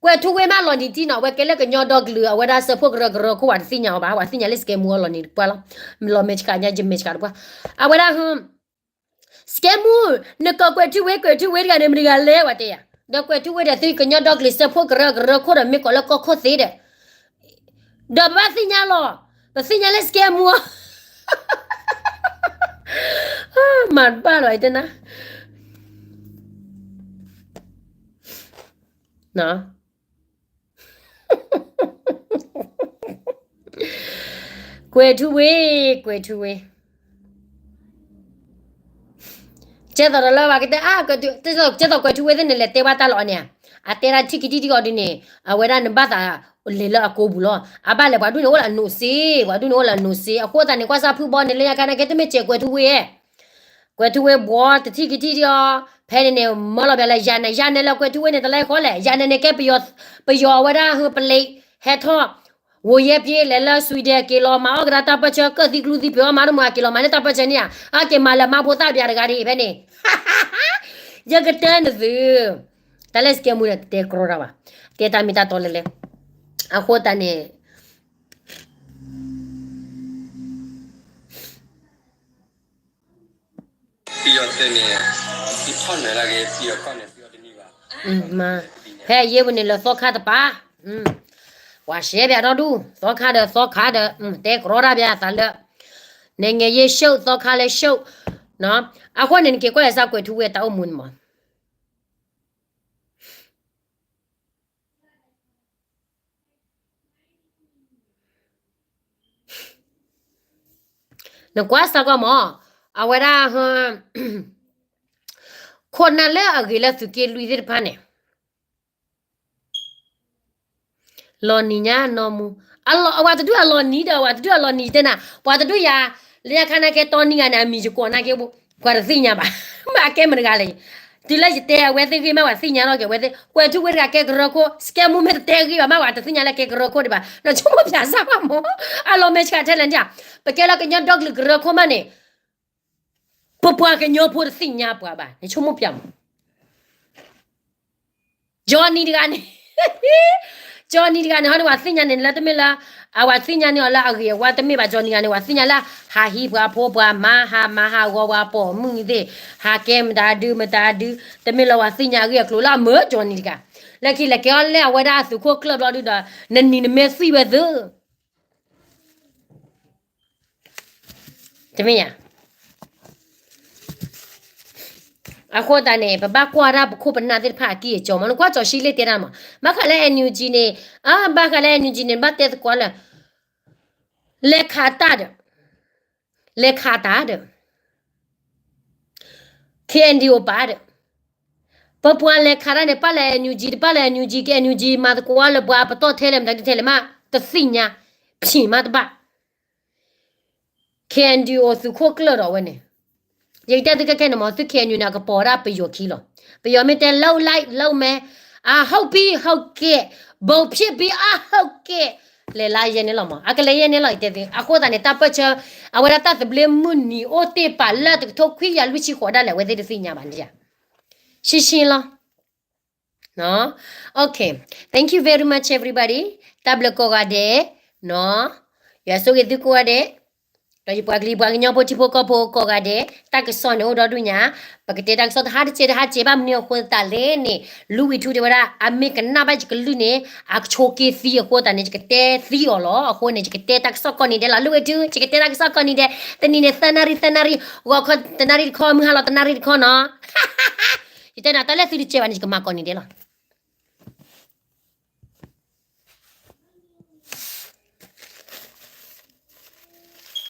ကွဲၤထူဝ့မ့ၢ်လီၤနံၤတံၢ်နီၤ အဝဲကဲလၢကညီဒီကလုာ် အဝဲဒၣ်စၢဖှိၣ်ကရၢကရၢခိၣ် ပှၤတသ့ၣ်ညါအီၤဘၣ်, ပှၤသ့ၣ်ညါလၢစကဲမူအီၤလီၤနံၤတပှၢ်လီၤ. လီၤမဲာ်ဆှးညါ ယမဲာ်ဆှးတပှၢ်, အဝဲဒၣ် စကဲမူ, နကိးကွဲၤထူဝ့ ကွဲၤထူဝ့တဂၤန့ၣ် မတၤတဂၤလဲၣ် ပှၤတဲယၤ, ဒီးကွဲၤထူဝ့ဒီးသုကညီဒီကလုာ်စၢဖှိၣ်ကရၢကရၢခိၣ်ဒီးမ့ၢ်ကိးလၢကီၢ်ခိၣ်သ့ဒီး ဒီးပဘၣ်သ့ၣ်ညါလီၤ, ပသ့ၣ်ညါလၢစကဲမူအီၤ, မၤတဘၣ်လီၤ တဲနၤ ကွဲၤထူဝ့, ကွဲၤထူဝ့, ကဲသိးဒီးလၢပှၤကတဲ, ကဲသိးကွဲၤထူဝ့သ့ၣ်န့ၣ် လဲၤတဲဘၣ်တၢ်လီၤအီၤန့ၣ်, အတဲဒၣ်ထံၣ်ကထံၣ်ထံၣ်အီၤဒ်န့ၣ်, အဝဲဒၣ်နဘၣ်သးလဲၤလၢအကိပူၤလီၤ. အဘၣ်လဲၤ ပှၤဒူၣ်န့ၣ်အိၣ်လၢအနိးစ့, ပှၤဒူၣ်န့ၣ်အိၣ်လၢအနိးစ့, အဃိသတးန့ၣ် ကွၢ်စၢ်ဖုဘီန့ၣ် လၢညါခါန့ၣ်ကဲတမ့ၢ်စဲးကွဲၤထူဝ့ ကွဲၤထူဝ့ဘှီတထံၣ်ကထံၣ်ထံၣ်အီၤ, ဖဲန့ၣ်န့ၣ် မၢလီၤဘၣ်လၢယၤနဲ ယၤနဲလၢကွဲၤထူဝ့န့ၣ် တလၢဃီလဲၣ်, ယၤနဲန့ၣ်ကဲ ပယီၤအဝဲဒၣ်ဟၢပလံး ဟဲထီၣ်, ဝိယဲပျ့လဲၤလၢ Sweden က့ၤလီၤမၤအီၣ်ကဒါတၢ်ပၢၢ်ဆၢ ကၢၣ်သံကျူသံ ပှၤအီၣ်မၤတမုာ် အက့ၤလီၤမၤန့ၢ်တၢ်ပၢၢ်ဆၢန့ၣ်ဧါ, အက့ၤမၤလၢမါဖိသၣ်ပၠးတဂၤဒ်အံၤဖဲန့ၣ်, ယကတဲနသု, တၢ်လၢစကဲမူန့ၣ် တတဲကြီတၢ်ဘၣ်, တဲတၢ်မ့ၢ်တၢ်တီလဲၤလဲၤ, အဃိသတးန့ၣ် ပယီၤတဲန့ၣ်, ဖဲအယ့ၢ်ပူၤန့ၣ် လၢသီခါတပၤ, ပှၤရှဲပၠးထီၣ်ဒူၣ် သီခါဒီးသီခါဒီး တဲကြီတၢ်ပၠးသးလၢ, နဲငဲယ့ၢ်ရှုပ် သီခါလၢရှုပ်, အဃိန့ၣ် နက့ၤကွၢ်လဲၤစၢ်ကွဲၤထူဝ့အတၢ်အိၣ်မူန့ၣ်မး နကွၢ်စၢ်ကွၢ်မး, အဝဲဒၣ်, ခိၣ်နၢ်လၢအဂ့ၤလၢသုးက့လွံၢ်သ့ၣ်တဖၣ်န့ၣ်, လီၤနံၤညါနီၢ်မူ, အဝဲတဒူၣ်အလီၤနံၤဒီး အဝဲတဒူၣ်အလီၤနံၤတဲနၤ, ပှၤတဒူၣ်ယၤ, လၢညါခါနာ်က့တီနံၤဂၤန့ၣ် အမံၤယကိးနာ်က့, ပှၤတသ့ၣ်ညါဘၣ်, မ့ၢ်အကဲမတၤတဂၤလဲၣ်, တုၤလၢယတဲအဝဲသ့ၣ်ဂ့ၢ်မး ပှၤသ့ၣ်ညါထီၣ်က့ၤဝဲသ့ၣ်, ကွဲၤထူဝ့တဂၤကဲကရၢခိၣ် စကဲမူမ့ၢ်တတဲဂ့ၢ်ဘၣ်မး ပှၤတသ့ၣ်ညါလၢကဲကရၢခိၣ်ဒံးဘၣ်, နဆိကမိၣ်ပၠးစၢ်ကွၢ်မး, အလီၤမဲာ်ဆှးထဲလဲၣ်န့ၣ်, ပကဲလၢကညီဒီကလုာ်ကရၢခိၣ်မးန့ၣ်, ပပှၤကညီဖိတသ့ၣ်ညါပှၤဘၣ် နဆိကမိၣ်ပၠးမး ကၠီနံၤတဂၤန့ၣ်, ကၠီနံၤတဂၤန့ၣ် ဟီန့ၣ် ပှၤသ့ၣ်ညါန့ၣ်လၢတမ့ၢ်လၢ, အဝဲသ့ၣ်ညါန့ၣ်အီၤလၢအဂ့ၤအဝါတမ့ၢ်ဘၣ်, ကၠီနံၤတဂၤန့ၣ် ပှၤသ့ၣ်ညါလၢ, ဟးဟံးပှၤဖိပှၤမါ ဟးမၤဟးဂီၤပှၤပိာ်မုၣ်သ့ၣ်, ဟးကဲမတၤဒုမတၤဒု, တမ့ၢ်လၢပှၤသ့ၣ်ညါအဂ့ၢ်အကျိၤလၢအမၢကၠီနံၤတဂၤ, လၢခံလဲၤကဲအီၤလဲၣ် အဝဲဒၣ်အသုးခိၣ်ကျၢၢ်ဘျီဒုဒီး, နနံၤနမဲသံဝဲသု တမ့ၢ်ဧါ. အဃိသတးန့ၣ် ပဘၣ်ကွၢ်ဒၣ်ပခိၣ်ပနၢ်သ့ၣ်တဖၣ်အကံၢ်အစီမး, နကွၢ်စီၤရှံလ့ၣ်တဲတၢ်မး, ဘၣ်ဃးလၢ NUG န့ၣ်, အဘၣ်ဃးလၢ NUG န့ၣ် ဘၣ်တဲသကိးလၢ, လဲၤခးတၢ်ဒီး, လဲၤခးတၢ်ဒီး, KNDO ပၢ်ဒီး, ပပှၤလဲၤခးတၢ်န့ၣ် ပၢ်လၢ NUG တပၢ်လၢ NUG က NUG မၤသကိးလၢပှၤပတီၢ်ထဲလဲၣ် မတၤဒုထဲလဲၣ်မး, တသ့ၣ်ညါ, ဖံးမးတဘၣ် KNDO သုးခိၣ်ကျၢၢ်ဒီးဝဲန့ၣ်, ယကတဲသုခဲခဲန့ၣ်မး သု KNU န့ၣ် အကပီၤဒၣ်ပယီၤခံလီၤ. ပယီၤမ့ၢ်တဲ လုပ်လိုက်လုပ်မယ်, အဟုတ်ပြီဟုတ်ကဲ့, ဘုံဖြစ်ပြီအဟုတ်ကဲ့, လဲၤလၢယဲန့ၣ်လီၤမး, အကလဲၤယဲန့ၣ်လီၤ ယတဲသု. အဃိသတးန့ၣ် တၢ်ပၢၢ်ဆၢ, အဝဲဒၣ်တၢ်သဘျ့မုၢ်နံၤအိၣ်တ့ၢ်ပာ်လၢတကထိခွံကယၤလွံၢ်ဆံဃိးဒၣ်လဲာ် အဝဲသ့ၣ်တသ့ၣ်ညါဘၣ်န့ၣ်, ရှင်းရှင်းလီၤ. Okay, thank you very much everybody. တၢ်ဘျုးကိးဂၤဒဲး, ယွၤဆိၣ်ဂ့ၤသုကိးဂၤဒဲး, ဒီးယပှၤကလုာ်ပှၤကညီဖိထံဖိကီၢ်ဖိကိးဂၤဒဲး, တၢ်ကစီၣ်န့ၣ်အိၣ်ဒီဒူၣ်ညါ, ပကတဲတၢ်ကစီၣ်တဟါတစဲးတဟါတစဲးဘၣ်မနုၤအဃိသတးလဲၣ်န့ၣ်, Louis Vuitton တဲဝဲဒၣ် အမ့ၢ်ကနၣ်ဘၣ်ယကလုၢ်န့ၣ်, အဆိးက့သံအဃိသတးန့ၣ် ယကတဲသံအီၤလီၤ. အဃိန့ၣ် ယကတဲတၢ်ကစီၣ်ကိးနံၤဒဲးလီၤ. Louis Vuitton ယကတဲတၢ်ကစီၣ်ကိးနံၤဒဲး, တနံၤန့ၣ်သၢနၣ်ရံၣ်သၢနၣ်ရံၣ်, ဂီၤခီတနၣ်ရံၣ်တခီ, မုၢ်ဟါလီၤတနၣ်ရံၣ်တခီနီၤ. ယတဲနၤတၢ်လၢသုတစဲးဘၣ်န့ၣ် ယကမၤကိးနံၤဒဲးလီၤ.